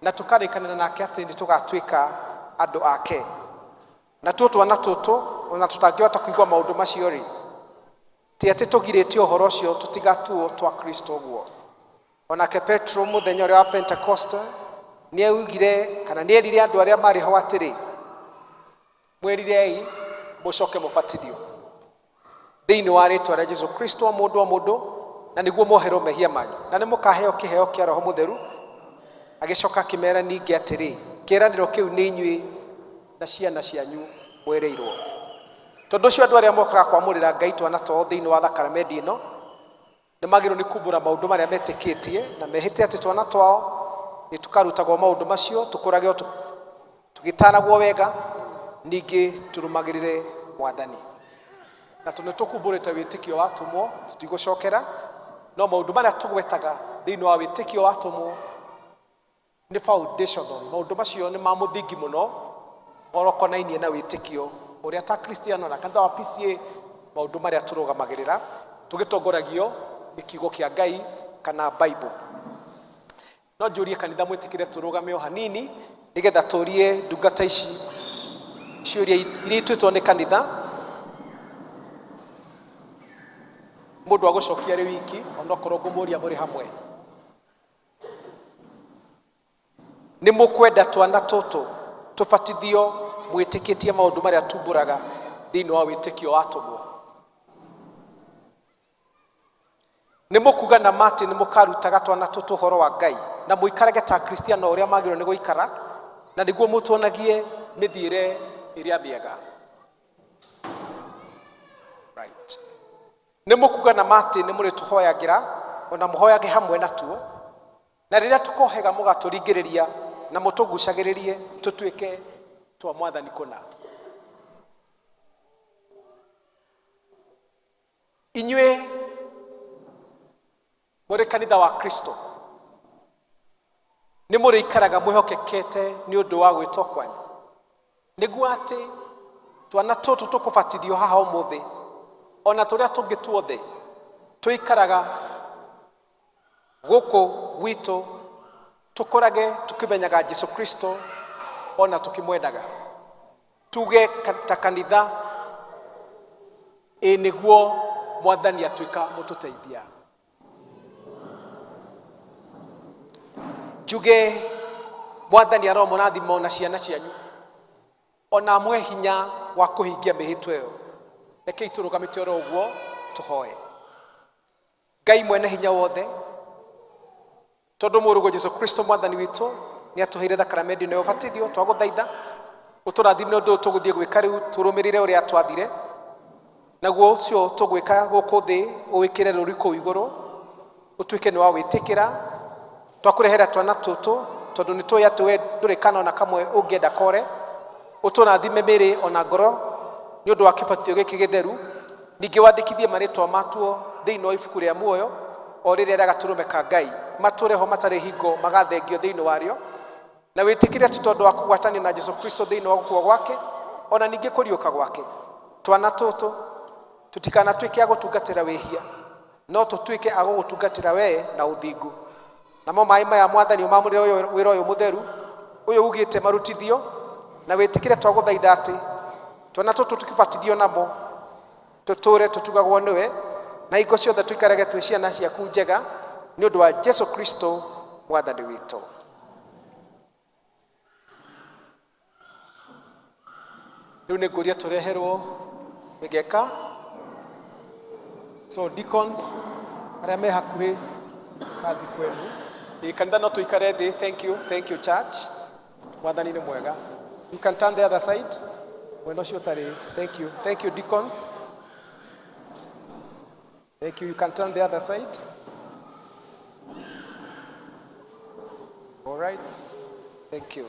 na tũkarĩkanĩra nake atĩ nĩ tũgatuĩka andũ ake. Na tuo twana tũtũ, ona tũtangĩhota kũigua maũndũ macio rĩ, ti atĩ tũgirĩtio ũhoro ũcio tũtigatuo twa Kristo ũguo. Onake Petro mũthenya ũrĩa wa Pentecoste nĩ augire kana nĩ erire andũ arĩa marĩ ho atĩrĩ, mwĩrirei mũcoke mũbatithio thĩinĩ wa rĩĩtwa rĩa Jesu Kristo, o mũndũ o mũndũ, na nĩguo moherwo mehia manyu, na nĩ mũkaheo kĩheo kĩa Roho Mũtheru. Agĩcoka akĩmera ningĩ atĩrĩ, kĩĩranĩro kĩu nĩ inyuĩ na ciana cianyu mwĩrĩirwo. Tondũ ũcio andũ arĩa mokaga kwamũrĩra Ngai twana twao thĩinĩ wa thakaramenti ĩno nĩ magĩrĩirwo nĩ kumbũra maũndũ marĩa metĩkĩtie na mehĩte atĩ twana twao nĩ tũkarutagwo maũndũ macio, tũkũragio tũgĩtaragwo wega, ningĩ tũrũmagĩrĩre Mwathani. Na tondũ nĩ tũkumbũrĩte wĩtĩkio wa atũmwo, tũtigũcokera, no maũndũ marĩa tũgwetaga thĩinĩ wa wĩtĩkio wa atũmwo nĩ foundational. Maũndũ macio nĩ ma mũthingi mũno ũrokonainie na wĩtĩkio ũrĩa ta Kristiano na kanitha wa PCA, maũndũ marĩa tũrũgamagĩrĩra tũgĩtongoragio nĩ kiugo kĩa Ngai kana Bible. No njũrie kanitha mwĩtĩkĩre tũrũgame o hanini nĩgetha tũrie ndungata ici ciũria iria ituĩtwo nĩ kanitha. Mũndũ agũcokia arĩ wiki, onokorwo ngũmũria mũrĩ hamwe. Nĩ mũkwenda twana tũtũ tũbatithio mwĩtĩkĩtie maũndũ marĩa tumbũraga thĩinĩ wa wĩtĩkio wa atũmwo? Nĩ mũkuga na ma atĩ nĩ mũkarutaga twana tũtũ ũhoro wa Ngai na mũikarage ta Akristiano ũrĩa magĩrĩirwo nĩ gũikara, na nĩguo mũtuonagie mĩthiĩre ĩrĩa mĩega? Right. Nĩ mũkuga na ma atĩ nĩ mũrĩtũhoyagĩra ona mũhoyage hamwe natuo, na rĩrĩa tũkohega mũgatũringĩrĩria na mũtũgucagĩrĩrie tũtuĩke twa Mwathani kũna. Inyuĩ mũrĩ kanitha wa Kristo nĩ mũrĩikaraga mwĩhokekete nĩ ũndũ wa gwĩtwo kwanyu, nĩguo atĩ twana tũtũ tũkũbatithio haha ũmũthĩ ona tũrĩa tũngĩ tuothe tũikaraga gũkũ gwitũ tũkũrage tũkĩmenyaga Jesu Kristo ona tũkĩmwendaga, tuge ta kanitha ĩ nĩguo Mwathani atuĩka mũtũteithia. Njuge Mwathani aromũrathima ona ciana cianyu, ona amwe hinya wa kũhingia mĩhĩtwa ĩyo. Rekei tũrũgamĩte oro ũguo tũhoe. Ngai mwene hinya wothe, tondũ mũrũguo Jesu Kristo Mwathani witũ nĩ atũheire thakaramendi ĩno ya ũbatithio, twagũthaitha ũtũrathime ũndũ ũyũ tũgũthiĩ gwĩka rĩu, tũrũmĩrĩre ũrĩa twathire, naguo ũcio tũgwĩka gũkũ thĩ ũwĩkĩre rũri kũu igũrũ, ũtuĩke nĩ wa wĩtĩkĩra. Twakũrehera twana tũtũ tondũ nĩ tũĩ atĩ we ndũrĩ kana ona kamwe ũngĩenda kore, ũtũrathime mĩĩrĩ ona ngoro nĩ ũndũ wa kĩbatithio gĩkĩ gĩtheru, ningĩ wandĩkithie marĩtwa matuo thĩinĩ wa ibuku rĩa muoyo o rĩrĩa rĩa gatũrũme ka Ngai, matũre ho matarĩ hingo magathengio thĩinĩ warĩo, na wĩtĩkĩre atĩ tondũ wa kũgwatanio na Jesu Kristo thĩinĩ wa gũkua gwake ona ningĩ kũriũka gwake, twana tũtũ tũtikanatuĩke a gũtungatĩra wĩhia, no tũtuĩke a gũgũtungatĩra we na ũthingu. Namo maĩ maya Mwathani ũmamũrĩre wĩra ũyũ mũtheru ũyũ ugĩte marutithio, na wĩtĩkĩre twagũthaitha atĩ twana tũtũ tũkĩbatithio namo tũtũre tũtugagwo nĩwe, na hingo ciothe tũikarage twĩ ciana ciaku njega nĩ ũndũ wa Jesu Kristo Mwathani witũ. Rĩu nĩ ngũria tũreherwo mĩgeka. So deacons arĩa me hakuhĩ, kazi kwenu. Ĩ kanitha no tũikare thĩ. Thank you, thank you church. Mwathani nĩ mwega. You can turn the other side, mwena ũcio ũtarĩ. Thank you, thank you deacons, thank you. You can turn the other side. All right, thank you.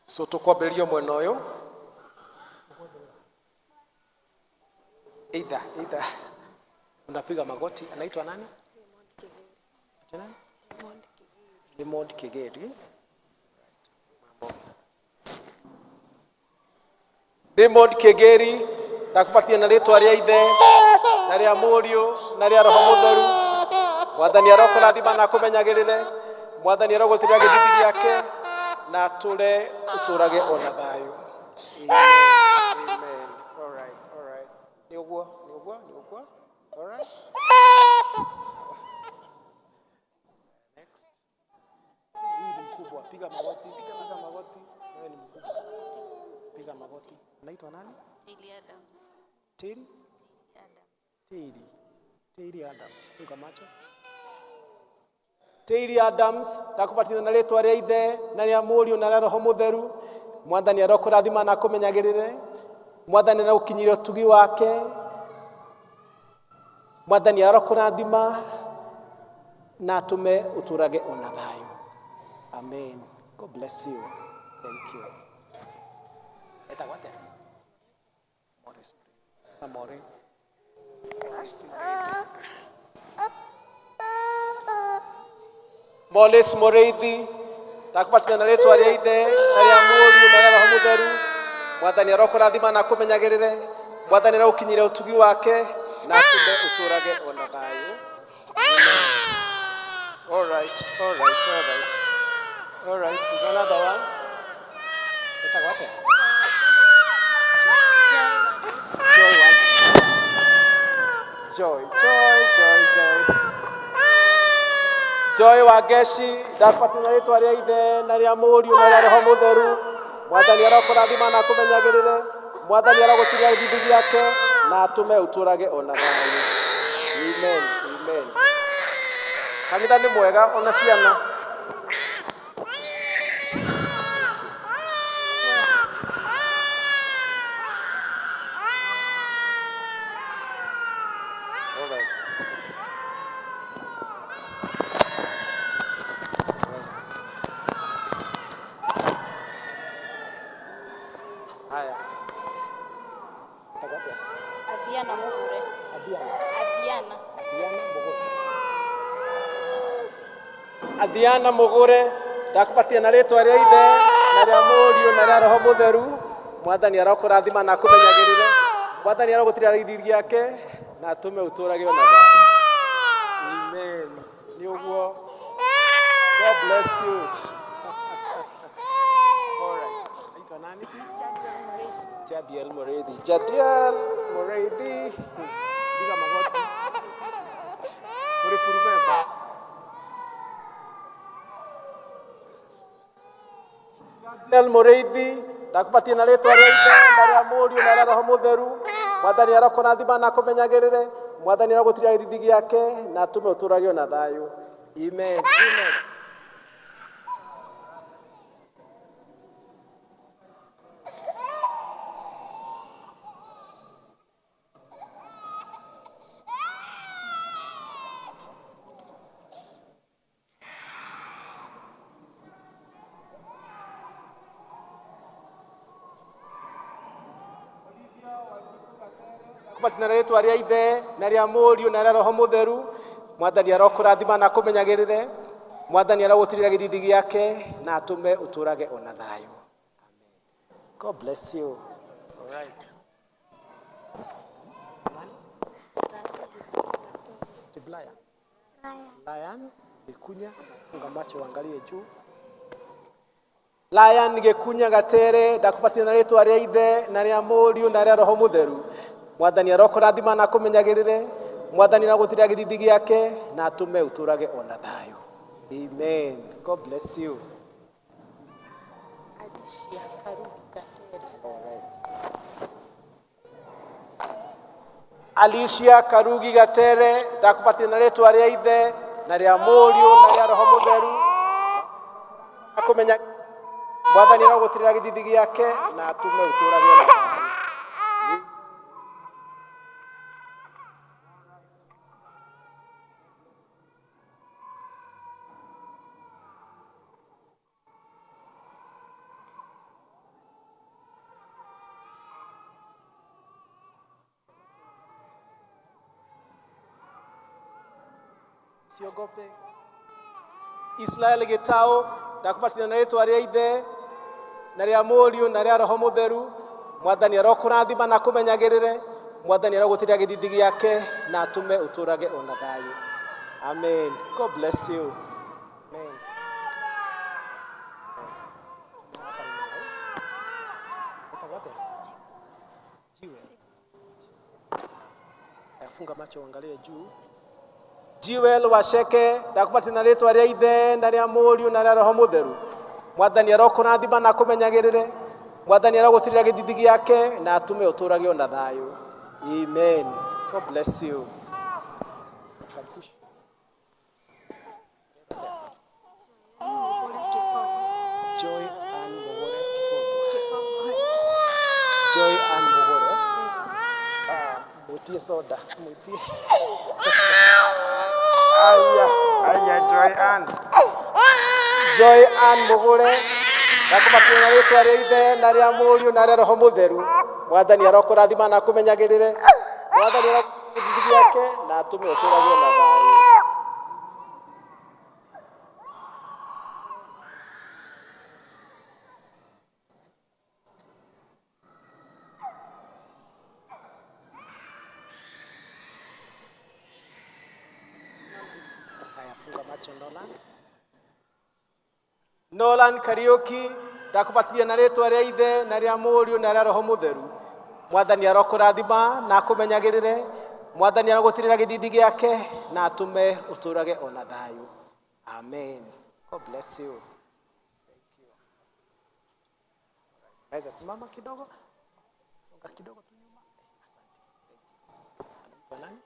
So tũkwambĩrĩria mwena ũyũ, either unapiga magoti. Anaitwa nani? Ati nani? Raymond Kigeri. Raymond Kigeri, ndakubatia na rĩtwa rĩa ithe na rĩa mũriũ na rĩa Roho Mũtheru. Mwathani arokũrathima na akũmenyagĩrĩre. Mwathani arogũtirĩra gĩthithi gĩake na atũre ũtũrage ona thayũ. Amen. Amen. All right, all right. Nĩ ũguo, nĩ ũguo, nĩ ũguo. All right. Sawa. Next. Hii ni mkubwa. Piga magoti, piga magoti. Wewe ni mkubwa. Piga magoti. Unaitwa nani? Tilly Adams. Tilly? Tilly. Tilly Adams. Funga macho. Tilly Adams, ndakubatithia na rĩtwa rĩa ithe na rĩa mũriũ na rĩa Roho Mũtheru. Mwathani arokũrathima na akũmenyagĩrĩre. Mwathani arogũkinyĩria ũtugi wake. Mwathani arokũrathima na atũme ũtũrage ona thayũ. Amen. God bless you. Thank you. Etagwo atĩa? Morris. Sasa Maureen. Morris Mũrĩithi, ndakubatithia na rĩtwa rĩa ithe na rĩa mũriũ na rĩa Roho Mũtheru. Mwathani arokũrathima na akũmenyagĩrĩre. Mwathani arogũkinyĩria ũtugi wake na atũme ũtũrage ona thayũ. Amen. All right, all right, all right. All right, there's another one. Etagwo atĩa? Joy Wangeci. Joy, Joy, Joy, Joy. Joy Wangeshi, ndakubatithia na rĩtwa rĩa Ithe na rĩa Mũriũ na rĩa Roho Mũtheru. Mwathani arokũrathima na akũmenyagĩrĩre. Mwathani arogũtiria gĩthithi gĩake na atũme ũtũrage ona thayũ. Amen. Amen. Kanitha nĩ mwega ona ciana. All right. Haya. Tagatia. Adhiana Mugure. Adhiana. Adhiana. Adhiana Mugure. Adhiana Mugure, ndakubatia na rĩtwa rĩa Ithe na rĩa Mũriũ na rĩa Roho Mũtheru. Mwathani arokũrathima na akũmenyagĩrĩre. Mwathani arogũtirĩra gĩthithi gĩake na atũme ũtũũrage ona thayũ. Amen. Nĩ ũguo. God bless you. All right. Aitwa nani? Jadiel Mureithi. Jadiel Mureithi. Piga magoti. Uri furubeba. Jadiel Mureithi, ndakubatia na rĩtwa rĩa Ithe na rĩa Mũriũ na rĩa Roho Mũtheru. Mwathani arokũrathima na akũmenyagĩrĩre. Mwathani arogũtirĩra gĩthithi gĩake na atũme ũtũũrage ona thayũ. Amen. Amen. Kubatia na rĩtwa rĩa Ithe na rĩa Mũriũ na rĩa Roho Mũtheru. Mwathani arokũrathima na akũmenyagĩrĩre. Mwathani arogũtirĩra gĩthithi gĩake na atũme ũtũũrage ona thayũ. Amen. God bless you. All right. Lion. Lion, Gĩkunya, funga macho uangalie juu. Lion Gĩkunya Gatere, ndakubatia na rĩtwa rĩa Ithe na rĩa Mũriũ na rĩa Roho Mũtheru. Mwathani arokũrathima na akũmenyagĩrĩre. Mwathani arogũtirĩra gĩthithi gĩake na atũme ũtũũrage ona thayũ. Amen. God bless you. Alicia Karugi Gatere. Alicia Karugi Gatere, ndakubatia na rĩtwa rĩa Ithe na rĩa Mũriũ na rĩa Roho Mũtheru. Akũmenya Mwathani arogũtirĩra gĩthithi gĩake na atũme ũtũũrage ona thayũ. Usiogope. Israel Gitao, ndakubatithia na rĩtwa rĩa Ithe na rĩa Mũriũ na rĩa Roho Mũtheru. Mwathani arokũrathima na akũmenyagĩrĩre. Mwathani arogũtirĩra gĩthithi gĩake na atũme ũtũũrage ona thayũ. Amen. God bless you. Amen. Funga macho uangalie juu. Jewel Washeke, ndakubatia na rĩtwa rĩa Ithe na rĩa Mũriũ na rĩa Roho Mũtheru. Mwathani arokũrathima na akũmenyagĩrĩre. Mwathani arogũtirĩra gĩthithi gĩake na atũme ũtũũrage ona thayũ. Amen. God bless you. Joy Ann Mugure Kibogo. Joy Ann Mugure. Mwitie soda, mwitie. Aya, aya Joy Ann. Joy Ann Mugure. Ndakubatia na rĩtwa rĩa Ithe na rĩa Mũriũ na rĩa Roho Mũtheru. Mwathani arokũrathima na akũmenyagĩrĩre. Mwathani arokũgitĩra gĩake na atũme ũtũũrage ona thayũ. Haya, funga macho Nolan. Nolan Kariuki, ndakubatithia na rĩtwa rĩa Ithe na rĩa Mũriũ na rĩa Roho Mũtheru. Mwathani arokũrathima na akũmenyagĩrĩre. Mwathani arogũtirĩra gĩthithi gĩake na atũme ũtũrage ona thayũ. Amen. God bless you. Thank you. Naweza simama kidogo, songa kidogo tu nyuma. Asante. Thank you. Anaitwa nani?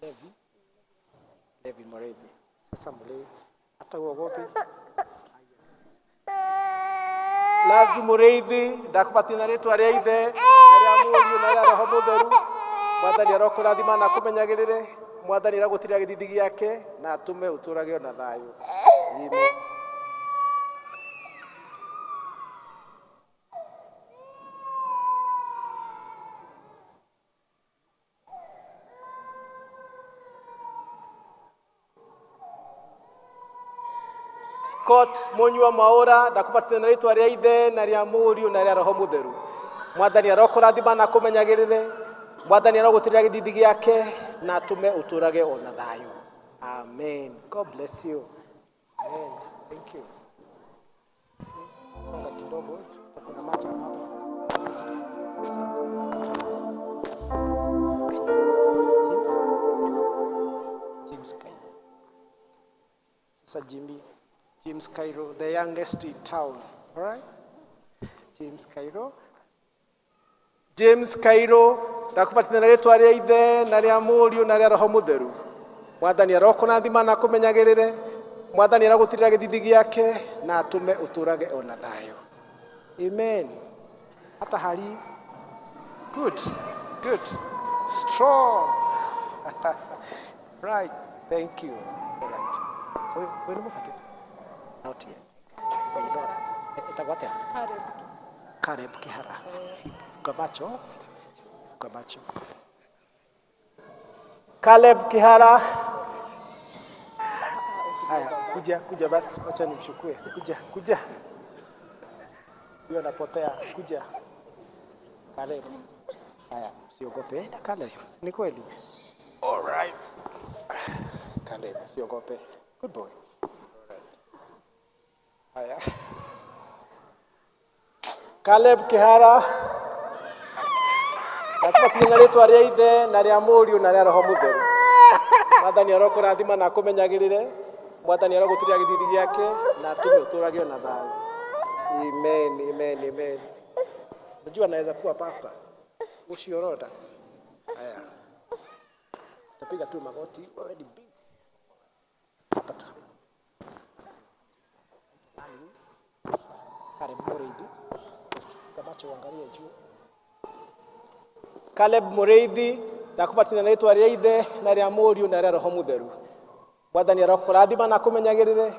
Levi. Levi Morethi. Sasa mle hata uogopi. Levi Moreithi, ndakubatia na rĩtwa rĩa ithe na rĩa mũriũ na rĩa roho mũtheru. Mwathani arokũrathima na akũmenyagĩrĩre. Mwathani arogũtirĩra gĩthithi gĩake na atũme ũtũrage ona thayũ. Amen. Scott Munyua Maura ndakubatithia na rĩtwa rĩa ithe na rĩa mũriũ na rĩa roho mũtheru. Mwathani arokũrathima na akũmenyagĩrĩre. Mwathani arogũtirĩra gĩthithi gĩake na atũme ũtũrage ona thayũ. Amen. God bless you. Amen. Thank you. Songa kidogo, kuna maji hapa. Asante. James. James Cairo. Sasa Jimmy. James Cairo, the youngest in town. All right? James Cairo. James Cairo, ndakubatithia na rĩtwa rĩa ithe na rĩa mũriũ na rĩa roho mũtheru. Mwathani arokũrathima na akũmenyagĩrĩre. Mwathani arogũtirĩra gĩthithi gĩake na atũme ũtũrage ona thayũ. Amen. Hata hali good, good, strong. Right, thank you. All right. Ũyũ nĩ mũbatithio? Not yet. Ĩtagwo atĩa? Caleb Kihara. Funga macho. Funga macho. Caleb Kihara. Haya, kuja, kuja basi, wacha nimchukue. Kuja, kuja. Huyo anapotea, kuja. Caleb. Haya, usiogope. Caleb, ni kweli. All right. Caleb, usiogope. Good boy. All right. Haya. Caleb Kihara. Ndakubatithia na rĩtwa rĩa ithe na rĩa mũriũ na rĩa roho mũtheru. Mwathani arokũrathima na akũmenyagĩrĩre. Mwathani arogũtirĩra gĩthithi gĩake na atũme ũtũrage ona thayũ. Amen, amen, amen. Unajua naweza kuwa pastor. Ucio roda. Haya. Tapiga tu magoti, wewe ni big. Hapa tu. Nani? Caleb Mureithi. Funga macho uangalie juu. Caleb Mureithi, ndakubatithia na rĩtwa rĩa ithe na rĩa mũriũ na rĩa roho mũtheru. Mwathani arokũrathima na akũmenyagĩrĩre.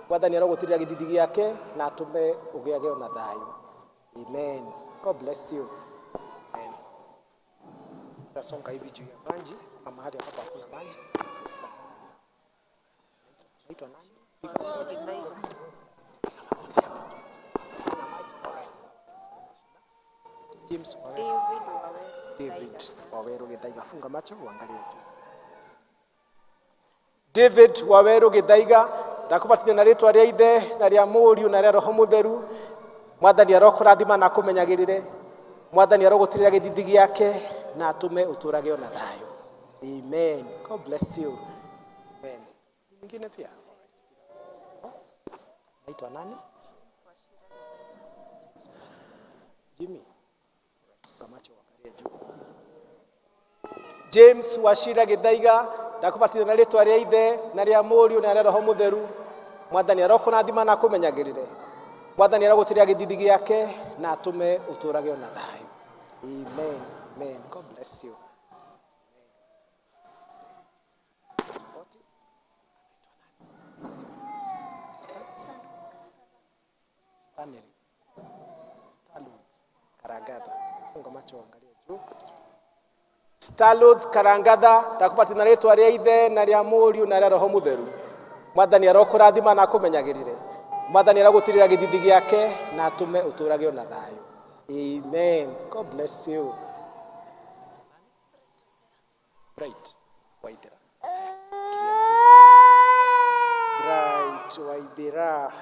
Mwathani arogũtirĩra gĩthithi gĩake na atũme ũgĩage ona thayũ. Amen. God bless you. Amen. Tasonga hivi juu ya maji, ama mahali ambapo hakuna maji. Naitwa nani? James Waweru. David Waweru Githaiga. Funga macho uangalie juu. David Waweru Githaiga, ndakubatithia na rĩtwa rĩa ithe na rĩa mũriũ na rĩa roho mũtheru. Mwathani arokũrathima na akũmenyagĩrĩre. Mwathani arogũtirĩra gĩthithi gĩake na atũme ũtũrage ona thayũ. Amen. God bless you. Amen. Mwingine pia. Naitwa nani? Jimmy. Funga macho uangalie juu. James Wachira Githaiga, ndakubatithia na rĩtwa rĩa ithe na rĩa mũriũ na rĩa roho mũtheru. Mwathani arokũrathima na akũmenyagĩrĩre. Mwathani arogũtirĩra gĩthithi gĩake na atũme ũtũrage ona thayũ. Amen. Amen. God bless you. Stanley. Starloods Karangatha. Funga macho uangalie juu. Starloods Karangatha, ndakubatithia na rĩtwa rĩa ithe na rĩa mũriũ na rĩa roho mũtheru. Mwathani arokũrathima na akũmenyagĩrĩre. Mwathani arogũtirĩra gĩthithi gĩake na atũme ũtũrage ona thayũ. Amen. God bless you. Bright Waithera. Bright Waithera.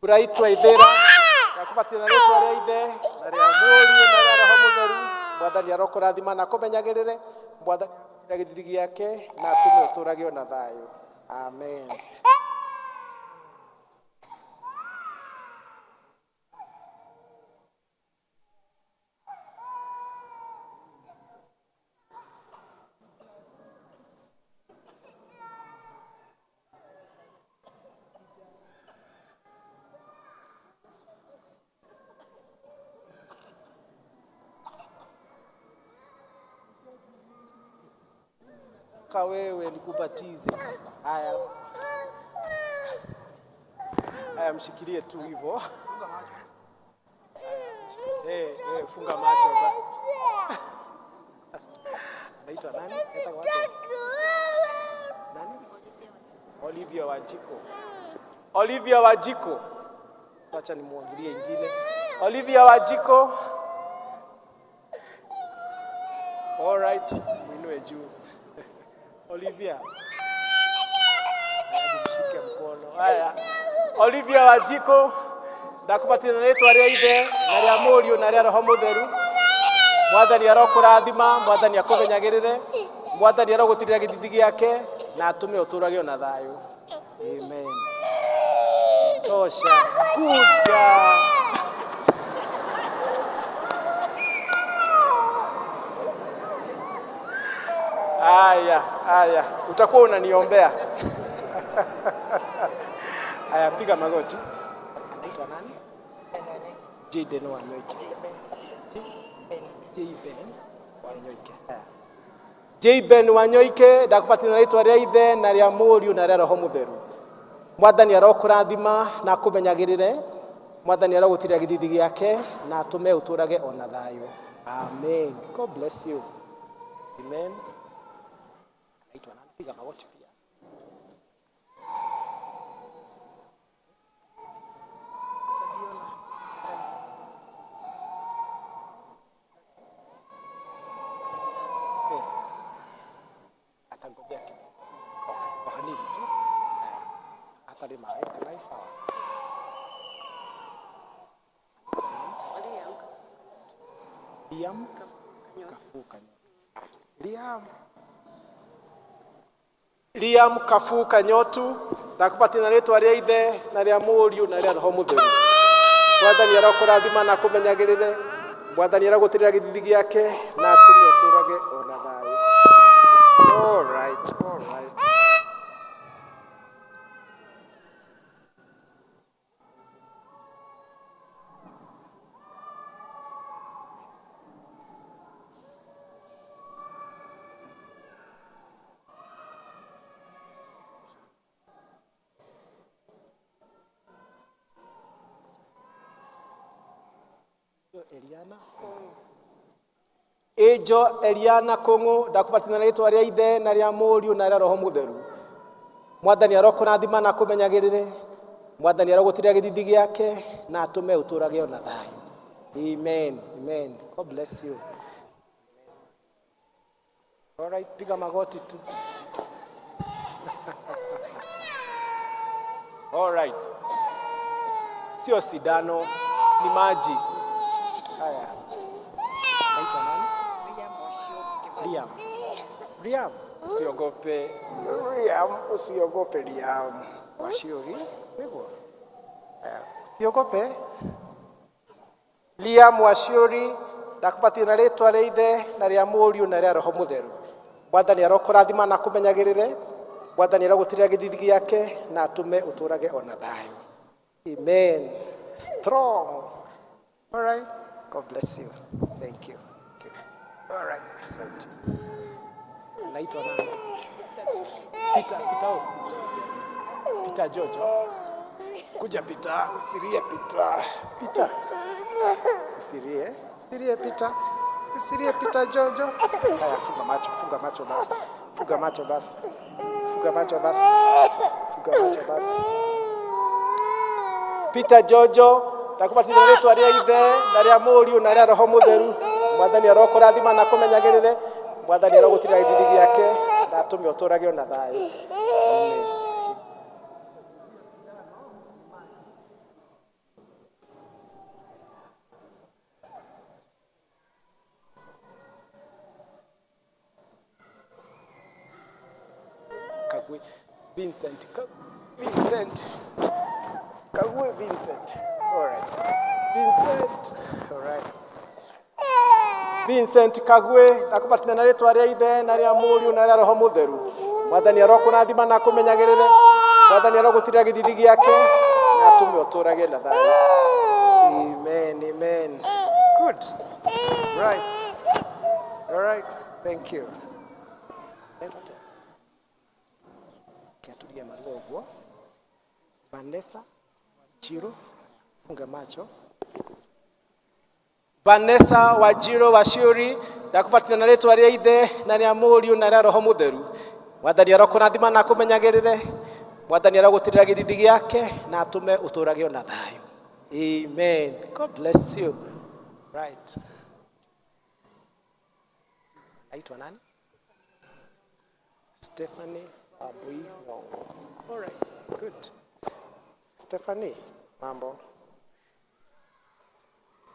Bright Waithera. Ndakubatithia na rĩtwa rĩa ithe na rĩa mũriũ na rĩa roho mũtheru. Mwathani Mwathani arokũrathima na akũmenyagĩrĩre. Mwathani gĩthithi gĩake na atũme ũtũũrage ona thayũ. Amen. Ka wewe nikubatize. Haya. Haya, mshikilie tu hivyo. Funga macho ba. Anaitwa nani? Nani? Olivia Wanjiko. Olivia Wanjiko. Acha nimwangalie ingine. Olivia Wanjiko. All right, mwinue juu. Olivia. Mshike mkono. Haya. Olivia Wanjiko, ndakubatithia na rĩtwa rĩa Ithe na rĩa Mũriũ na rĩa Roho Mũtheru. Mwathani arokũrathima, Mwathani akũmenyagĩrĩre, Mwathani arogũtirĩra gĩthithi gĩake na atũme ũtũũrage ona thayũ. Amen. Tosha. Good girl. Aya, aya. Utakuwa unaniombea. Aya, piga magoti. Anaitwa nani? Jaden Wanyoike. Jaden Wanyoike. Jaden Wanyoike, ndakubatithia na rĩtwa rĩa Ithe na rĩa Mũriũ na rĩa Roho Mũtheru. Mwathani arokũrathima na akũmenyagĩrĩre. Mwathani arogũtirĩra gĩthithi gĩake na atũme ũtũũrage ona thayũ. Amen. God bless you. Amen. Anaitwa nani? Piga magoti pia. Atangojea kidogo. Okay, hanini tu. Atari maĩ kana sawa. Liam Kafu Kanyotu. Liam Kafu Kanyotu, ndakubatithia na rĩtwa rĩa Ithe na rĩa Mũriũ na rĩa Roho Mũtheru. Mwathani arokũrathima na akũmenyagĩrĩre. Mwathani arogũtirĩra gĩthithi gĩake na atũme ũtũũrage ona thayũ. All right, all right. Eliana Ejo Eliana Kongo, ndakubatithia na rĩtwa rĩa Ithe na rĩa Mũriũ na rĩa Roho Mũtheru. Mwathani arokũrathima na akũmenyagĩrĩre. Mwathani arogũtirĩra gĩthithi gĩake na atũme ũtũũrage ona thayũ. Amen. Amen. God bless you. All right, piga magoti tu. All right. Sio sindano, ni maji. Haya. Naitwa nani? Liam. Liam, usiogope. Liam, usiogope Liam. Washiori, hivyo. Haya, usiogope. Liam Washiori, ndakubatithia na rĩtwa rĩa Ithe na rĩa Mũriũ na rĩa Roho Mũtheru. Mwathani arokũrathima na akũmenyagĩrĩre. Mwathani arogũtirĩra gĩthithi gĩake na atũme ũtũũrage ona thayũ. Amen. Strong. All right. God bless you. Thank you. Okay. All right. Asante. Naitwa nani? Peter, Peter. Peter Jojo. Kuja Peter, usirie Peter. Peter. Usirie. Usirie Peter. Usirie Peter Jojo. Haya, funga macho, funga macho basi. Funga macho basi. Funga macho basi. Funga macho basi. Peter Jojo, ndakubatithia na rĩtwa rĩa Ithe na rĩa Mũriũ na rĩa Roho Mũtheru. Mwathani arokũrathima na akũmenyagĩrĩre. Mwathani arogũtirĩra gĩthithi gĩake na atũme ũtũũrage ona thayũ. Amen. Kagwe Vincent. Vincent. Kagwe Vincent. All right. Vincent. All right. Vincent Kagwe ndakubatithia na rĩtwa rĩa ithe na rĩa mũriũ na rĩa roho mũtheru. Mwathani arokũrathima na akũmenyagĩrĩre. Mwathani arogũtirĩra gĩthithi gĩake na atũme ũtũrage na thayũ. Amen, amen. Good. Right. All right. Thank you. Kiatulia maruo ũguo. Vanessa Chiro, funga macho. Vanessa Wanjiru Waciuri ndakubatithia na rĩtwa rĩa ithe na rĩa mũriũ na rĩa roho mũtheru. Mwathani arokũrathima na akũmenyagĩrĩre. Mwathani arogũtirĩra gĩthithi gĩake na atũme ũtũrage ona thayũ. Amen. God bless you. Right. Naitwa nani? Stephanie Abui Nyongo. All right. Good. Stephanie, mambo.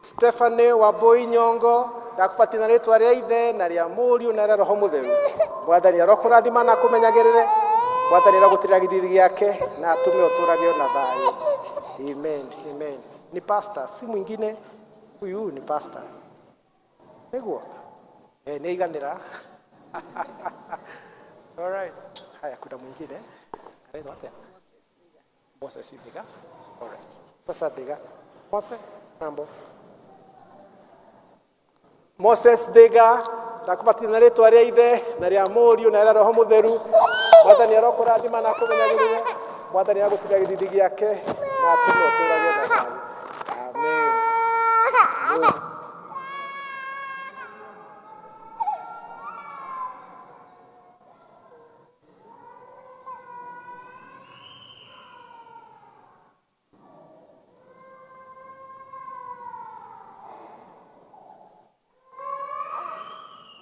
Stephanie Wambui Nyongo ndakubatithia na rĩtwa rĩa ithe na rĩa mũriũ na rĩa roho mũtheru. Mwathani arokũrathima na akũmenyagĩrĩre. Mwathani arogũtirĩra gĩthithi gĩake na atũme ũtũrage ona thayũ. Amen, amen. Ni pastor, si mwingine. Huyu ni pastor. Nĩguo? Eh, nĩ aiganĩra. All right. Haya, kuna mwingine. Kanaitwa atĩa? Moses Thiga. All right. Sasa Thiga. Moses, mambo. Moses Thiga ndakubatithia na rĩtwa rĩa ithe na rĩa mũriũ na rĩa roho mũtheru. Mwathani arokũrathima na akũmenyagĩrĩre. Mwathani arogũtirĩra gĩthithi gĩake na atũme ũtũrage na thayũ. Amen. Good.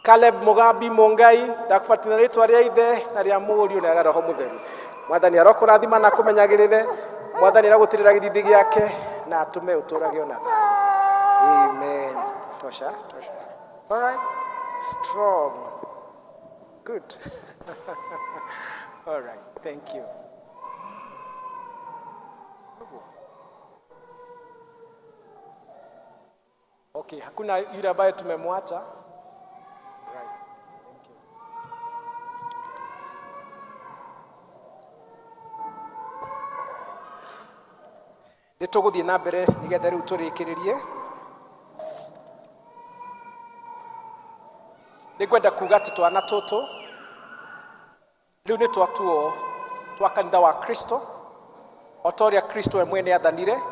Caleb Mugambi Mungai ndakubatithia na rĩtwa rĩa ithe na rĩa mũriũ na rĩa roho mũtheru. Mwathani arokũrathima na akũmenyagĩrĩre. Mwathani arogũtirĩra gĩthithi gĩake na atũme ũtũrage ona thayũ. Amen. Tosha, tosha. All right. Strong. Good. All right. Thank you. Okay, hakuna yule ambaye tumemwacha. Right. Thank you. Nĩ tũgũthiĩ na mbere nĩgetha rĩu tũrĩkĩrĩrie. Nĩ ngwenda kuga atĩ twana tũtũ rĩu nĩ twatuo twa kanitha wa Kristo o ta ũrĩa Kristo we mwene athanire,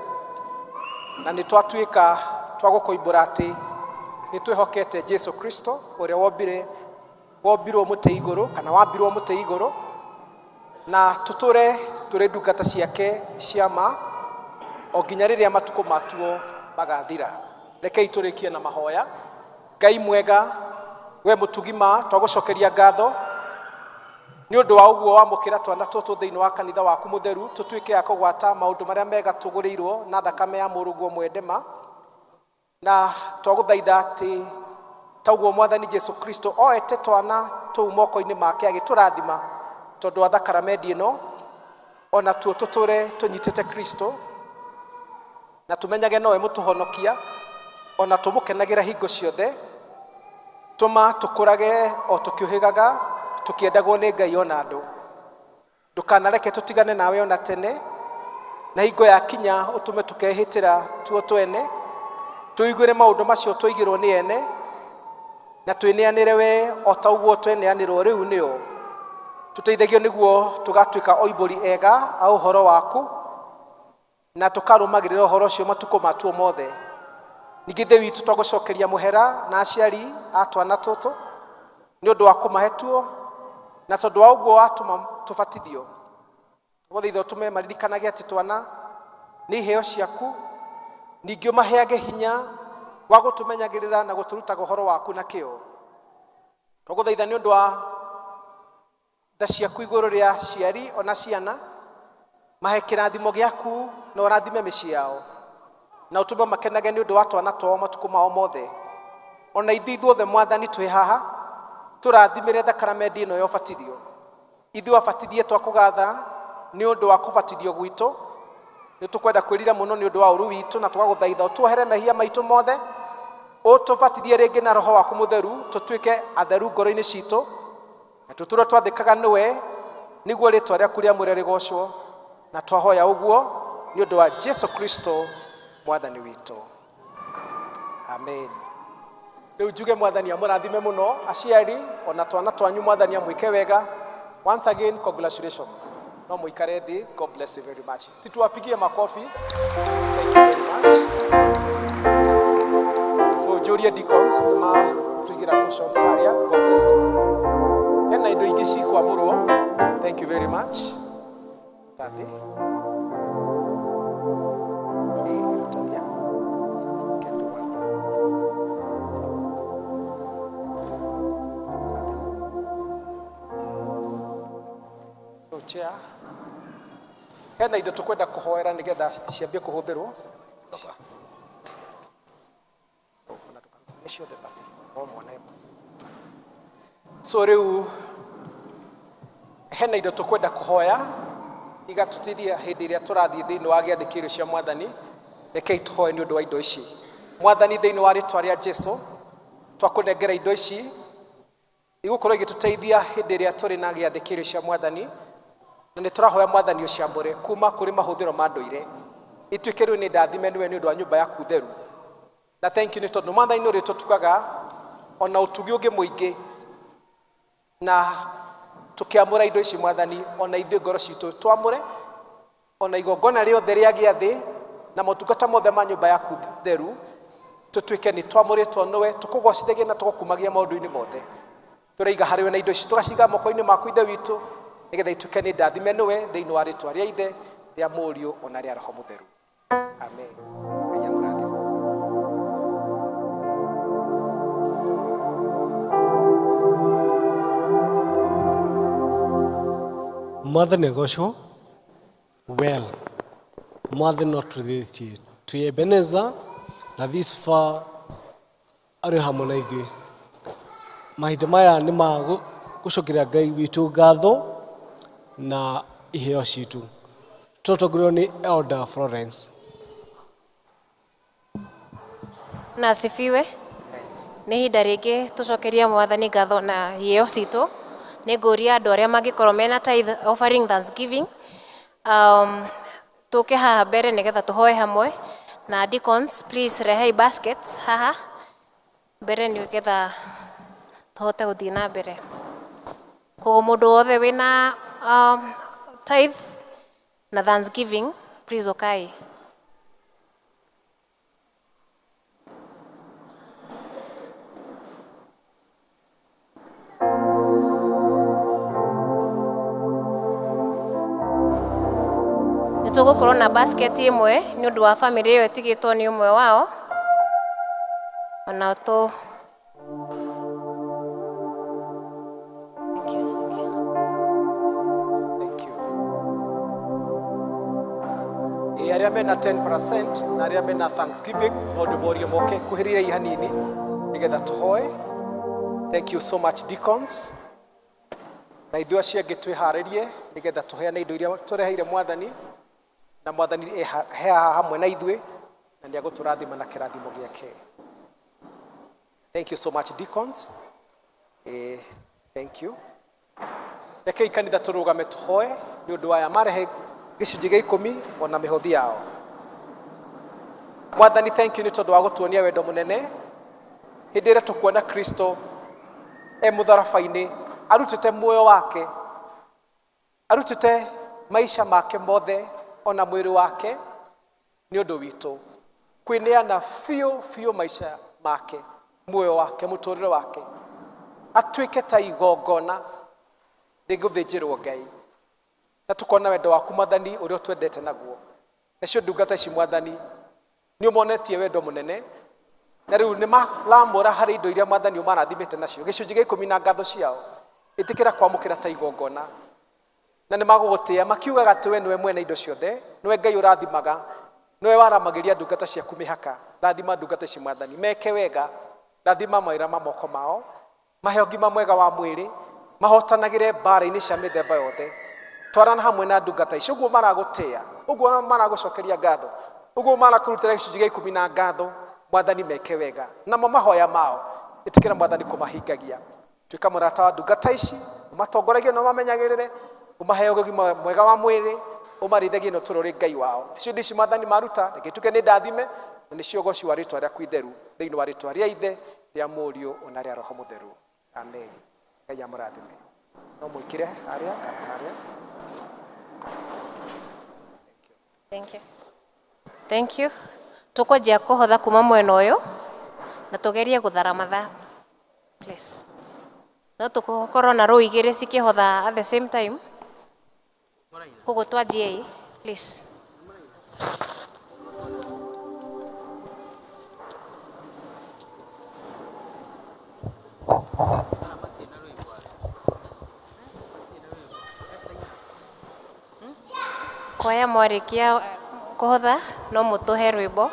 na nĩ twatuĩka twa gũkoimbũra atĩ nĩ twĩhokete Jesu Kristo ũrĩa wombirwo mũtĩ igũrũ kana wambirwo mũtĩ igũrũ, na tũtũre tũrĩ ndungata ciake cia ma o nginya rĩrĩa matukũ matuo magathira. Rekei tũrĩkie na mahoya. Ngai mwega, we mũtugima, twagũcokeria ngatho nĩ ũndũ wa ũguo wamũkĩra twana tũtũ thĩinĩ wa kanitha waku mũtheru, tũtuĩke a kũgwata maũndũ marĩa mega tũgũrĩirwo na thakame ya mũrũguo mwendema, na twagũthaitha atĩ ta ũguo Mwathani Jesu Kristo oete twana tũu moko-inĩ make agĩtũrathima tondũ wa thakaramendi ĩno, ona tuo tũtũre tũnyitĩte Kristo na tũmenyage nowe mũtũhonokia, ona tũmũkenagĩra hingo ciothe. Tũma tũkũrage o tũkĩũhĩgaga tũkĩendagwo nĩ Ngai ona andũ. Ndũkanareke tũtigane nawe ona tene, na hingo yakinya ũtũme tũkehĩtĩra tuo twene, tũiguĩre maũndũ macio twaigĩrwo nĩ ene, na twĩneanĩre we o ta ũguo tweneanĩrwo rĩu nĩo. Tũteithagio nĩguo tũgatuĩka oimbũri ega a ũhoro waku, na tũkarũmagĩrĩra ũhoro ũcio matukũ matuo mothe. Ningĩ Ithe witũ twagũcokeria mũhera na aciari a twana tũtũ nĩ ũndũ wa kũmahe tuo, na tondũ wa ũguo watũma tũbatithio. Twagũthaitha ũtũme maririkanage atĩ twana nĩ iheo ciaku, ningĩ ũmaheage hinya wa gũtũmenyagĩrĩra na gũtũrutaga ũhoro waku na kĩo. Twagũthaitha nĩ ũndũ wa tha ciaku igũrũ rĩa aciari ona ciana, mahe kĩrathimo gĩaku na ũrathime mĩciĩ yao, na ũtũme makenage nĩ ũndũ wa twana twao matukũ mao mothe. Ona ithuĩ ithuothe Mwathani twĩ haha, tũrathimĩre thakaramendi ĩno ya ũbatithio. Ithuĩ abatithie twakũgatha nĩ ũndũ wa kũbatithio gwitũ. Nĩ tũkwenda kwĩrira mũno nĩ ũndũ wa ũru witũ na tũgagũthaitha ũtuohere mehia maitũ mothe. Ũtũbatithie rĩngĩ na roho waku mũtheru tũtuĩke atheru ngoro-inĩ citũ na tũtũre twathĩkaga nĩwe nĩguo rĩtwa rĩaku rĩamũre rĩgocwo na twahoya ũguo nĩ ũndũ wa Jesu Kristo mwathani witũ, amen. Rĩu njuge mwathani amũrathime mũno aciari ona twana twanyu, mwathani amwĩke wega. Once again, congratulations. No mũikare thĩ. God bless you very much. Situwapigie makofi. Thank you very much. So njũrie deacons nĩ matũigĩra cushions harĩa. God bless you. Hena indo ingĩ cikwamũrwo. Thank you very much. Tathi. Rutania. Can do one. Tathi. So chair, hena indo tukwenda kũhoera nĩgetha ciambie kũhũthĩrwo. So ona ndũkarute ciothe basi, o mwana ĩmwe. So rĩu hena indo tũkwenda kũhoya igatũteithia hĩndĩ ĩrĩa tũrathiĩ thĩinĩ wa gĩathĩ kĩa irio cia mwathani. Rekei tũhoe nĩ ũndũ wa indo ici. Mwathani, thĩinĩ wa rĩtwa rĩa Jesu, twakũnengera indo ici igũkorwo igĩtũteithia hĩndĩ ĩrĩa tũrĩ na gĩathĩ kĩa irio cia mwathani, na nĩ tũrahoya mwathani ũciamũre kuma kũrĩ mahũthĩro ma ndũire, ituĩke rĩu nĩ ndathime nĩwe nĩ ũndũ wa nyũmba yaku theru. Na thank you nĩ tondũ mwathani nĩ ũrĩtũtugaga ona ũtugi ũngĩ mũingĩ, na tũkĩamũra indo ici mwathani, ona ithuĩ ngoro citũ twamũre, ona igongona rĩothe rĩa gĩathĩ na motungata mothe ma nyũmba yaku theru, tũtuĩke nĩ twamũrĩtwo nĩwe, tũkũgocithagia na tũgũkumagia maũndũ-inĩ mothe. Tũraiga harĩwe na indo ici tũgaciga moko-inĩ maku ithe witũ, nĩgetha ituĩke nĩ ndathime nĩwe, thĩinĩ wa rĩtwa rĩa ithe, rĩa mũriũ ona rĩa roho mũtheru, amen. Ngai amũrathime. Mwathani agocwo. Well, mwathani no tũthĩtie twĩ Ebeneza na this far arĩ hamwe na ithuĩ. Mahinda maya nĩ ma gũcokeria Ngai witũ ngatho na iheo citũ. Tũtongorio nĩ Elder Florence. Na asifiwe. Nĩ ihinda rĩngĩ tũcokeria mwathani ngatho na iheo citũ. Nĩ ngũria andũ arĩa mangĩkorwo mena tithe offering, thanksgiving, tũke haha mbere nĩgetha tũhoe hamwe na deacons. Please rehei baskets haha mbere nĩgetha tũhote gũthiĩ na mbere. Koguo mũndũ wothe wĩna tithe na thanksgiving, please ũkai. Nĩ tũgũkorwo na basket ĩmwe nĩ ũndũ wa bamĩrĩ ĩyo ĩtigĩtwo nĩ ũmwe wao ona tũ. Thank you, thank you. Thank you. Ĩ arĩa mena 10% na arĩa mena thanksgiving no ndĩmorie moke kuhĩrĩria hanini nĩgetha tũhoe. Thank you so much, deacons. Na ithuĩ acio angĩ twĩharĩrie nĩgetha tũheane indo iria tũreheire mwathani, na mwathani e he haha hamwe na ithuĩ na nĩ agũtũrathima na kĩrathimo gĩake. Thank you so much, deacons. Thank you. Rekei kanitha tũrũgame tũhoe nĩ ũndũ wa aya marehe gĩcunjĩ gĩa ikũmi ona mĩhothi yao. Mwathani, thank you nĩ tondũ wa gũtuonia wendo mũnene hĩndĩ ĩrĩa tũkuona Kristo e mũtharaba-inĩ arutĩte muoyo wake, arutĩte maica make mothe ona mwĩrĩ wake nĩ ũndũ witũ, kwĩneana biũ biũ maica make, muoyo wake, mũtũrĩre wake atuĩke ta igongona rĩgũthĩnjĩrwo Ngai. Na tukona wendo waku mwathani ũrĩa ũtwendete naguo. Nacio ndungata ici mwathani nĩ ũmonetie wendo mũnene, na rĩu nĩ maramũra harĩ indo iria mwathani ũmarathimĩte nacio gĩcunjĩ gĩa ikũmi na ngatho ciao, ĩtĩkĩra kwamũkĩra ta igongona, na nĩ magũgũtĩĩa makiugaga atĩ we nĩwe mwene indo ciothe, nĩwe Ngai ũrathimaga, nĩwe waramagĩria ndungata ciaku mĩhaka. Rathima ndungata ici mwathani, meke wega, rathima mawĩra ma moko mao, mahe ũgima mwega wa mwĩrĩ, Mahotanagĩre mbara-inĩ cia mĩthemba yothe. Twarana hamwe na ndungata ici ũguo maragũtĩa, ũguo maragũcokeria ngatho, ũguo marakũrutĩra gĩcunjĩ gĩa ikũmi na ngatho, Mwathani meke wega. Namo mahoya mao ĩtĩkĩra Mwathani kũmahingagia. Tuĩka mũrata wa ndungata ici, ũmatongoragie na ũmamenyagĩrĩre, ũmahe ũgima mwega wa mwĩrĩ, ũmarĩithagie na ũtũũre ũrĩ Ngai wao. Ciũndũ ici Mwathani maruta, reke ituĩke nĩ ndathime, na nĩcio ũgoci wa rĩtwa rĩaku itheru, thĩinĩ wa rĩtwa rĩa Ithe, rĩa Mũriũ, ona rĩa Roho Mũtheru. Amen. Ngai amũrathime. No mũingĩre harĩa kana harĩa. Thank you. Thank you. Tukwanjia kuhotha kuma mwena uyu na tugerie guthara mathaa. Please. No tukorwo na row igiri cikihotha at the same time. Koguo twanjie, please. Kwaya mwarikia kuhotha no mutuhe rwimbo.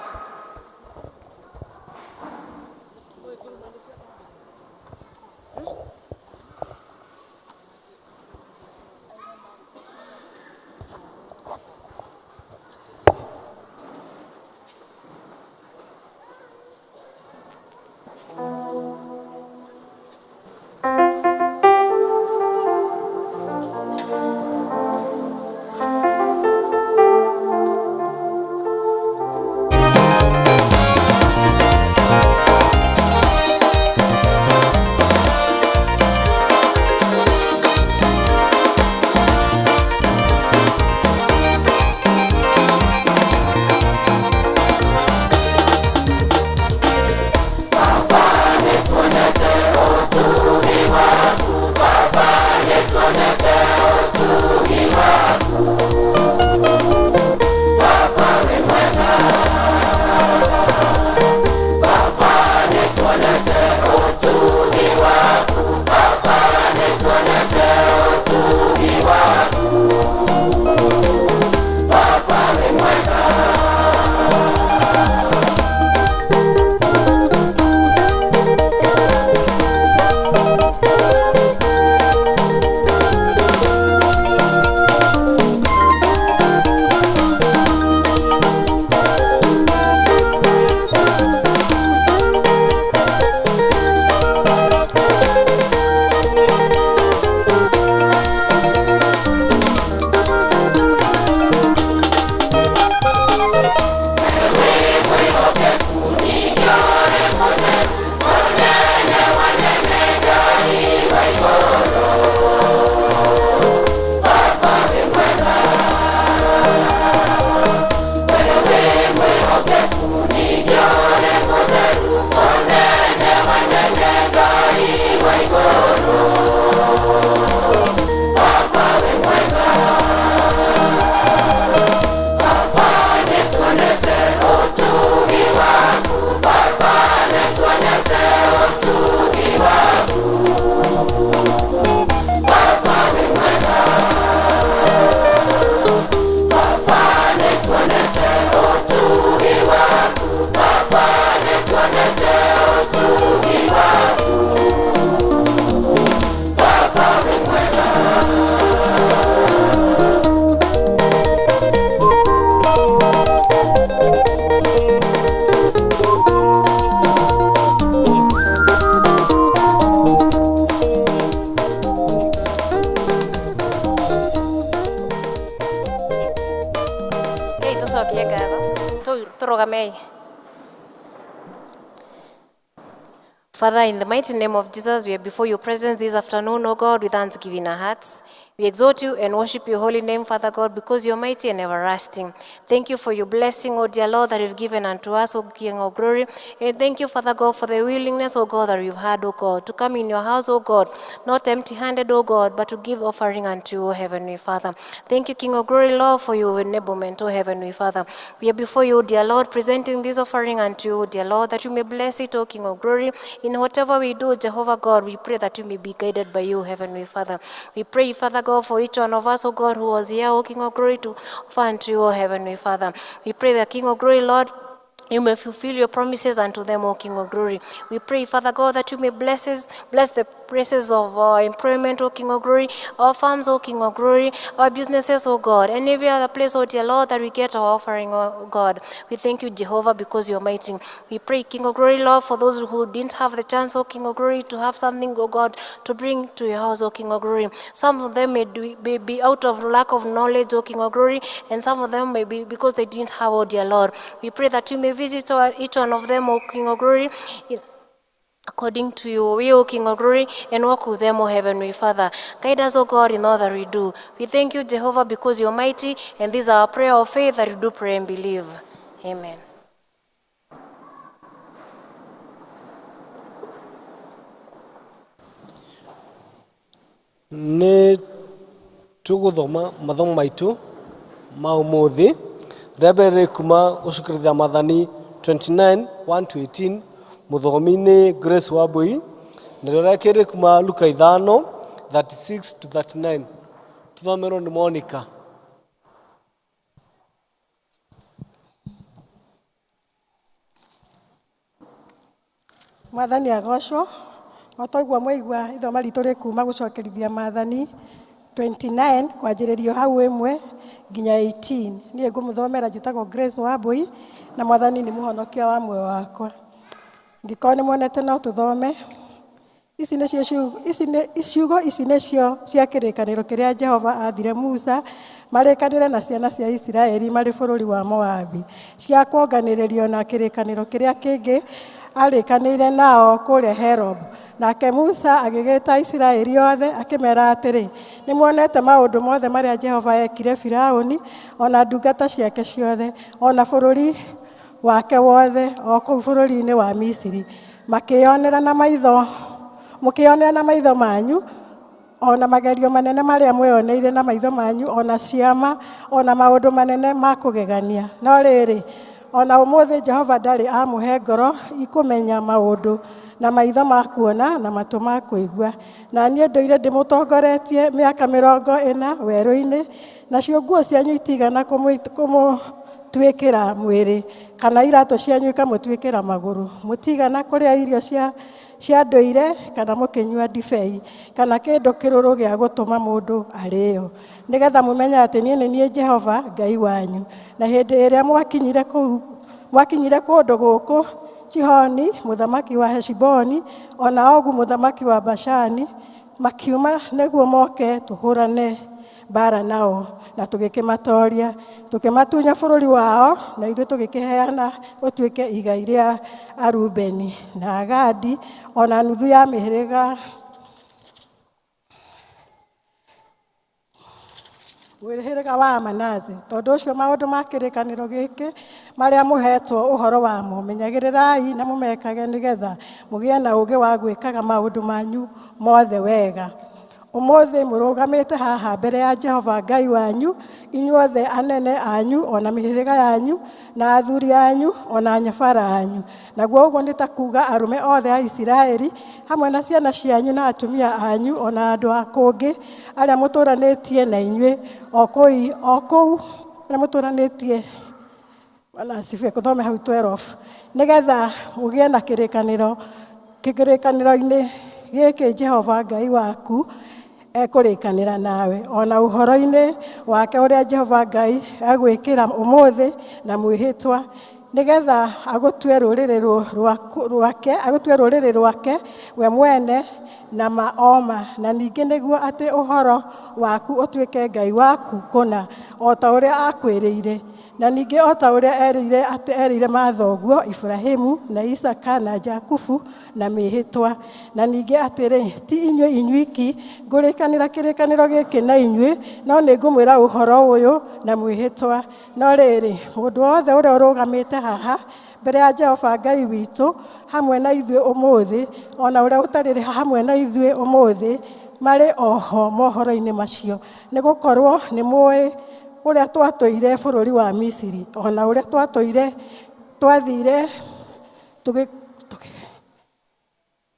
Tucokie ngatho turugamei. Father, in the mighty name of Jesus, we are before your presence this afternoon, O God, with thanksgiving in our hearts. We exalt you and worship your holy name, Father God, because you are mighty and everlasting. Thank you for your blessing, O dear Lord, that you've given unto us, O King of glory. And thank you, Father God, for the willingness, O God, that you've had, O God, to come in your house, O God, not empty-handed, O God, but to give offering unto you, O Heavenly Father. Thank you, King of glory, Lord, for your enablement, O Heavenly Father. We are before you, dear Lord, presenting this offering unto you, dear Lord, that you may bless it, O King of glory. In whatever we do, Jehovah God, we pray that you may be guided by you, Heavenly Father. We pray, Father God, for each one of us, O God, who was here, O King of glory, to offer unto you, O Heavenly Father. We pray that, King of glory, Lord, you may fulfill your promises unto them, O King of glory. We pray, Father God, that you may bless us, bless the places of our employment, O King of Glory, our farms, O King of Glory, our businesses, O God, and every other place, O dear Lord, that we get our offering, O God. We thank you, Jehovah, because you are mighty. We pray, King of Glory, Lord, for those who didn't have the chance, O King of Glory, to have something, O God, to bring to your house, O King of Glory. Some of them may be out of lack of knowledge, O King of Glory, and some of them may be because they didn't have, O dear Lord. We pray that you may visit each one of them, O King of Glory, according to your will, O King of Glory, and walk with them, O Heavenly Father. Guide us, O God, in all that we do. We thank you, Jehovah, because you are mighty, and this is our prayer of faith that we do pray and believe. Amen. Nĩ tũgũthoma mathomo maitũ ma ũmũthĩ. Rĩa mbere rĩ kuma gũcokerithia Maathani 29 1 to 18, mũthomi nĩ Grace Wambui, narĩo rĩa kerĩ kuma Luka 5 36 to 39, tũthomerwo nĩ Monica. Mwathani agocwo. O toiguo mwaigua ithoma ritũ rĩkuma gũcokerithia Maathani 29 kwanjĩrĩrio hau 1 nginya 18. Niĩ ngũmũthomera njĩtagwo Grace Wambui na Mwathani nĩ mũhonokia wa muoyo wakwa. Ngĩkorwo nĩ muonete no tũthome. Ici nĩcio ciugo ici nĩ ciugo ici nĩcio cia kĩrĩkanĩro kĩrĩa Jehova aathire Musa marĩkanĩre na ciana cia Isiraeli marĩ bũrũri wa Moabi, cia kuonganĩrĩrio na kĩrĩkanĩro kĩrĩa kĩngĩ arĩkanĩire nao kũrĩa Herob. Nake Musa agĩgĩta Isiraeli othe akĩmera atĩrĩ, nĩ muonete maũndũ mothe marĩa Jehova ekire Firaũni ona ndungata ciake ciothe, ona bũrũri wake wothe o kũu bũrũri-inĩ wa Misiri. Makĩyonera na maitho mũkĩyonera na maitho manyu, ona magerio manene marĩa mweyoneire na maitho manyu, ona ciama, ona maũndũ manene ma kũgegania. No rĩrĩ, ona ũmũthĩ Jehova ndarĩ amũhe ngoro ikũmenya maũndũ, na maitho ma kuona, na matũ ma kũigua. Na niĩ ndũire ndĩmũtongoretie mĩaka 40 werũ-inĩ, nacio nguo cianyu itigana kũmũtuĩkĩra mwĩrĩ, kana iratũ cianyu ikamũtuĩkĩra magũrũ. Mũtigana kũrĩa irio cia ndũire, kana mũkĩnyua ndibei, kana kĩndũ kĩrũrũ gĩa gũtũma mũndũ arĩĩo, nĩgetha mũmenye atĩ niĩ nĩ niĩ Jehova Ngai wanyu. Na hĩndĩ ĩrĩa mwakinyire kũndũ gũkũ, Sihoni mũthamaki wa Heshiboni ona Ogu mũthamaki wa Bashani makiuma nĩguo moke tũhũrane mbara nao, na tũgĩkĩmatoria, tũkĩmatunya bũrũri wao, na ithuĩ tũgĩkĩheana ũtuĩke igai rĩa Arubeni na Agadi ona nuthu ya mĩhĩrĩga wa Manase. Tondũ ũcio maũndũ ma kĩrĩkanĩro gĩkĩ marĩa mũhetwo ũhoro wamo, menyagĩrĩrai na mũmekage, nĩgetha mũgĩe na ũũgĩ wa gwĩkaga maũndũ manyu mothe wega. Ũmũthĩ mũrũgamĩte haha mbere ya Jehova Ngai wanyu, inyuothe anene anyu, ona mĩhĩrĩga yanyu, na athuri anyu, ona anyabara anyu. Naguo ũguo nĩ ta kuuga arũme othe a Isiraeli, hamwe na ciana cianyu na atumia anyu, ona andũ a kũngĩ arĩa mũtũũranĩtie na inyuĩ o kũu arĩa mũtũũranĩtie. Bwana asifiwe. Kũthome hau 12, nĩgetha mũgĩe na kĩrĩkanĩro kĩrĩkanĩro-inĩ gĩkĩ Jehova Ngai waku ekũrĩkanĩra nawe, ona ũhoro-inĩ wake ũrĩa Jehova Ngai egwĩkĩra ũmũthĩ na mwĩhĩtwa, nĩgetha agũtue rũrĩrĩ rwake we mwene na maoma, na ningĩ nĩguo atĩ ũhoro waku ũtuĩke Ngai waku kũna, o ta ũrĩa akwĩrĩire, na ningĩ o ta ũrĩa erĩire mathoguo Ibrahimu na Isaka na Jakubu na mĩhĩtwa. Na ningĩ atĩrĩ, ti inyuĩ inyuiki ngũrĩkanĩra kĩrĩkanĩro gĩkĩ na inyuĩ, no nĩ ngũmwĩra ũhoro ũyũ na mwĩhĩtwa. No rĩrĩ, mũndũ wothe ũrĩa ũrũgamĩte haha mbere ya Jehova Ngai witũ hamwe na ithuĩ ũmũthĩ, ona ũrĩa ũtarĩ hamwe na ithuĩ ũmũthĩ, marĩ oho mohoro-inĩ macio, nĩgũkorwo nĩ mũĩ ũrĩa twatũire bũrũri wa Misiri, ona ũrĩa twathire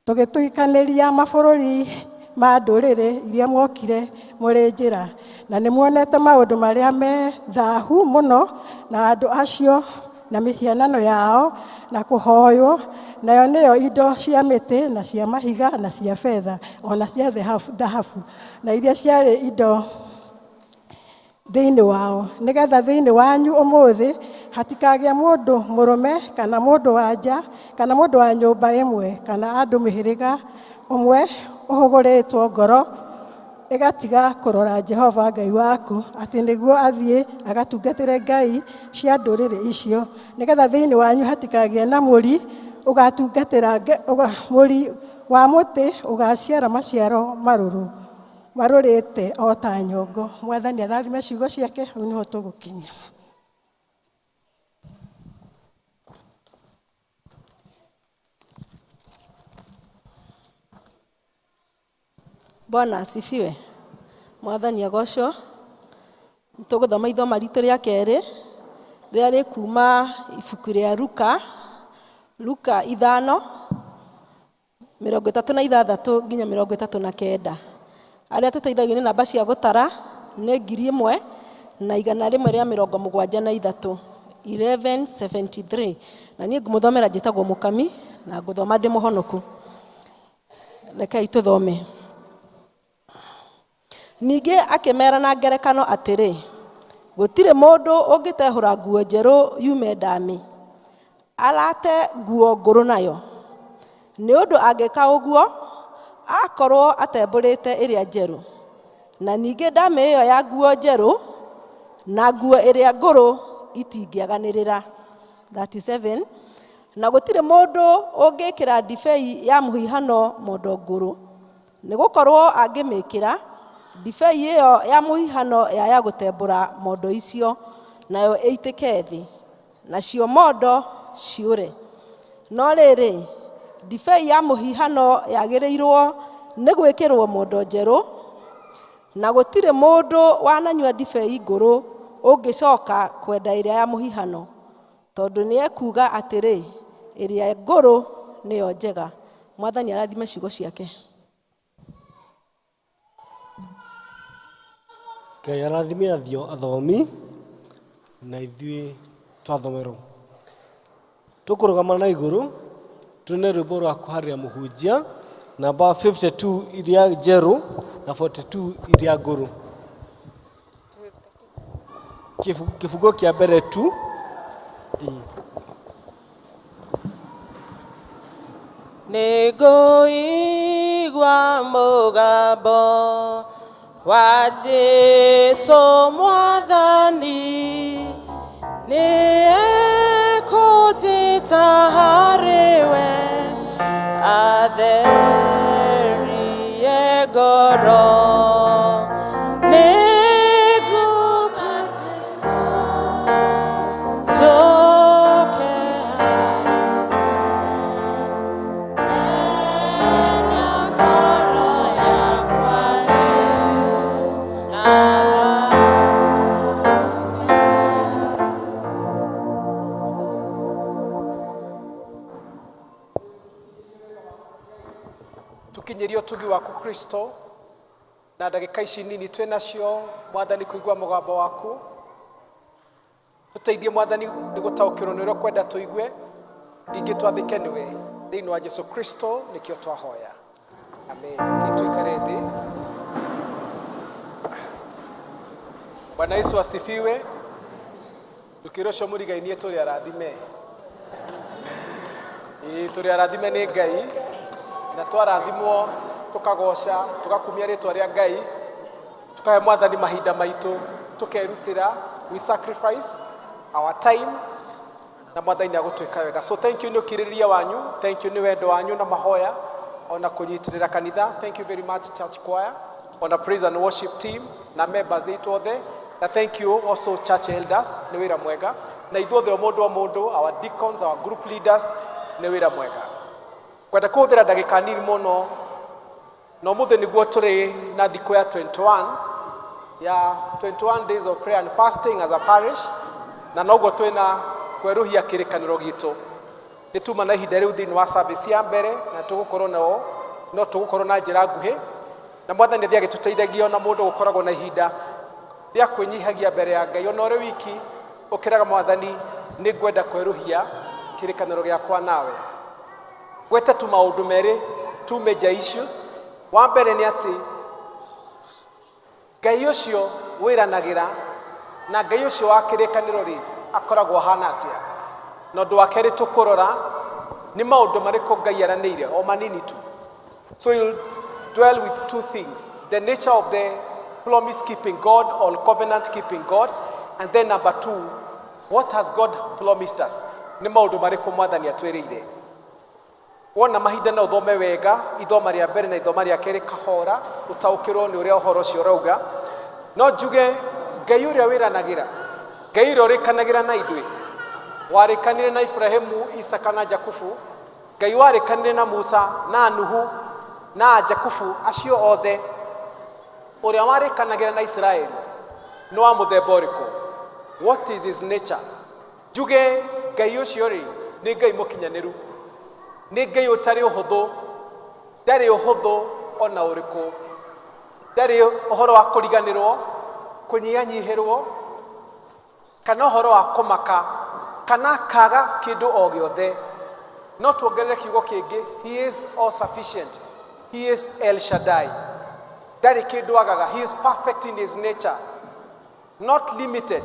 tũgĩtuĩkanĩria mabũrũri ma ndũrĩrĩ iria mwokire mũrĩ njĩra, na nĩ muonete maũndũ marĩa me thahu mũno na andũ acio na mĩhianano yao na kũhoywo Nayo nĩyo indo cia mĩtĩ na cia mahiga na cia betha o na cia thahabu na iria ciarĩ indo thĩinĩ wao, nĩgetha thĩinĩ wanyu ũmũthĩ hatikagĩe mũndũ mũrũme kana mũndũ wa nja kana mũndũ wa nyũmba ĩmwe kana andũ mĩhĩrĩga ũmwe ũhũgũrĩtwo ngoro ĩgatiga kũrora Jehova Ngai waku, atĩ nĩguo athiĩ agatungatĩre ngai cia ndũrĩrĩ icio, nĩgetha thĩinĩ wanyu hatikagĩe na mũri ũgatungatĩra mũri wa mũtĩ ũgaciara maciaro marũrũ marũrĩte o ta nyongo. Mwathani athathime ciugo ciake. Hau nĩho tũgũkinyia. Bwana asifiwe. Mwathani agocwo. Tũgũthoma ithoma ritũ rĩa kerĩ rĩrĩa rĩkuma ibuku rĩa Luka, Luka 5:36 nginya 39. Arĩa tũteithagio nĩ namba cia gũtara nĩ 1173, 1173. Na niĩ ngũmũthomera njĩtagwo Mũkami na ngũthoma ndĩ mũhonoku. Rekei tũthome. Ningĩ akĩmeera na ngerekano atĩrĩ, gũtirĩ mũndũ ũngĩtehũra nguo njerũ yume ndamĩ, arate nguo ngũrũ nayo. Nĩ ũndũ angĩka ũguo, akorwo atembũrĩte ĩrĩa njerũ. Na ningĩ ndamĩ ĩyo ya nguo njerũ na nguo ĩrĩa ngũrũ itingĩaganĩrĩra. 37. Na gũtirĩ mũndũ ũngĩkĩra ndibei ya mũhihano mondo ngũrũ, nĩ gũkorwo angĩmĩkĩra, ndibei ĩyo ya mũhihano yaya gũtembũra mondo icio, nayo ĩitĩke thĩ, nacio mondo ciũre. No rĩrĩ, ndibei ya mũhihano yagĩrĩirwo nĩ gwĩkĩrwo mondo njerũ, na gũtirĩ mũndũ wananyua ndibei ngũrũ ũngĩcoka kwenda ĩrĩa ya mũhihano, tondũ nĩ ekuuga atĩrĩ, ĩrĩa ngũrũ nĩyo njega. Mwathani arathime ciugo ciake. Ngai arathime athio athomi na ithuĩ twathomerwo. Tũkũrũgama na igũrũ tũne rwĩmbo rwa kũharĩria mũhunjia namba 52 iria njerũ na 42 iria ngũrũ. Kĩbungo kĩa mbere tu. Nĩngũigua mũgambo wa Jesũ Mwathani, nĩekũnjĩta harĩ we, atherie ngoro. Nĩngũka Jesũ, njũke nenda ngoro yakwa rĩu na Tukinyirie ũtugi waku Kristo na ndagĩka ici nini twĩ nacio Mwathani kũigua mũgambo waku. Tũteithie Mwathani nĩ gũtaũkĩrwo nĩ ũrĩa ũkwenda tũigue, ningĩ twathĩke nĩwe. Thĩinĩ wa Jesu Kristo nĩkĩo twahoya, amen. Kĩ tũikare thĩ. Bwana Yesu asifiwe. Ndũkĩre ũcio mũrigainie tũrĩ arathime. Ĩĩ tũrĩ arathime nĩ Ngai, na twarathimwo tukagoca tugakumia rĩtwa rĩa Ngai, tukahe Mwathani mahinda maitũ, tukerutĩra, we sacrifice our time, na Mwathani nĩ agũtwĩka wega. So thank you nĩ ũkirĩrĩria wanyu, thank you nĩ wendo wanyu na mahoya ona kũnyitĩrĩra kanitha. Thank you very much church choir, ona praise and worship team na members aitũ othe, na thank you also church elders, nĩ wĩra mwega. Na ithuothe o mũndũ o mũndũ, our deacons, our group leaders, nĩ wĩra mwega. Kwenda kũhũthĩra ndagĩka nini mũno, na ũmũthĩ nĩguo tũrĩ na thikũ ya 21 ya 21 days of prayer and fasting as a parish, na noguo twĩna kwerũhia kĩrĩkanĩro gitũ. Nĩ tuma na ihinda rĩu thĩinĩ wa service ya mbere, na tũgũkorwo nao no tũgũkorwo na njĩra nguhĩ, na Mwathani athiĩ agĩtũteithagia. Ona mũndũ gũkoragwo na ihinda rĩa kwĩnyihagia mbere ya Ngai, ona ũrĩ wiki ũkĩraga Mwathani, nĩ ngwenda kwerũhia kĩrĩkanĩro gĩakwa nawe. Ngwete tu maũndũ merĩ, two major issues. Wa mbere nĩ atĩ Ngai ũcio wĩranagĩra na Ngai ũcio wa kĩrĩkanĩro rĩ, akoragwo ahana atĩa? Na ũndũ wa kerĩ tũkũrora nĩ maũndũ marĩkũ Ngai eranĩire, o manini tu. So you'll dwell with two things: the nature of the promise keeping God or covenant keeping God, and then number two, what has God promised us? Nĩ maũndũ marĩkũ Mwathani atwĩrĩire? Wona mahinda no ũthome wega ithoma rĩa mbere na ithoma rĩa kerĩ kahora, ũtaũkĩrwo nĩ ũrĩa ũhoro ũcio ũrauga. No njuge Ngai ũrĩa wĩranagĩra, Ngai ũrĩa ũrĩkanagĩra na ithuĩ, warĩkanire na Ibrahimu, Isaka na Jakubu, Ngai warĩkanire na Musa na Nuhu na Jakubu, acio othe, ũrĩa warĩkanagĩra na Isiraeli nĩ wa mũthemba ũrĩkũ? What is his nature? Njuge Ngai ũcio rĩ, nĩ Ngai mũkinyanĩru, nĩ Ngai ũtarĩ ũhũthũ, ndarĩ ũhũthũ ona ũrĩkũ, ndarĩ ũhoro wa kũriganĩrwo, kũnyihanyihĩrwo, kana ũhoro wa kũmaka, kana kaga kĩndũ o gĩothe. No tuongerere kiugo kĩngĩ, he is all sufficient, he is El Shaddai, ndarĩ kĩndũ agaga. He is perfect in his nature, not limited.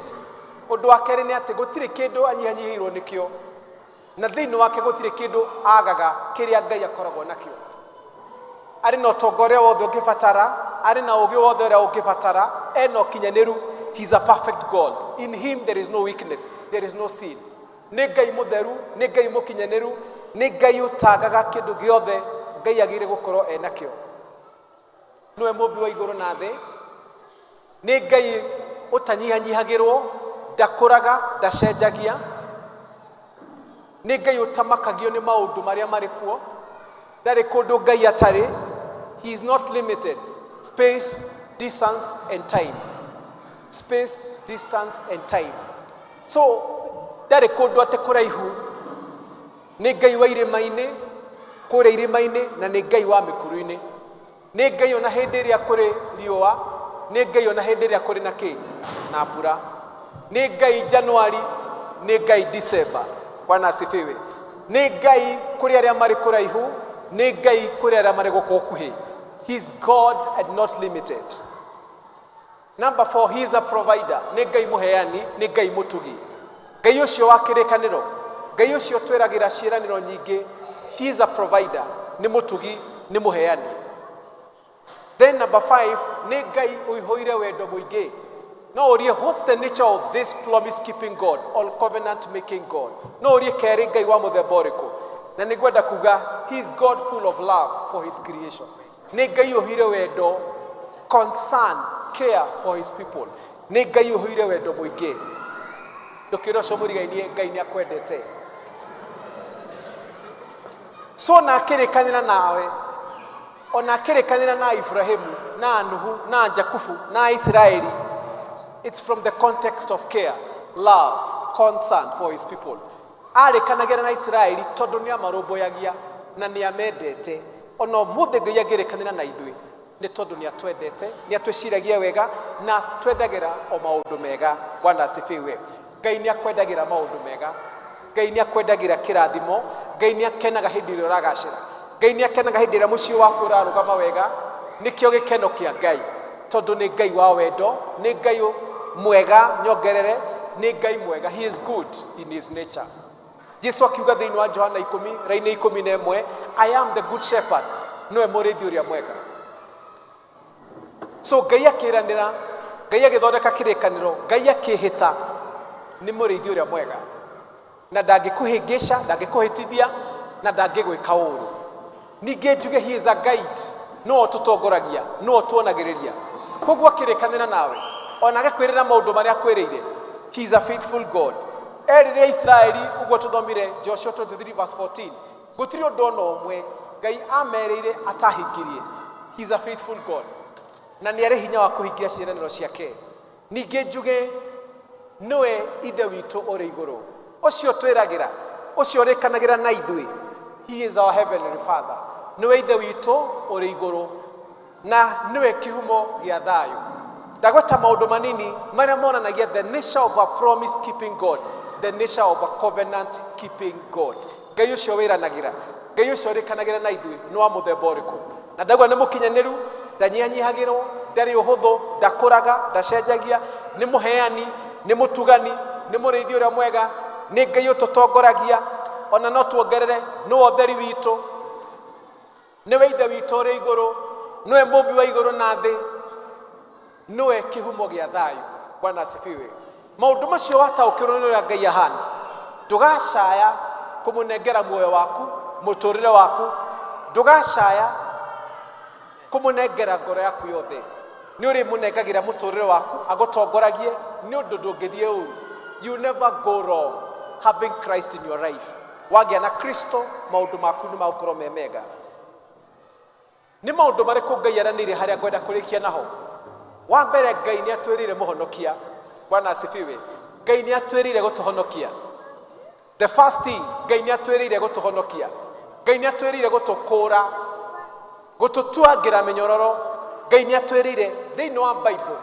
Ũndũ wa kerĩ nĩ atĩ gũtirĩ kĩndũ anyihanyihĩirwo nĩkĩo, na thĩinĩ wake gũtirĩ kĩndũ agaga kĩrĩa Ngai akoragwo nakĩo. Arĩ na ũtonga ũrĩa wothe ũngĩbatara, arĩ na ũũgĩ wothe ũrĩa ũngĩbatara, ena ũkinyanĩru. He is a perfect God. In him there is no weakness, there is no sin. Nĩ Ngai mũtheru, nĩ Ngai mũkinyanĩru, nĩ Ngai ũtagaga kĩndũ gĩothe Ngai agĩrĩire gũkorwo enakĩo. Nĩwe mũmbi wa igũrũ na thĩ. Nĩ Ngai ũtanyihanyihagĩrwo, ndakũraga, ndacenjagia. Nĩ Ngai ũtamakagio nĩ maũndũ marĩa marĩ kuo. Ndarĩ kũndũ Ngai atarĩ. He is not limited. Space, distance and time. Space, distance and time. So ndarĩ kũndũ atĩ kũraihu. Nĩ Ngai wa irĩma-inĩ, kũrĩa irĩma-inĩ, na nĩ Ngai wa mĩkuru-inĩ. Nĩ Ngai ona hĩndĩ ĩrĩa kũrĩ riũa, nĩ Ngai ona hĩndĩ ĩrĩa kũrĩ na kĩ na mbura. Nĩ Ngai Januari, nĩ Ngai December. Bwana asifiwe. Nĩ Ngai kũrĩ arĩa marĩ kũraihu, nĩ Ngai kũrĩ arĩa marĩ gũkũ gũkuhĩ. He is God and not limited. Number four, he is a provider. Nĩ Ngai mũheani, nĩ Ngai mũtugi. Ngai ũcio wa kĩrĩkanĩro, Ngai ũcio twĩragĩra ciĩranĩro nyingĩ, he is a provider, nĩ mũtugi, nĩ mũheani. Then number five, nĩ Ngai ũihũire wendo mũingĩ. No ũrie, what's the nature of this promise keeping God or covenant making God? No ũrie kerĩ, Ngai wa mũthemba ũrĩkũ? Na nĩ ngwenda kuga, he is God full of love for his creation. Nĩ Ngai ũhũire wendo, concern, care for his people. Nĩ Ngai ũhũire wendo mũingĩ. Ndũkĩre ũcio mũrigainie, Ngai nĩ akwendete. So na akĩrĩkanĩra nawe, ona akĩrĩkanĩra na Ibrahimu na Nuhu na Jakubu na Isiraeli, it's from the context of care, love, concern for his people. Arĩkanagĩra na Isiraeli tondũ nĩ amarũmbũyagia na nĩ amendete. Ona ũmũthĩ Ngai angĩrĩkanĩra na ithuĩ nĩ tondũ nĩ atwendete, nĩ atwĩciragia wega na twendagĩra o maũndũ mega. Bwana asifiwe. Ngai nĩ akwendagĩra maũndũ mega, Ngai nĩ akwendagĩra kĩrathimo, Ngai nĩ akenaga hĩndĩ ĩrĩa ũragacĩra, Ngai nĩ akenaga hĩndĩ ĩrĩa mũciĩ waku ũrarũgama wega. Nĩkĩo gĩkeno kĩa Ngai, tondũ nĩ Ngai wa wendo, nĩ Ngai mwega, nyongerere, nĩ Ngai mwega. He is good in his nature. Jesu akiuga thĩinĩ wa Johana 10 raini 11, "I am the good shepherd." Nĩwe mũrĩithi ũrĩa mwega. So Ngai akĩranĩra, Ngai agĩthondeka kĩrĩkanĩro, Ngai akĩhĩta, nĩ mũrĩithi ũrĩa mwega, na ndangĩkũhĩngĩca, ndangĩkũhĩtithia na ndangĩgwĩka ũũru. Ningĩ njuge, he is a guide. Nĩwe ũtũtongoragia, nĩwe ũtuonagĩrĩria. Koguo akĩrĩkanĩra nawe, ona agakwĩrĩra maũndũ marĩa akwĩrĩire, he is a faithful God. Erire Isiraeli ũguo tũthomire Joshua 23 verse 14, gũtirĩ ũndũ ona ũmwe Ngai amerĩire atahingirie. He is a faithful God na nĩ arĩ hinya wa kũhingia ciĩranĩro ciake. Ningĩ njuge, nĩwe Ithe witũ ũrĩ igũrũ, ũcio twĩragĩra, ũcio ũrĩkanagĩra na ithuĩ. He is our heavenly Father. Nĩwe Ithe witũ ũrĩ igũrũ na nĩwe kĩhumo gĩa thayũ. Ndagweta maũndũ manini marĩa monanagia the nature of a promise keeping God, the nature of a covenant keeping God, Ngai ũcio wĩranagĩra. Ngai ũcio ũrĩkanagĩra na ithuĩ nĩ wa mũthemba ũrĩkũ. Na ndauga nĩ mũkinyanĩru, ndanyihanyihagĩrwo, ndarĩ ũhũthũ, ndakũraga, ndacenjagia, nĩ mũheani, nĩ mũtugani, nĩ mũrĩithi ũrĩa mwega, nĩ Ngai ũtũtongoragia, ona no tuongerere nĩwe ũtheri witũ, nĩwe ithe witũ ũrĩ igũrũ, nĩwe mũmbi wa igũrũ na thĩ, nĩwe kĩhumo gĩa thayũ. Bwana asifiwe. Maũndũ macio wataũkĩrwo nĩ ũrĩa Ngai ahana, ndũgacaya kũmũnengera muoyo waku, mũtũrĩre waku, ndũgacaya kũmũnengera ngoro yaku yothe. Nĩ ũrĩmũnengagĩra mũtũrĩre waku agũtongoragie, nĩ ũndũ ndũngĩthiĩ ũru. You never go wrong having Christ in your life. Wagĩa na Kristo maũndũ maku nĩ magũkorwo me mega. Nĩ maũndũ marĩkũ Ngai aranĩire harĩa ngwenda kũrĩkia naho? Wa mbere, Ngai nĩ atwĩrĩire mũhonokia. Bwana asifiwe. Ngai nĩ atwĩrĩire gũtũhonokia. The first thing, Ngai nĩ atwĩrĩire gũtũhonokia. Ngai nĩ atwĩrĩire gũtũkũra, gũtũtuangĩra mĩnyororo. Ngai nĩ atwĩrĩire thĩinĩ wa Bible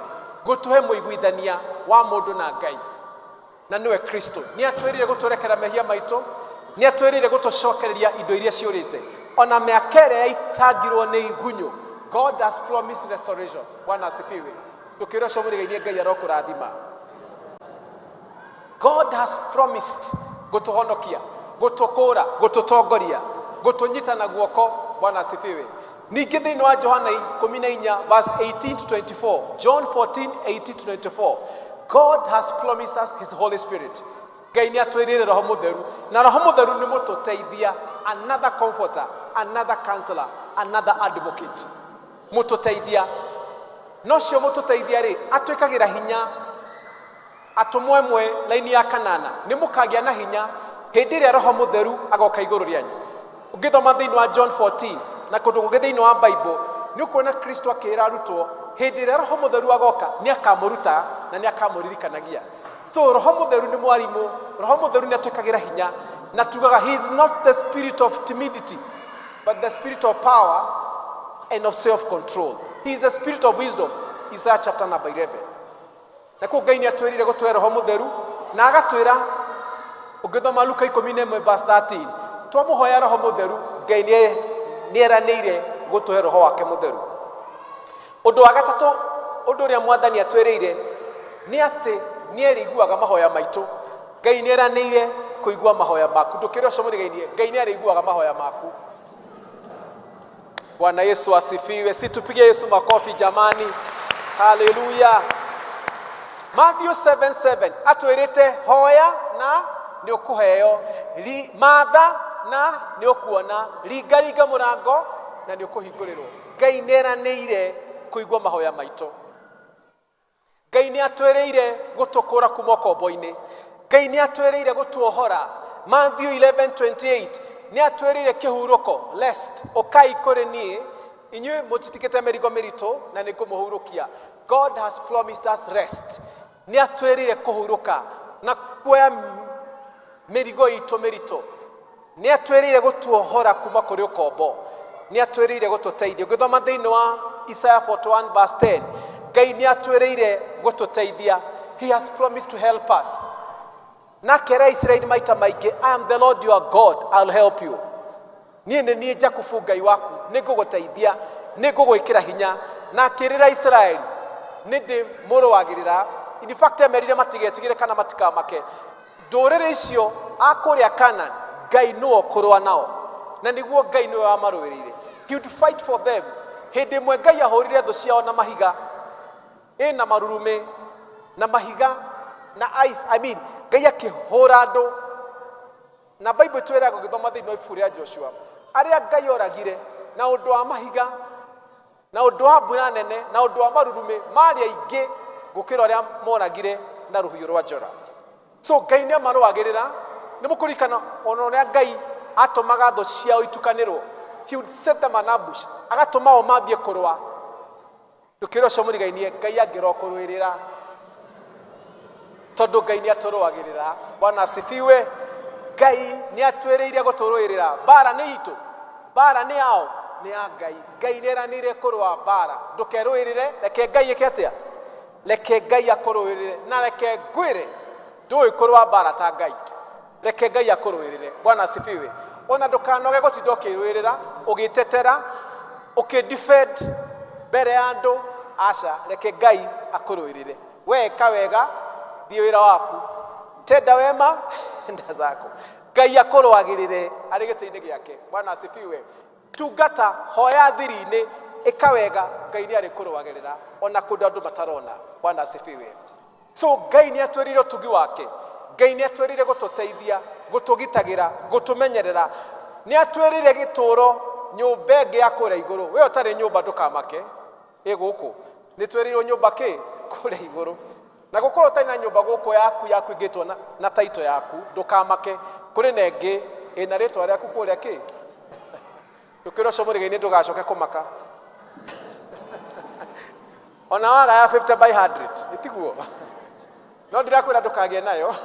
gũtũhe mũiguithania wa mũndũ na Ngai, na nĩwe Kristo. Nĩ atwĩrĩire gũtũrekera mehia maitũ, nĩ atwĩrĩire gũtũcokereria indo iria ciũrĩte, ona mĩaka ĩrĩa yaitangirwo nĩ igunyũ. God has promised restoration. Bwana asifiwe. Ndũkĩũria ũcio mũrigainie, Ngai arokũrathima. God has promised gũtũhonokia, gũtũkũra, gũtũtongoria, gũtũnyita na guoko. Bwana asifiwe. Ningĩ thĩinĩ wa Johana 14 verse 18 to 24, John 14 18 to 24, God has promised us his Holy Spirit. Ngai nĩ atwĩrĩire Roho Mũtheru, na Roho Mũtheru nĩ mũtũteithia, another comforter, another counselor, another advocate, mũtũteithia. No cio mũtũteithia rĩ, atwĩkagĩra hinya. Atũmwo 1 laini ya 8, nĩ mũkagĩa na hinya hĩndĩ ĩrĩa Roho Mũtheru agoka igũrũ rĩanyu. Ũngĩthoma thĩinĩ wa John 14 na kũndũ kũngĩ thĩinĩ wa Bible, nĩ ũkuona Kristo akĩĩra arutwo hĩndĩ ĩrĩa Roho Mũtheru agoka nĩ akamũruta na nĩ akamũririkanagia. So Roho Mũtheru nĩ mwarimũ, Roho Mũtheru nĩ atwĩkagĩra hinya, na tugaga he is not the spirit of timidity but the spirit of power and of self control. He is the spirit of wisdom. Isaiah chapter number 11. Na kũu Ngai nĩ atwĩrire gũtũhe Roho Mũtheru, na agatwĩra ũngĩthoma Luka 11 verse 13, twamũhoya Roho Mũtheru, Ngai nĩ eranĩire gũtũhe Roho wake Mũtheru. Ũndũ wa gatatũ, ũndũ ũrĩa Mwathani atwĩrĩire nĩ atĩ nĩ arĩiguaga mahoya maitũ. Ngai nĩ eranĩire kũigua mahoya maku. Ndũkĩre ũcio mũrigainie, Ngai nĩ arĩiguaga mahoya maku. Bwana Yesu asifiwe. Si tupige Yesu makofi jamani. Haleluya. Matthew 7:7 atwĩrĩte hoya na nĩ ũkũheo, matha na nĩ ũkuona, ringaringa mũrango na nĩ ũkũhingũrĩrwo. Ngai nĩ eranĩire kũigua mahoya maitũ. Ngai nĩ atwĩrĩire gũtũkũra kuma ũkombo-inĩ. Ngai nĩ atwĩrĩire gũtuohora. Matthew 11:28 nĩ atwĩrĩire kĩhurũko, rest. Ũkai kũrĩ niĩ inyuĩ mũtitikĩte mĩrigo mĩritũ na nĩ ngũmũhurũkia. God has promised us rest. Nĩ atwĩrĩire kũhurũka na kuoya mĩrigo itũ mĩritũ. Nĩ atwĩrĩire gũtuohora kuma kũrĩ ũkombo. Nĩ atwĩrĩire gũtũteithia. Ũngĩthoma thĩinĩ wa Isaiah 41 verse 10, Ngai nĩ atwĩrĩire gũtũteithia. He has promised to help us. Na akera Isiraeli maita maingĩ, I am the Lord your God, I'll help you. Niĩ nĩ niĩ Jakubu Ngai waku, nĩ ngũgũteithia, nĩ ngũgwĩkĩra hinya. Na akĩrĩra Isiraeli, nĩ ndĩ mũrũagĩrĩra. In fact, emerire matigetigĩre kana matikamake. Ndũrĩrĩ icio a kũrĩa Canaan, Ngai nĩwe ũkũrũa nao, na nĩguo Ngai nĩwe wamarũĩrĩire. He would fight for them. Hĩndĩ ĩmwe Ngai ahũrire thũ ciao na mahiga, ĩna marurumĩ na mahiga na ice. I mean, Ngai akĩhũra andũ, na Bible ĩtwĩraga ũgĩthoma thĩinĩ wa ibuku rĩa Joshua, arĩa Ngai oragire na ũndũ wa mahiga, na ũndũ wa mbura nene, na ũndũ wa marurumĩ, marĩ aingĩ gũkĩra ũrĩa moragire na rũhiũ rwa njora. So Ngai nĩ amarũagĩrĩra. Nĩ mũkũririkana ona ũrĩa Ngai atũmaga thũ ciao itukanĩrwo. He would set them an ambush, agatũma o mambie kũrũa. Ndũkĩra ũcio mũrigainie, Ngai angĩrokũrũĩrĩra, tondũ Ngai nĩ atũrũagĩrĩra. Bwana asifiwe. Ngai nĩ atwĩrĩire gũtũrũĩrĩra. Mbara nĩ itũ, mbara nĩ yao, nĩ ya Ngai. Ngai nĩ eranĩire kũrũa mbara. Ndũkerũĩrĩre, reke Ngai ĩke atĩa? Reke Ngai akũrũĩrĩre. Na reke ngwĩre, ndũĩ kũrũa mbara ta Ngai. Reke Ngai akũrũĩrĩre. Bwana asifiwe. Ona ndũkanoge gũtinda ũkĩrũĩrĩra, ũgĩtetera, ũkĩ-defend mbere ya andũ. Aca, reke Ngai akũrũĩrĩre. We ĩka wega, thiĩ wĩra waku. Tenda wema, enda zako. Ngai akũrũagĩrĩre arĩ gĩtĩ-inĩ gĩake. Bwana asifiwe. Tungata, hoya thiri-inĩ, ĩka wega, Ngai nĩ arĩkũrũagĩrĩra ona kũndũ andũ matarona. Bwana asifiwe. So Ngai nĩ atwĩrĩire ũtugi wake. Ngai nĩ atwĩrĩire gũtũteithia, gũtũgitagĩra, gũtũmenyerera. Nĩ atwĩrĩire gĩtũũro nyũmba ĩngĩ ya kũrĩa igũrũ. We ũtarĩ nyũmba ndũkamake, ĩ gũkũ. Nĩ twĩrĩirwo nyũmba kĩ? Kũrĩa igũrũ. Na gũkorwo ũtarĩ na nyũmba gũkũ yaku ya kũingĩtwo na title yaku, ndũkamake. Kũrĩ na ĩngĩ ĩna rĩtwa rĩaku kũrĩa kĩ? Ndũkĩrwo ũcio mũrĩgĩi-inĩ ndũgacoke kũmaka. Ona wagaya 50 by 100, ĩtiguo? No ndirakwĩra ndũkagĩe nayo.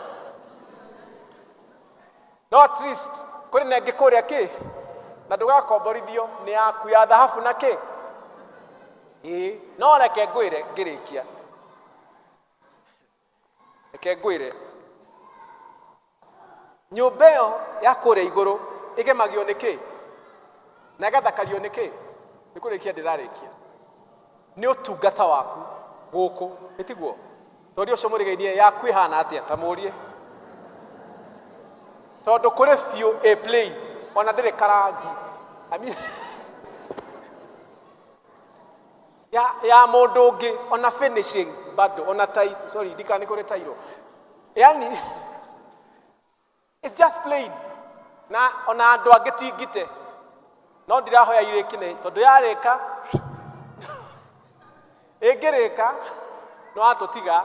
No at least kũrĩ na ĩngĩ kũrĩa kĩ? Na ndũgakomborithio, nĩ yaku ya thahabu na kĩ? Ĩĩ, no reke ngwĩre ngĩrĩkia. Reke ngwĩre. Nyũmba ĩyo ya kũrĩa igũrũ ĩgemagio nĩ kĩ? Na ĩgathakario nĩ kĩ? Nĩ kũrĩkia ndĩrarĩkia. Nĩ ũtungata waku gũkũ, ĩtiguo? Tondũ ũcio mũrĩgainie yaku ĩhana atĩa? Ta mũrie. Tondũ kũrĩ biũ ĩ plain, ona ndĩrĩ karangi. I mean, ya mũndũ ũngĩ, ona finishing bado, ona tai, sorry, ndikana nĩ kũrĩ tairo. Yani, it's just plain. Na ona andũ angĩ ti ngite. No ndirahoya irĩkine, tondũ yarĩka, ĩngĩrĩka, no atũtiga,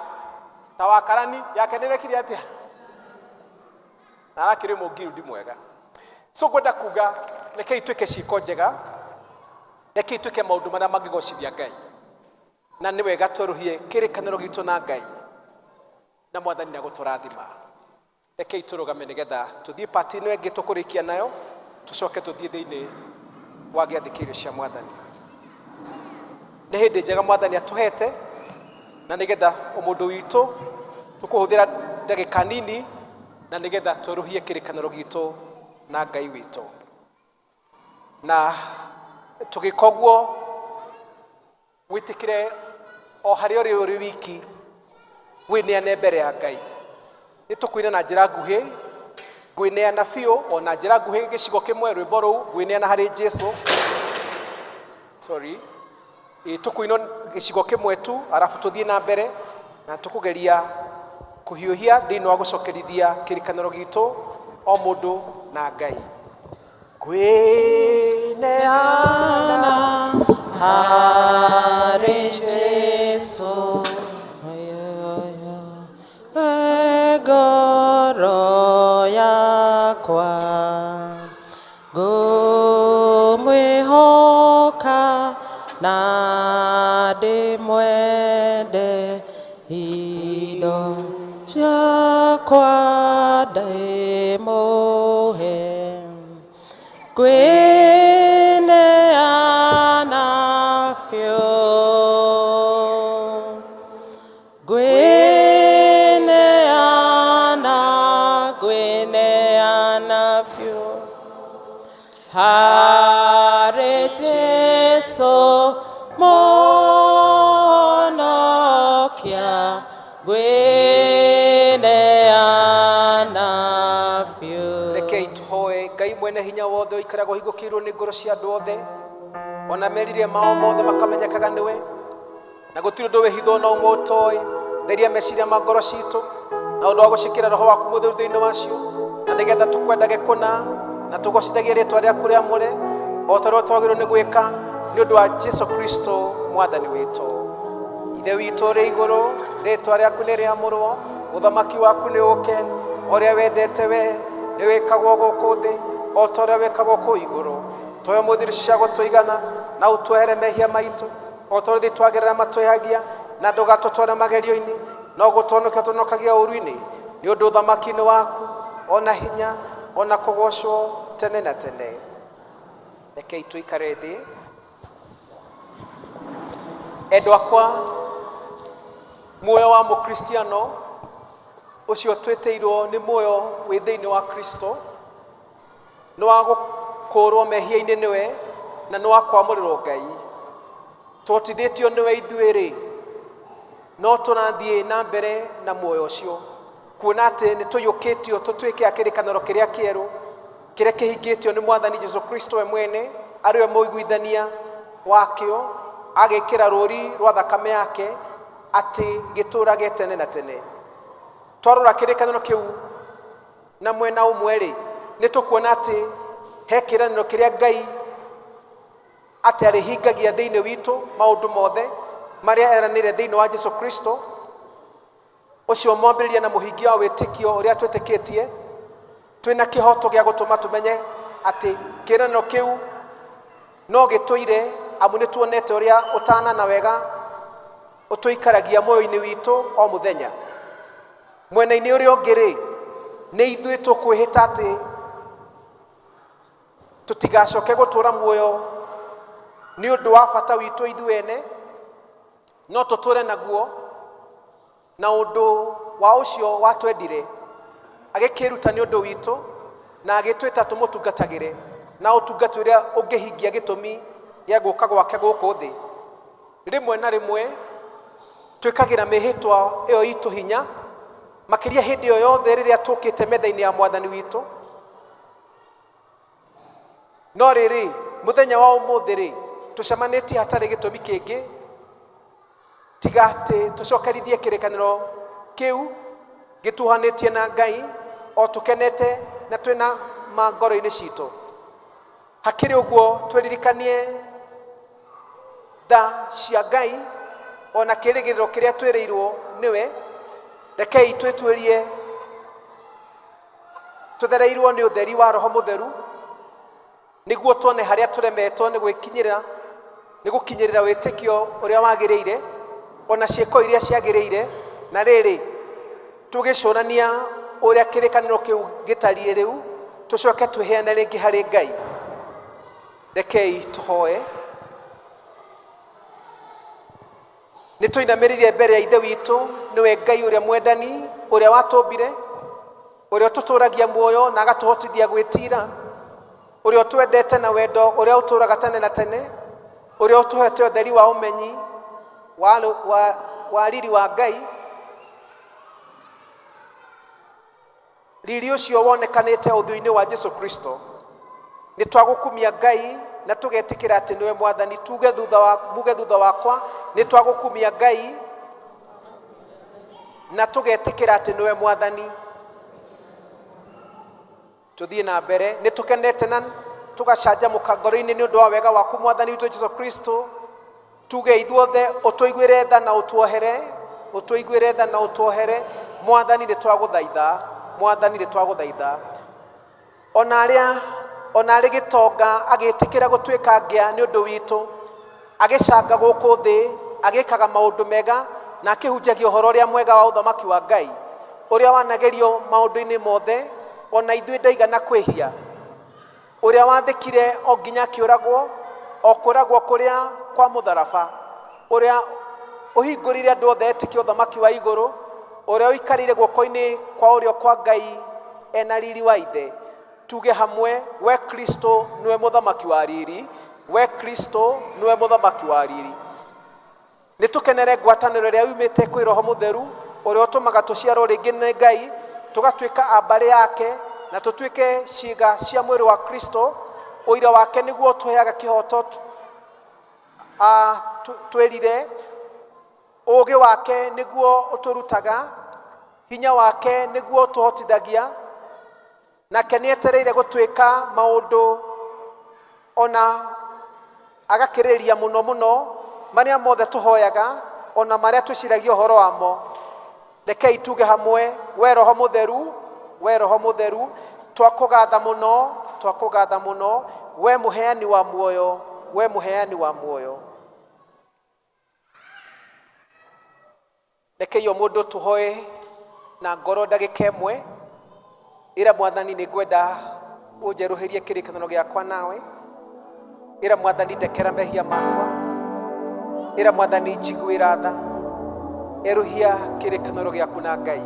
ta wakarani, yake nĩrekire atĩa? Na arakĩrĩ mũngirundi mwega. So ngwenda kuga, rekei twĩke ciĩko njega, rekei twĩke maũndũ marĩa mangĩgocithia Ngai. Na nĩ wega twerũhie kĩrĩkanĩro gitũ na Ngai, na Mwathani nĩ agũtũrathima. Rekei tũrũgame nĩgetha tũthiĩ part ĩno ĩngĩ tũkũrĩkia nayo, tũcoke tũthiĩ thĩinĩ wa gĩathĩ kĩa irio cia Mwathani. Nĩ hĩndĩ njega Mwathani atũhete, na nĩgetha ũmũndũ witũ tũkũhũthĩra ndagĩka nini, na nĩgetha twerũhie kĩrĩkanĩro gitũ na Ngai witũ. Na tũgĩka ũguo, wĩtĩkĩre o harĩa ũrĩ ũrĩ wiki, wĩneane mbere ya Ngai. Nĩ tũkũina na njĩra nguhĩ, ngwĩneana biũ o na njĩra nguhĩ gĩcigo kĩmwe rwĩmbo rũu, ngwĩneana harĩ Jesũ. Sorry. Ĩ, tũkũina gĩcigo kĩmwe tu, arabu tũthiĩ na mbere, na tũkũgeria kũhiũhia thĩinĩ wa gũcokerithia kĩrĩkanĩro gitũ o mũndũ na Ngai. Ngwĩneana harĩ Jesũ, ngoro yakwa, ngũmwĩhoka na ndĩmwende, indo ciakwa ndĩmũhe. Ngwĩneana biũ, ngwĩneana, ngwĩneana biũ harĩ Jesũ Mũhonokia, ngwĩneana biũ. Rekei tũhoe. Ngai mwene hinya wothe ũikaraga ũhingũkĩirwo nĩ ngoro cia andũ othe, ona meririe mao mothe makamenyekaga nĩwe, na gũtirĩ ũndũ wĩhithwo na ũmwe ũtoĩ. Theria meciria ma ngoro citũ na ũndũ wa gũcikĩra roho waku mũtheru thĩinĩ wacio, na nĩgetha tũkwendage kũna na tũgocithagie rĩtwa rĩaku rĩamũre o ta ũrĩa twagĩrĩirwo nĩ gwĩka, nĩ ũndũ wa Jesu Kristo Mwathani witũ. Ithe witũ ũrĩ igũrũ, rĩtwa rĩaku nĩ rĩamũrwo, ũthamaki waku nĩ ũke, ũrĩa wendete we nĩ wĩkagwo gũkũ thĩ o ta ũrĩa wĩkagwo kũu igũrũ. Tũhe ũmũthĩ irio cia gũtũigana, na ũtuohere mehia maitũ o ta ũrĩa ithuĩ twagerera matwĩhagia, na ndũgatũtware magerio-inĩ, no gũtũhonokia tũhonokagia ũũru-inĩ, nĩ ũndũ ũthamaki nĩ waku, ona hinya, ona kũgocwo tene na tene. Rekei tũikare thĩ. Endwa akwa, muoyo wa mũkristiano ũcio twĩtĩirwo nĩ muoyo wĩ thĩinĩ wa Kristo. Nĩ wa gũkũũrwo mehia-inĩ nĩwe na nĩ wa kwamũrĩrwo Ngai. Tũhotithĩtio nĩwe ithuĩ rĩ, no tũrathiĩ na mbere na muoyo ũcio, kuona atĩ nĩ tũiyũkĩtio tũtuĩke a kĩrĩkanĩro kĩrĩa kĩerũ, kĩrĩa kĩhingĩtio nĩ Mwathani Jesu Kristo we mwene, arĩ we mũiguithania wakĩo, agĩkĩra rũri rwa thakame yake atĩ gĩtũũrage tene na tene. Twarora kĩrĩkanĩro kĩu na mwena ũmwe rĩ, nĩ tũkuona atĩ he kĩĩranĩro kĩrĩa Ngai atĩ arĩhingagia thĩinĩ witũ maũndũ mothe marĩa eranĩire thĩinĩ wa Jesu Kristo, ũcio mwambĩrĩria na mũhingia wa wĩtĩkio ũrĩa twĩtĩkĩtie. Twĩna kĩhoto gĩa gũtũma tũmenye atĩ kĩĩranĩro kĩu no gĩtũire, amu nĩ tuonete ũrĩa ũtana na wega ũtũikaragia muoyo-inĩ witũ o mũthenya. Mwena-inĩ ũrĩa ũngĩ rĩ, nĩ ithuĩ tũkwĩhĩta atĩ tũtigacoke gũtũũra muoyo nĩ ũndũ wa bata witũ ithuĩ ene, no tũtũũre naguo na ũndũ wa ũcio watwendire, agĩkĩĩruta nĩ ũndũ witũ na agĩtwĩta tũmũtungatagĩre na ũtungati ũrĩa ũngĩhingia gĩtũmi gĩa gũka gwake gũkũ thĩ. Rĩmwe na rĩmwe twĩkagĩra mĩhĩtwa ĩyo itũ hinya, makĩria hĩndĩ ĩyo yothe rĩrĩa tũkĩte metha-inĩ ya Mwathani witũ. No rĩrĩ, mũthenya wa ũmũthĩ rĩ, tũcemanĩtie hatarĩ gĩtũmi kĩngĩ tiga atĩ tũcokerithie kĩrĩkanĩro kĩu gĩtuohanĩtie na Ngai, o tũkenete na twĩna ma ngoro-inĩ citũ. Hakĩrĩ ũguo, twĩririkanie tha cia Ngai ona kĩĩrĩgĩrĩro kĩrĩa twĩrĩirwo nĩwe. Rekei twĩtuĩrie tũthereirwo nĩ ũtheri wa Roho Mũtheru, nĩguo tuone harĩa tũremetwo nĩ gwĩkinyĩra, nĩ gũkinyĩrĩra wĩtĩkio ũrĩa wagĩrĩire ona ciĩko iria ciagĩrĩire. Na rĩrĩ, tũgĩcũrania ũrĩa kĩrĩkanĩro kĩu gĩtariĩ rĩu, tũcoke twĩheane rĩngĩ harĩ Ngai. Rekei tũhoe. Nĩ tũinamĩrĩire mbere ya Ithe witũ, nĩwe Ngai ũrĩa mwendani, ũrĩa watũmbire, ũrĩa ũtũtũragia muoyo na agatũhotithia gwĩtira, ũrĩa ũtwendete na wendo ũrĩa ũtũraga tene na tene, ũrĩa ũtũhete ũtheri wa ũmenyi wa riri wa Ngai. Riri ũcio wonekanĩte ũthiũ-inĩ wa Jesu Kristo. Nĩ twagũkumia Ngai na tũgetĩkĩra atĩ nĩwe Mwathani. Tuge thutha wa, muge thutha wakwa, nĩ twagũkumia Ngai na tũgetĩkĩra atĩ nĩwe Mwathani. Tũthiĩ na mbere. Nĩ tũkenete na tũgacanjamũka ngoro-inĩ nĩ ũndũ wa wega waku Mwathani witũ Jesu Kristo. Tuge ithuothe, ũtũiguĩre tha na ũtuohere, ũtũiguĩre tha na ũtuohere. Mwathani nĩ twagũthaitha, Mwathani nĩ twagũthaitha. Ona arĩa, ona arĩ gĩtonga agĩtĩkĩra gũtuĩka ngĩa nĩ ũndũ witũ, agĩcanga gũkũ thĩ, agĩkaga maũndũ mega na akĩhunjagia ũhoro ũrĩa mwega wa ũthamaki wa Ngai, ũrĩa wanagerio maũndũ-inĩ mothe, ona ithuĩ ndaigana kwĩhia. Ũrĩa wathĩkire o nginya akĩũragwo, o kũragwo kũrĩa kwa mũtharaba, ũrĩa ũhingũrĩire andũ othe etĩkie ũthamaki wa igũrũ, ũrĩa ũikarĩire guoko-inĩ kwa ũrĩo kwa Ngai ena riri wa Ithe. Tuge hamwe, we Kristo nĩwe mũthamaki wa riri, we Kristo nĩwe mũthamaki wa riri. Nĩ tũkenere ngwatanĩro ĩrĩa yumĩte kwĩ Roho Mũtheru, ũrĩa ũtũmaga tũciarwo rĩngĩ nĩ Ngai, tũgatuĩka a mbarĩ yake, na tũtuĩke ciĩga cia mwĩrĩ wa Kristo. Ũira wake nĩguo ũtũheaga kĩhoto twĩrire, ũũgĩ wake nĩguo ũtũrutaga, hinya wake nĩguo ũtũhotithagia, nake nĩetereire gũtuĩka maũndũ ona agakĩrĩrĩria mũno mũno marĩa mothe tũhoyaga ona marĩa twĩciragia ũhoro wamo. Rekei tuge hamwe, we Roho Mũtheru, we Roho Mũtheru, twakũgatha mũno, twakũgatha mũno, we mũheani wa muoyo, we mũheani wa muoyo. Rekei o mũndũ tũhoe na ngoro ndagĩka ĩmwe. Ĩra Mwathani, nĩ ngwenda ũnjerũhĩrie kĩrĩkanĩro gĩakwa nawe. Ĩra Mwathani, ndekera mehia makwa. Ĩra Mwathani, njiguĩra tha. Erũhia kĩrĩkanĩro gĩaku na Ngai.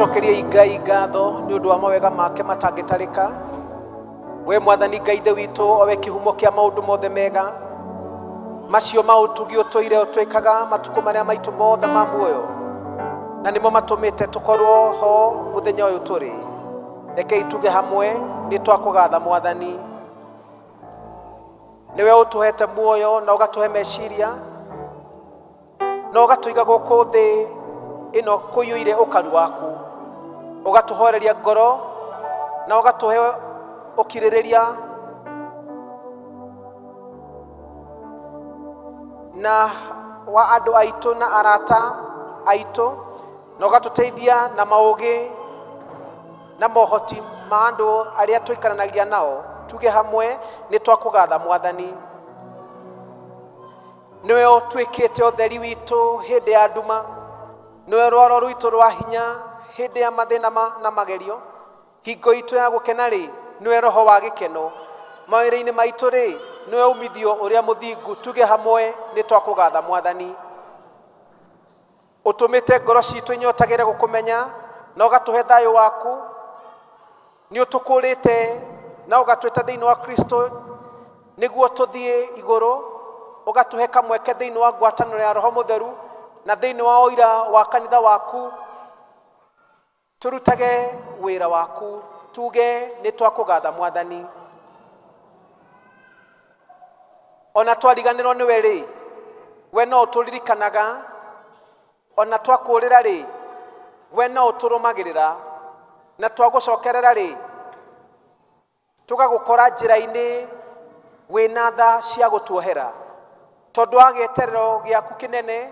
Tũcokeriei Ngai ngatho nĩ ũndũ wa mawega make matangĩtarĩka. We Mwathani Ngai Ithe witũ, o we kĩhumo kĩa maũndũ mothe mega, macio ma ũtugi ũtũire ũtwĩkaga matukũ marĩa maitũ mothe ma muoyo, na nĩmo matũmĩte tũkorwo ho mũthenya ũyũ tũrĩ. Rekei tuge hamwe, nĩ twakũgatha Mwathani. Nĩwe ũtũhete muoyo na ũgatũhe meciria na ũgatũiga gũkũ thĩ ĩno kũiyũire ũkaru waku, ũgatũhoreria ngoro na ũgatũhe ũkirĩrĩria na wa andũ aitũ na arata aitũ, na ũgatũteithia na maũgĩ na mohoti ma andũ arĩa tũikaranagia nao. Tuge hamwe, nĩ twakũgatha Mwathani. Nĩwe ũtuĩkĩte ũtheri witũ hĩndĩ ya nduma, nĩwe rwaro rwitũ rwa hinya hĩndĩ ya mathĩna na magerio. Hingo itũ ya gũkena rĩ, nĩwe roho wa gĩkeno. Mawĩra-inĩ maitũ rĩ, nĩwe umithio ũrĩa mũthingu. Tuge hamwe, nĩ twakũgatha Mwathani. Ũtũmĩte ngoro citũ inyotagĩre gũkũmenya na ũgatũhe thayũ waku. Nĩ ũtũkũrĩte na ũgatwĩta thĩinĩ wa Kristo nĩguo tũthiĩ igũrũ, ũgatũhe kamweke thĩinĩ wa ngwatanĩro ya Roho Mũtheru na thĩinĩ wa ũira wa kanitha waku. Tũrutage wĩra waku, tuge nĩ twakũgatha Mwathani. Ona twariganĩrwo nĩwe rĩ, we no ũtũririkanaga. Ona twakũũrĩra rĩ, we no ũtũrũmagĩrĩra. Na twagũcokerera rĩ, tũgagũkora njĩra-inĩ wĩna tha cia gũtuohera. Tondũ wa gĩeterero gĩaku kĩnene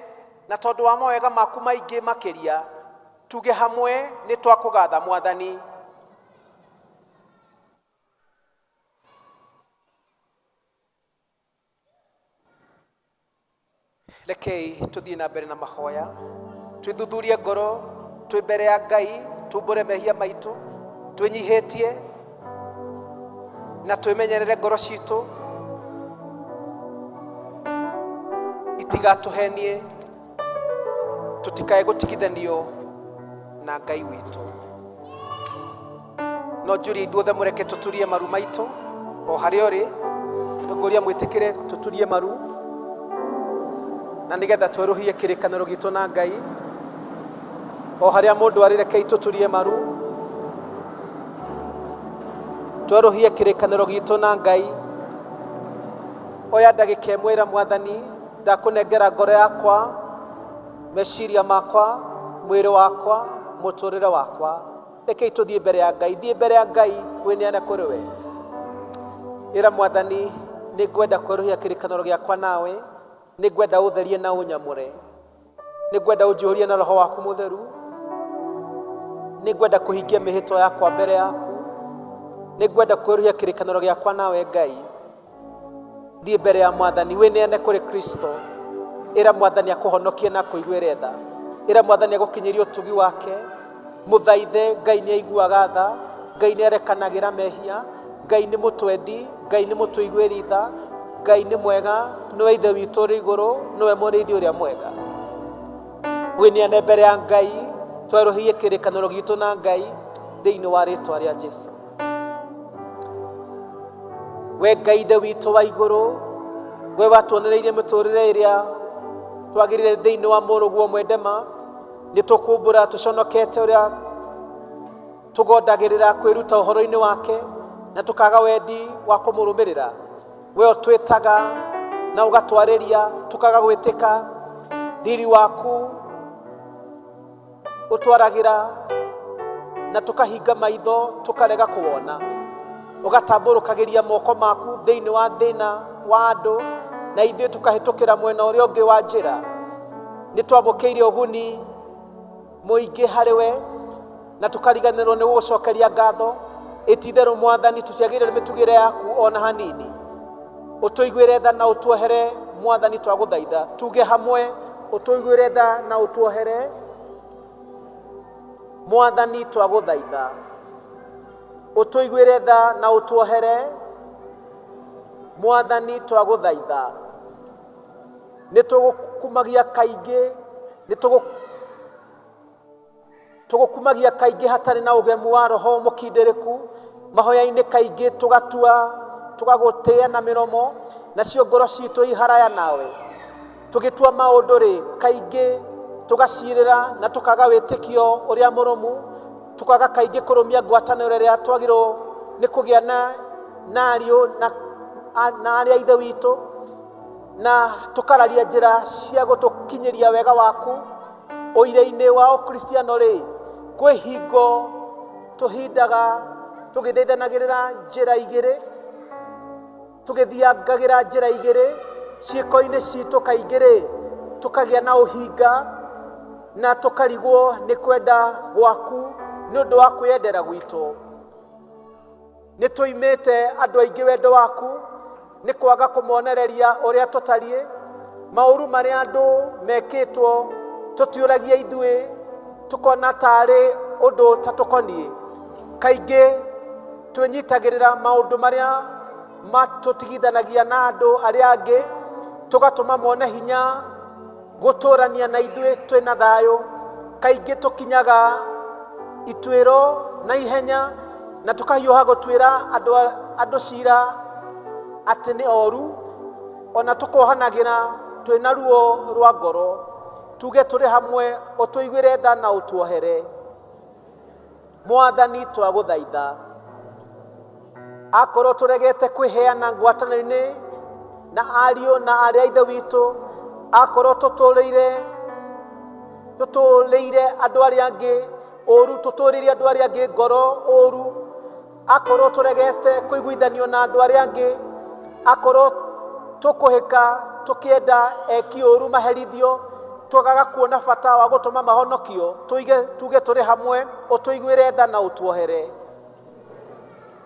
na tondũ wa mawega maku maingĩ makĩria, tuge hamwe, nĩ twakũgatha Mwathani. Rekei tũthiĩ na mbere na mahoya, twĩthuthurie ngoro twĩ mbere ya Ngai, tumbũre mehia maitũ, twĩnyihĩtie na twĩmenyerere ngoro citũ itigatũhenie, tũtikae gũtigithanio na Ngai witũ. No njũrie ithuothe mũreke tũturie maru maitũ o harĩa ũrĩ, nĩngũria mwĩtĩkĩre tũturie maru na nĩgetha twerũhie kĩrĩkanĩro gitũ na Ngai. O harĩa mũndũ arĩ, rekei tũturie maru twerũhie kĩrĩkanĩro gitũ na Ngai. Oya ndagĩka ĩmwe, ĩra Mwathani, ndakũnengera ngoro yakwa, meciria makwa, mwĩrĩ wakwa, mũtũrĩre wakwa. Rekei tũthiĩ mbere ya Ngai. Thiĩ mbere ya Ngai wĩneane kũrĩ we. Ĩra Mwathani, nĩ ngwenda kwerũhia kĩrĩkanĩro gĩakwa nawe, nĩ ngwenda ũtherie na ũnyamũre, nĩ ngwenda ũnjihũrie na roho waku mũtheru, nĩ ngwenda kũhingia mĩhĩtwa yakwa mbere yaku, nĩ ngwenda kwerũhia kĩrĩkanĩro gĩakwa nawe Ngai. Thiĩ mbere ya Mwathani, wĩneane kũrĩ Kristo. Ĩra Mwathani akũhonokie na akũiguĩre tha. Ĩra Mwathani agũkinyĩrie ũtugi wake. Mũthaithe, Ngai nĩ aiguaga tha, Ngai nĩ arekanagĩra mehia, Ngai nĩ mũtwendi, Ngai nĩ mũtũiguĩri tha, Ngai nĩ mwega, nĩwe Ithe witũ ũrĩ igũrũ, nĩwe mũrĩithi ũrĩa mwega. Wĩneane mbere ya Ngai, twerũhie kĩrĩkanĩro gitũ na Ngai thĩinĩ wa rĩtwa rĩa Jesu. We Ngai Ithe witũ wa igũrũ, we watuonereirie mĩtũrĩre ĩrĩa twagĩrĩire thĩinĩ wa mũrũguo mwendema, nĩ tũkumbũra tũconokete ũrĩa tũgondagĩrĩra kwĩruta ũhoro-inĩ wake na tũkaga wendi wa kũmũrũmĩrĩra. We ũtwĩtaga na ũgatwarĩria tũkaga gwĩtĩka. Riri waku ũtwaragĩra na tũkahinga maitho tũkarega kũwona. Ũgatambũrũkagĩria moko maku thĩinĩ wa thĩna wa andũ na ithuĩ tũkahĩtũkĩra mwena ũrĩa ũngĩ wa njĩra. Nĩ twamũkĩire ũguni mũingĩ harĩ we na tũkariganĩrwo nĩ gũgũcokeria ngatho. Ĩtitherũ Mwathani, tũtiagĩrĩire nĩ mĩtugĩre yaku ona hanini. Ũtũiguĩre tha na ũtuohere Mwathani, twagũthaitha. Tuge hamwe, ũtũiguĩre tha na ũtuohere Mwathani, twagũthaitha. Ũtũiguĩre tha na ũtuohere Mwathani, twagũthaitha. Nĩ tũgũkumagia kaingĩ, nĩ Tũgũkumagia kaingĩ hatarĩ na ũgemu wa roho mũkindĩrĩku. Mahoya-inĩ kaingĩ tũgatua tũgagũtĩĩa na mĩromo, nacio ngoro citũ iharaya nawe. Tũgĩtua maũndũ rĩ, kaingĩ tũgacirĩra na tũkaga wĩtĩkio ũrĩa mũrũmu, tũkaga kaingĩ kũrũmia ngwatanĩro ĩrĩa twagĩrĩirwo nĩ kũgĩa na ariũ na arĩa ithe witũ, na tũkararia njĩra cia gũtũkinyĩria wega waku. Ũira-inĩ wa ũkristiano rĩ, kwĩ hingo tũhindaga tũgĩthaithanagĩrĩra njĩra igĩrĩ, tũgĩthiangagĩra njĩra igĩrĩ, ciĩko-inĩ citũ kaingĩ rĩ, tũkagĩa na ũhinga na tũkarigwo nĩ kwenda gwaku nĩ ũndũ wa kwĩyendera gwitũ. Nĩ tũimĩte andũ aingĩ wendo waku nĩ kwaga kũmonereria ũrĩa tũtariĩ. Maũru marĩa andũ mekĩtwo tũtiũragia ithuĩ, tũkona tarĩ ũndũ tatũkoniĩ. Kaingĩ twĩnyitagĩrĩra maũndũ marĩa matũtigithanagia na andũ arĩa angĩ, tũgatũma mone hinya gũtũrania na ithuĩ twĩna thayũ. Kaingĩ tũkinyaga ituĩro na ihenya na tũkahiũha gũtuĩra andũ cira atĩ nĩ oru, ona tũkohanagĩra twĩna ruo rwa ngoro. Tuge tũrĩ hamwe, ũtũiguĩre tha na ũtuohere. Mwathani, twagũthaitha, akorwo tũregete kwĩheana ngwatanĩro-inĩ na ariũ na arĩ a ithe witũ, akorwo tũtũrĩire andũ arĩa angĩ ũru, tũtũrĩire andũ arĩa angĩ ngoro ũru, akorwo tũregete kũiguithanio na andũ arĩa angĩ, akorwo tũkũhĩka tũkĩenda eki ũru maherithio, twagaga kuona bata wa gũtũma mahonokio, tuge tũrĩ hamwe, ũtũiguĩre tha na ũtuohere.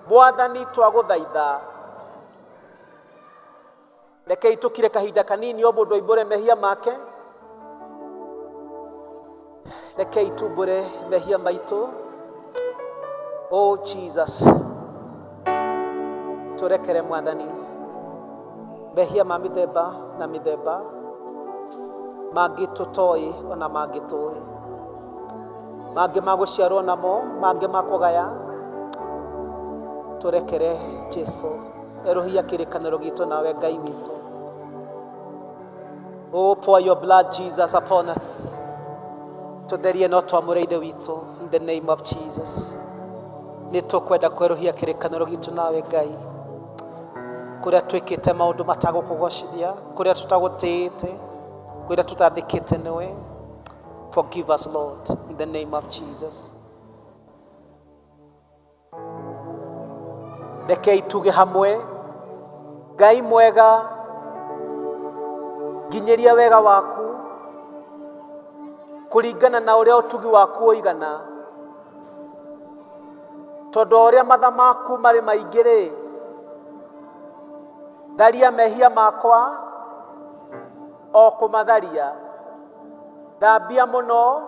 Mwathani, twagũthaitha, rekei tũkire kahinda kanini o mũndũ aimbũre mehia make. Rekei tumbũre mehia maitũ. Oh Jesus, tũrekere Mwathani mehia ma mĩthemba na mĩthemba, mangĩ tũtoĩ ona mangĩ tũĩ, mangĩ ma gũciarwo namo, mangĩ ma kũgaya. Tũrekere Jesu, erũhia kĩrĩkanĩro gitũ nawe Ngai witũ. Oh, pour your blood, Jesus, upon us. Tũtherie no twamũre ithe witũ, in the name of Jesus. Nĩ tũkwenda kwerũhia kĩrĩkanĩro gitũ nawe Ngai, kũrĩa twĩkĩte maũndũ matagũkũgocithia, kũrĩa tũtagũtĩĩte, kũrĩa tũtathĩkĩte nĩwe. Forgive us, Lord, in the name of Jesus. Rekei tuge hamwe, Ngai mwega, nginyĩria wega waku kũringana na ũrĩa ũtugi waku ũigana, tondũ o ũrĩa matha maku marĩ maingĩ rĩ, tharia mehia makwa o kũmatharia, thambia mũno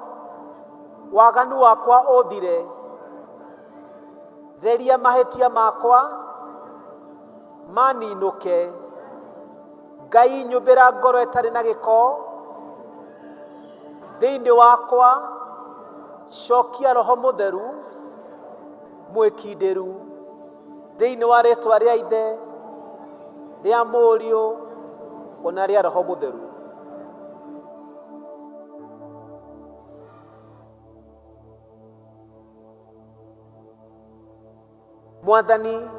waganu wakwa ũthire, theria mahĩtia makwa maninũke. Ngai, nyũmbĩra ngoro ĩtarĩ na gĩko thĩinĩ wakwa, cokia roho mũtheru mwĩkindĩru thĩinĩ wa rĩtwa rĩa Ithe, rĩa Mũriũ ona rĩa Roho Mũtheru. Mwathani,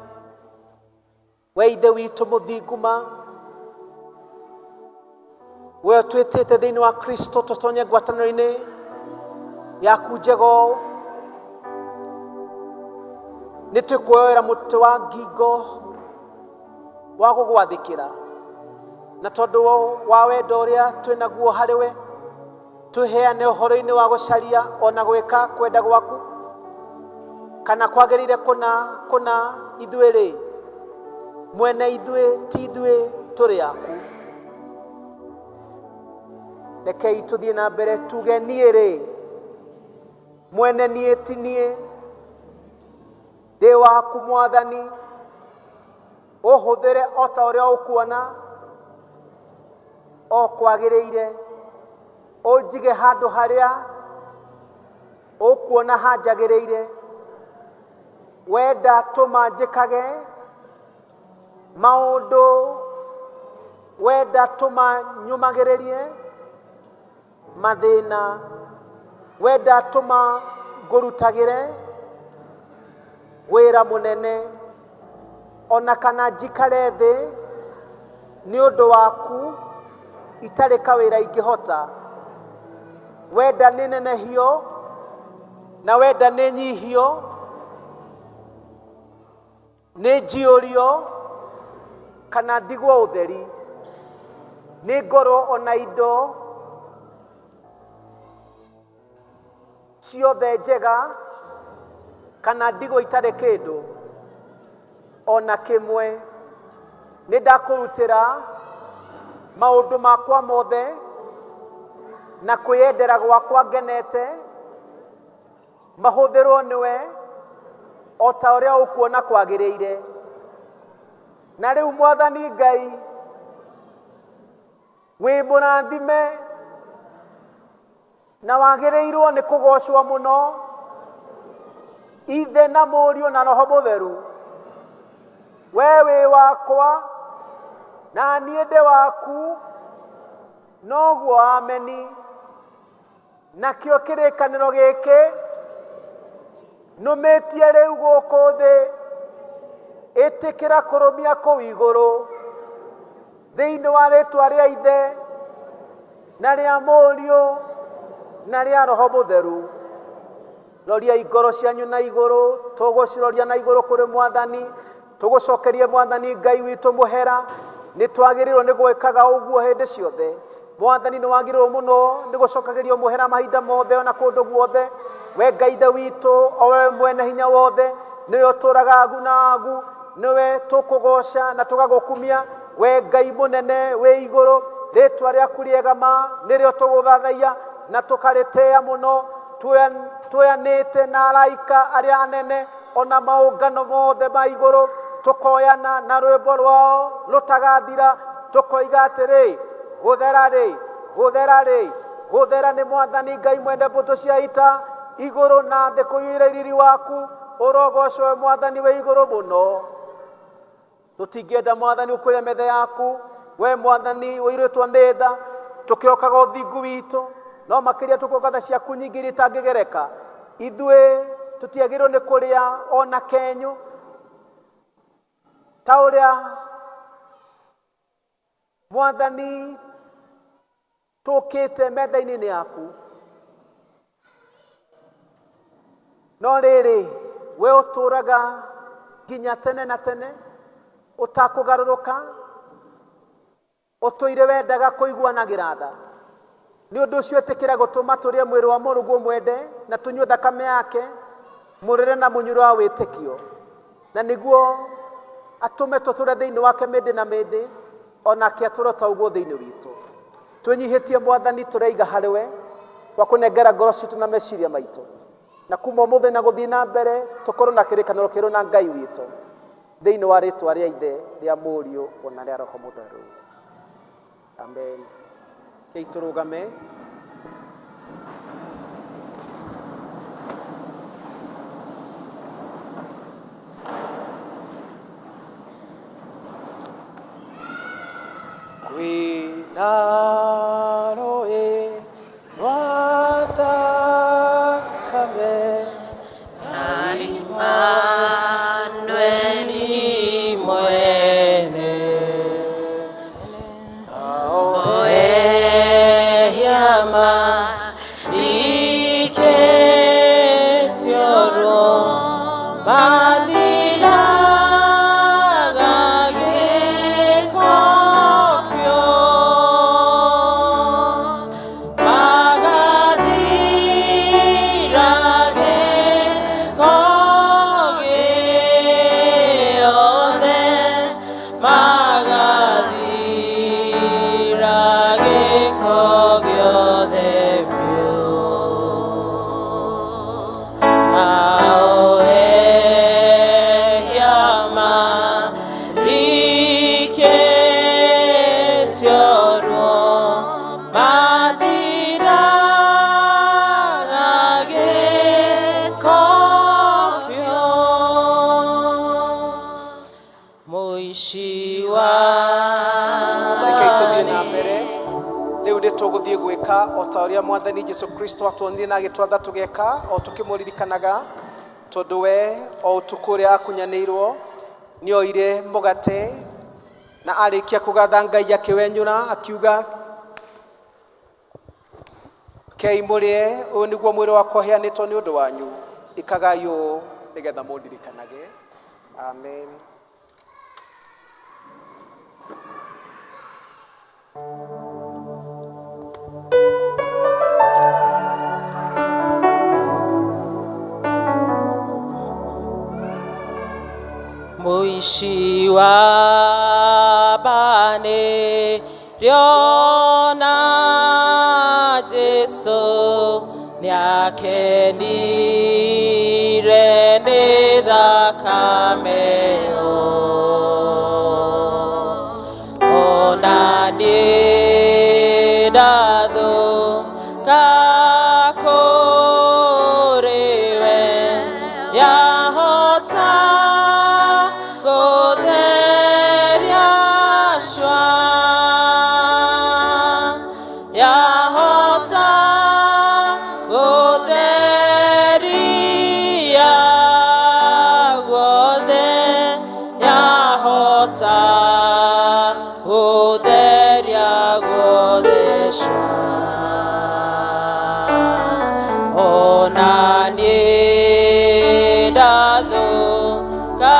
we Ithe witũ mũthingu ma, we ũtwĩtĩte thĩinĩ wa Kristo tũtonye ngwatanĩro-inĩ yaku njega ũũ, nĩ twĩkuoera mũtĩ wa ngingo wa gũgwathĩkĩra, na tondũ wa wendo ũrĩa twĩnaguo harĩ we, twĩheane ũhoro-inĩ wa gũcaria ona gwĩka kwenda gwaku, kana kwagĩrĩire kũna kũna ithuĩ rĩ, mwene ithuĩ ti ithuĩ tũrĩ aku. Rekei tũthiĩ na mbere tuge, niĩ rĩ, mwene niĩ ti niĩ, ndĩ waku Mwathani, ũhũthĩre o ta ũrĩa ũkuona o kwagĩrĩire, ũnjige handũ harĩa Ũkuona hanjagĩrĩire. Wenda tũma njĩkage maũndũ, wenda tũma nyũmagĩrĩrie mathĩna, wenda tũma ngũrutagĩre wĩra mũnene, ona kana njikare thĩ nĩ ũndũ waku itarĩ kawĩra ingĩhota. Wenda nĩ nenehio na wenda nĩ nyihio, nĩ njiũrio kana ndigwo ũtheri, nĩ ngorwo ona indo ciothe njega kana ndigwo itarĩ kĩndũ ona kĩmwe. Nĩ ndakũrutĩra maũndũ makwa mothe na kwĩyendera gwakwa ngenete, mahũthĩrwo nĩwe o ta ũrĩa ũkuona kwagĩrĩire. Na rĩu Mwathani Ngai, wĩ mũrathime na wagĩrĩirwo nĩ kũgocwo mũno, Ithe na Mũriũ na Roho Mũtheru. We wĩ wakwa na niĩ ndĩ waku, noguo ameni. Nakĩo kĩrĩkanĩro gĩkĩ nũmĩtie rĩu gũkũ thĩ, ĩtĩkĩra kũrũmia kũu igũrũ, thĩinĩ wa rĩtwa rĩa Ithe na rĩa Mũriũ na rĩa Roho Mũtheru. Roriai ngoro cianyu na igũrũ, tũgũciroria na igũrũ kũrĩ Mwathani, tũgũcokerie Mwathani Ngai witũ mũhera. Nĩ twagĩrĩirwo nĩ gwĩkaga ũguo hĩndĩ ciothe. Mwathani nĩ wagĩrĩirwo mũno nĩ gũcokagĩrio mũhera mahinda mothe ona kũndũ guothe. We Ngai Ithe witũ, o we mwene hinya wothe, nĩwe ũtũraga agu na agu, nĩwe tũkũgoca na tũgagũkumia. We Ngai mũnene wĩ igũrũ, rĩtwa rĩaku rĩega ma nĩrĩo tũgũthathaiya na tũkarĩtĩa mũno, tuoyanĩte na araika arĩa anene ona maũngano mothe ma igũrũ, tũkoyana na rwĩmbo rwao rũtagathira, tũkoiga atĩrĩ, gũthera rĩ, gũthera rĩ, gũthera nĩ Mwathani Ngai mwene mbũtũ cia ita, igũrũ na thĩ kũiyũire riri waku, ũrogocwo Mwathani wĩ igũrũ mũno. Tũtingĩenda Mwathani ũkũrĩa metha yaku, we Mwathani ũirĩtwo nĩ tha, tũkĩokaga ũthingu witũ, no makĩria tũkoka tha ciaku nyingĩ iria itangĩgereka. Ithuĩ tũtiagĩrĩirwo nĩ kũrĩa ona kenyũ ta ũrĩa Mwathani tũkĩte metha-inĩ yaku. No rĩrĩ, we ũtũraga nginya tene na tene, ũtakũgarũrũka, ũtũire wendaga kũiguanagĩra tha. Nĩ ũndũ ũcio ĩtĩkĩra gũtũma tũrĩe mwĩrĩ wa Mũrũguo mwende na tũnyue thakame yake mũrĩre na mũnyuĩre wa wĩtĩkio, na nĩguo atũme tũtũre thĩinĩ wake mĩndĩ na mĩndĩ, onake atũre ta ũguo thĩinĩ witũ. Twĩnyihĩtie Mwathani, tũreiga harĩ we kwa kũnengera ngoro citũ na meciria maitũ, na kuma ũmũthĩ na gũthiĩ na mbere tũkorwo na kĩrĩkanĩro kĩerũ na Ngai witũ, thĩinĩ wa rĩtwa rĩa Ithe, rĩa Mũriũ ona rĩa Roho Mũtheru. Amen. Kei tũrũgame. Kwĩna rũĩ rwa thakame na Imanueli mwene, o ehia Tũgũthiĩ gwĩka o ta ũrĩa Mwathani Jesu Kristo atuonirie na agĩtwatha tũgeka o tũkĩmũririkanaga, tondũ we o ũtukũ ũrĩa akunyanĩirwo nĩoire mũgate na arĩkia kũgatha Ngai akĩwenyũra akiuga, kei mũrĩe, ũyũ nĩguo mwĩrĩ wakwa ũheanĩtwo nĩ ũndũ wanyu, ĩkagai ũũ nĩgetha mũndirikanage. Amen. Mũici wa bane rĩona Jesu nĩakenire nĩ thakame ĩyo. Ona niĩ ndathũka kũrĩ we, yahota gũtheria cua, yahota gũtheria guothe, yahota gũtheria guothe cua. Ona niĩ ndathũka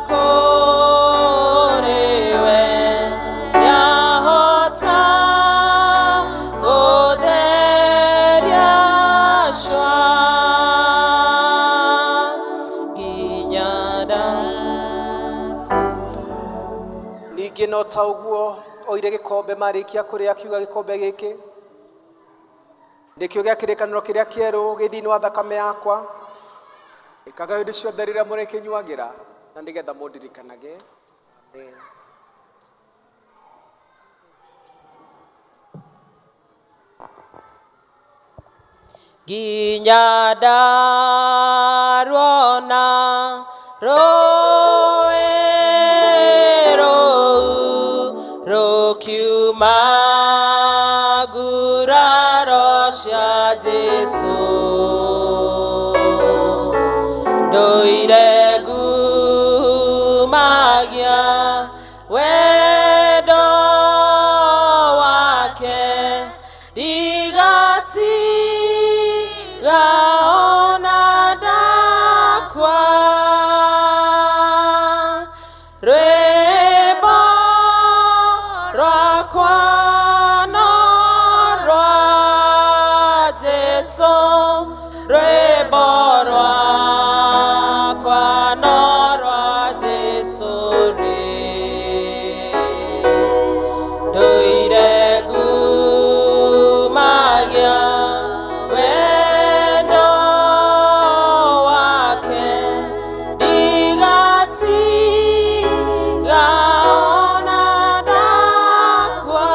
kũrĩ we, yahota gũtheria cua nginya nda. Ningĩ no ta ũguo oire gĩkombe marĩkia kũrĩa akiuga, gĩkombe gĩkĩ nĩkĩo gĩa kĩrĩkanĩro kĩrĩa kĩerũ gĩ thĩinĩ wa thakame yakwa, ĩkaga hĩndĩ ciothe rĩrĩa mũrĩkĩnyuagĩra na nĩgetha mũndirikanage. Amen. Nginya ndaruona rũĩ rũu rũkiuma nguraro cia Jesũ, ndũire ngumagia wendo wake, ndigatiga ona ndakwa. Rwĩmbo rwakwa no rwa Jesũ, rwĩmbo rwakwa no rwa Jesũ rĩ, ndũire ngumagia wendo wake, ndigatiga ona ndakwa.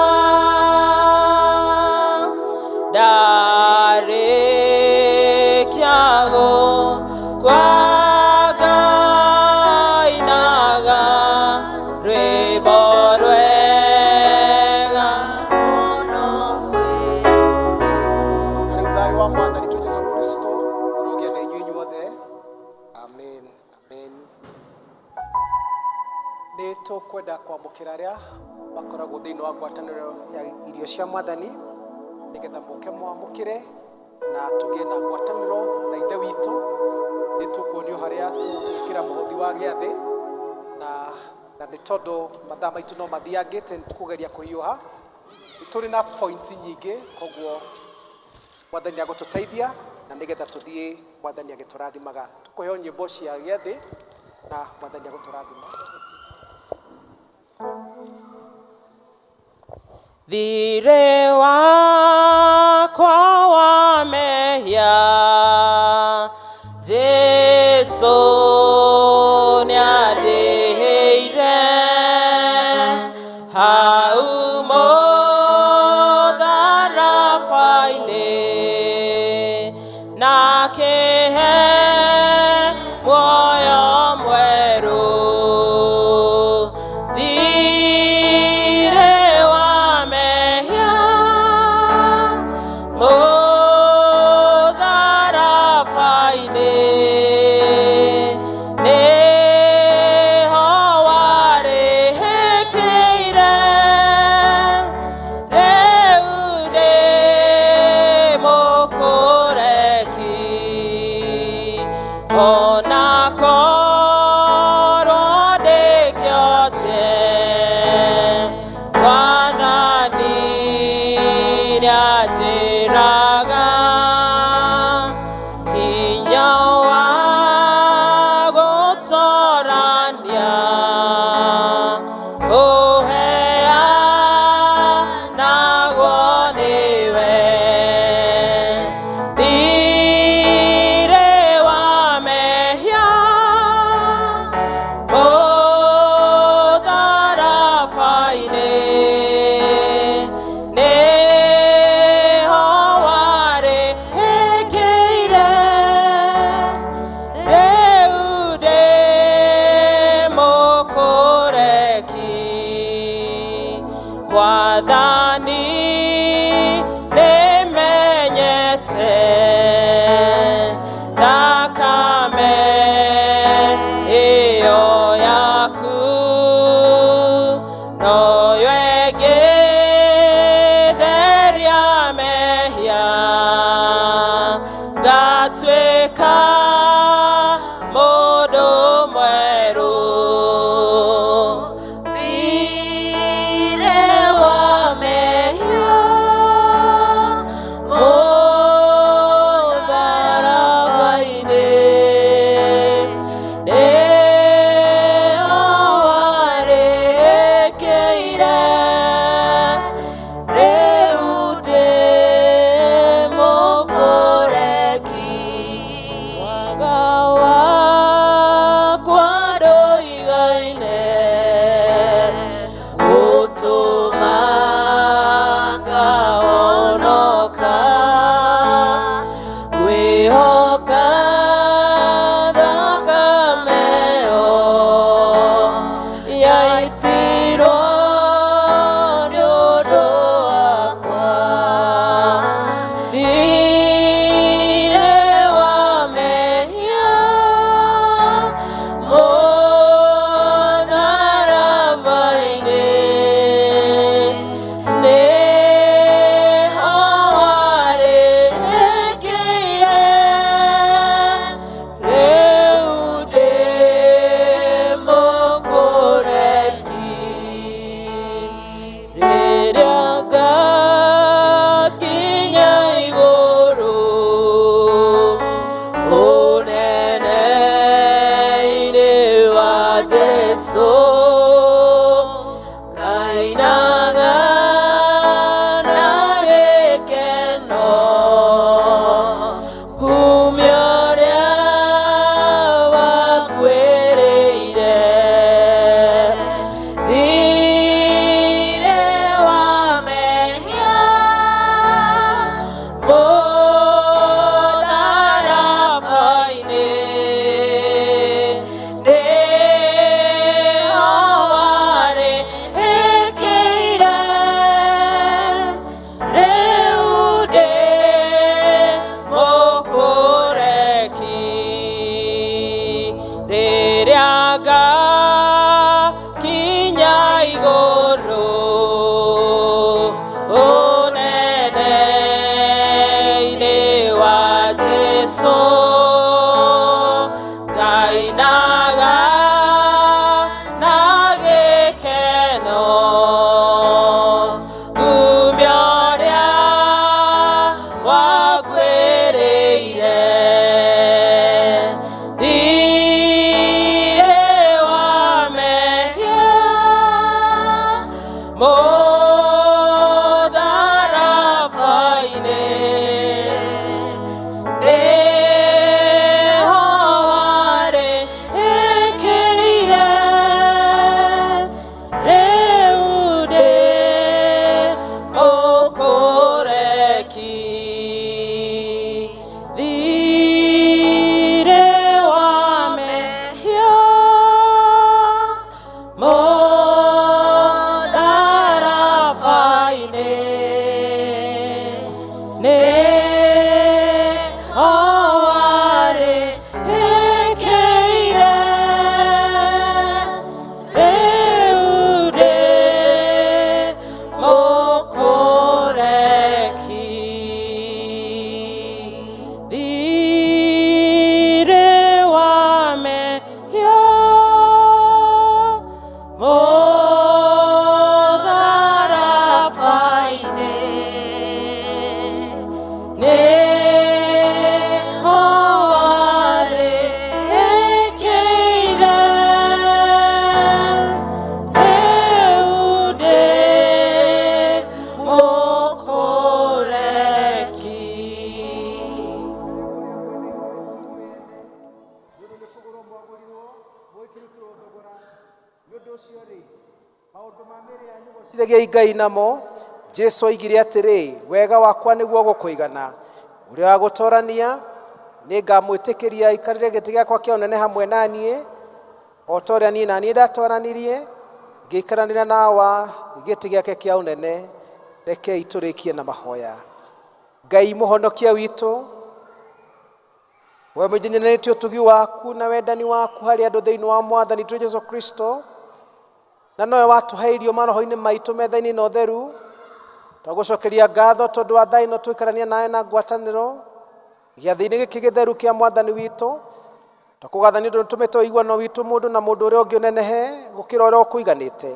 Ndarĩkia gũkua ngainaga rwĩmbo rwega mũno. Rĩu thayũ wa Mwathani witũ Jesu Kristo ũrogĩa na inyuĩ inyuothe. Amen. Amen. Nĩ tũkwenda kwamũkĩra arĩa makoragwo thĩinĩ wa ngwatanĩro ya irio cia Mwathani nĩgetha mũke mwamũkĩre na tũgĩe na ngwatanĩro na Ithe witũ. Nĩ tũkuonio harĩa tũgwĩkĩra mũhothi wa gĩathĩ na nĩ tondũ mathaa maitũ no mathiangĩte nĩ tũkũgeria kũhiũha. Nĩ tũrĩ na points nyingĩ, koguo Mwathani agũtũteithia na nĩgetha tũthiĩ Mwathani agĩtũrathimaga. Tũkũheo nyĩmbo cia gĩathĩ na Mwathani agũtũrathima. Thirĩ wakwa wa mehia Jesũ nĩandĩhĩire hau mũtharaba-inĩ, na akĩhe muoyo mwerũ. Thirĩ wa mehia Nĩanjĩraga hinya wa gũtorania ũheanagwo nĩwe. Ndirĩ wa mehia mũtharaba-inĩ nĩho. Gocithagiai Ngai namo. Jesu oigire atĩrĩ, wega wakwa nĩguo gũkũigana, ũrĩa wa gũtorania nĩ ngamwĩtĩkĩria aikarĩre gĩtĩ gĩakwa kĩa ũnene hamwe na niĩ, o ta ũrĩa niĩ na niĩ ndatoranirie ngĩikaranĩra na Awa gĩtĩ gĩake kĩa ũnene. Rekei tũrĩkie na mahoya. Ngai mũhonokia witũ, we mũnyenyeretie ũtugi waku na wendani waku harĩ andũ thĩinĩ wa mwathani witũ Jesu Kristo, na nowe watũhe irio maroho-inĩ maitũ metha-inĩ na ũtheru. Twagũcokeria ngatho tondũ wa thaa ĩno tũikarania nawe na ngwatanĩro gĩathĩ-inĩ gĩkĩ gĩtheru kĩa mwathani witũ. Twakũgatha nĩ ũndũ nĩtũmĩte ũiguano witũ mũndũ na mũndũ ũrĩa ũngĩ ũnenehe gũkĩra ũrĩa ũkũiganĩte.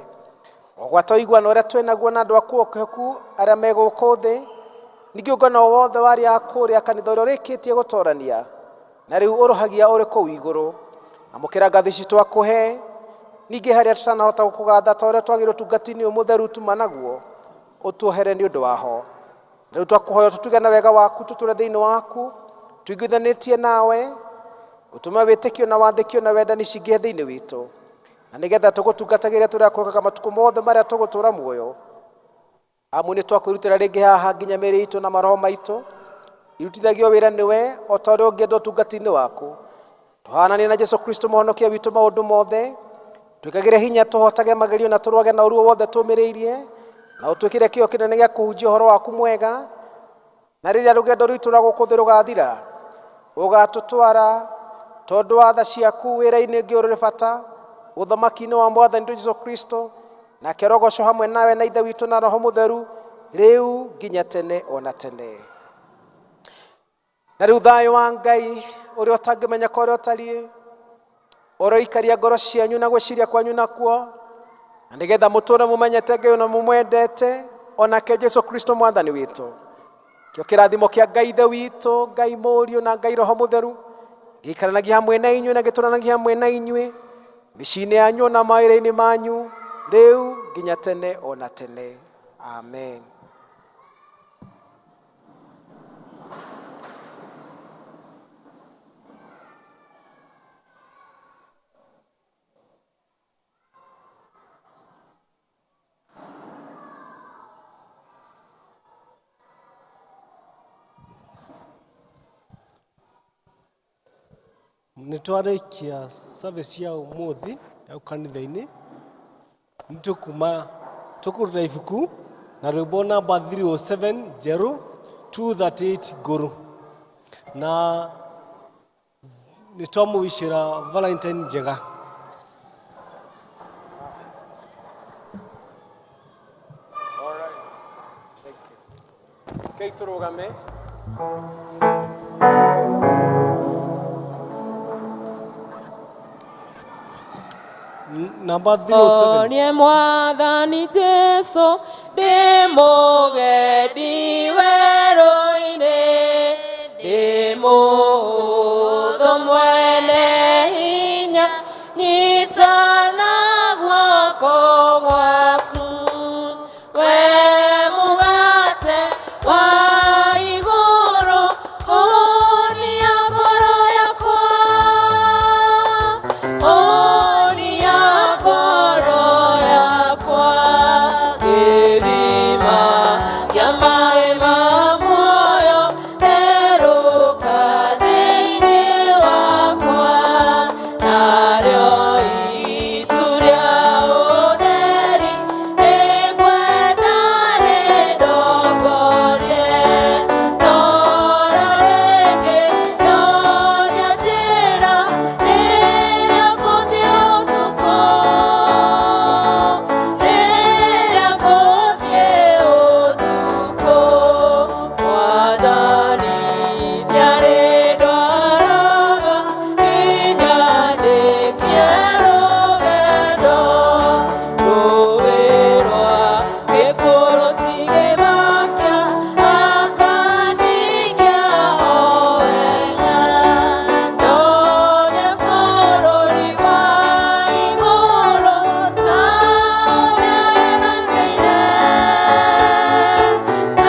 Ogwata ũiguano ũrĩa twĩ naguo na andũ aku okehoku arĩa me gũkũ thĩ, ningĩ ũngano o wothe wa arĩa a kũrĩa kanitha ũrĩa ũrĩkĩtie gũtorania na rĩu ũrohagia ũrĩ kũu igũrũ. Amũkĩra ngatho ici twakũhe, ningĩ harĩa tũtanahota gũkũgatha ta ũrĩa twagĩrĩirwo ũtungati-inĩ ũyũ mũtheru tuma naguo, ũtuohere nĩ ũndũ waho. Rĩu twakũhoya ũtũtuge na wega waku, tũtũre thĩinĩ waku tũiguithanĩtie nawe, ũtũme wĩtĩkio na wathĩkio na wendani cingĩhe thĩinĩ witũ, na nĩgetha tũgũtungatagĩre tũrĩa kwĩhokaga matukũ mothe marĩa tũgũtũũra muoyo. Amu nĩ twakwĩrutĩra rĩngĩ haha nginya mĩĩrĩ itũ na maroho maitũ irutithagio wĩra nĩwe o ta ũrĩa ũngĩenda ũtungati-inĩ waku. Tũhananie na Jesu Kristo mũhonokia witũ maũndũ mothe, twĩkagĩre hinya tũhotage magerio na tũrũage na ũru wothe tũmĩrĩirie, na ũtwĩkĩre kĩyo kĩnene gĩa kũhunjia ũhoro waku mwega, na rĩrĩa rũgendo rwitũ rwa gũkũ thĩ rũgathira, ũgatũtwara tondũ wa tha ciaku wĩra-inĩ ũngĩ ũrĩ bata, ũthamaki-inĩ wa mwathani witũ Jesu Kristo, nake arogocwo hamwe nawe na Ithe witũ na Roho Mũtheru, rĩu nginya tene o na tene. Na rĩu thayũ wa Ngai ũrĩa ũtangĩmenyeka ũrĩa ũtariĩ, ũroikaria ngoro cianyu na gwĩciria kwanyu nakuo, na nĩgetha mũtũũre mũmenyete Ngai na mũmwendete, onake Jesu Kristo mwathani witũ. Kĩo kĩrathimo kĩa Ngai Ithe witũ, Ngai Mũriũ na Ngai Roho Mũtheru, gĩikaranagia hamwe na inyuĩ na gĩtũranagia hamwe na inyuĩ mĩciĩ-inĩ yanyu na mawĩra-inĩ manyu, rĩu nginya tene o na tene. Amen. Nĩ twarĩkia service ya ũmũthĩ ya kanitha-inĩ, nĩ tũkuma tũkũruta ibuku na rwĩmbo namba 307 njerũ 238 ngũrũ, na nĩ twamũwicĩra Valentine njega. All right. Thank you. Kei tũrũgame. Namba 307. Onie mwathani Jesu ndĩ mũgendi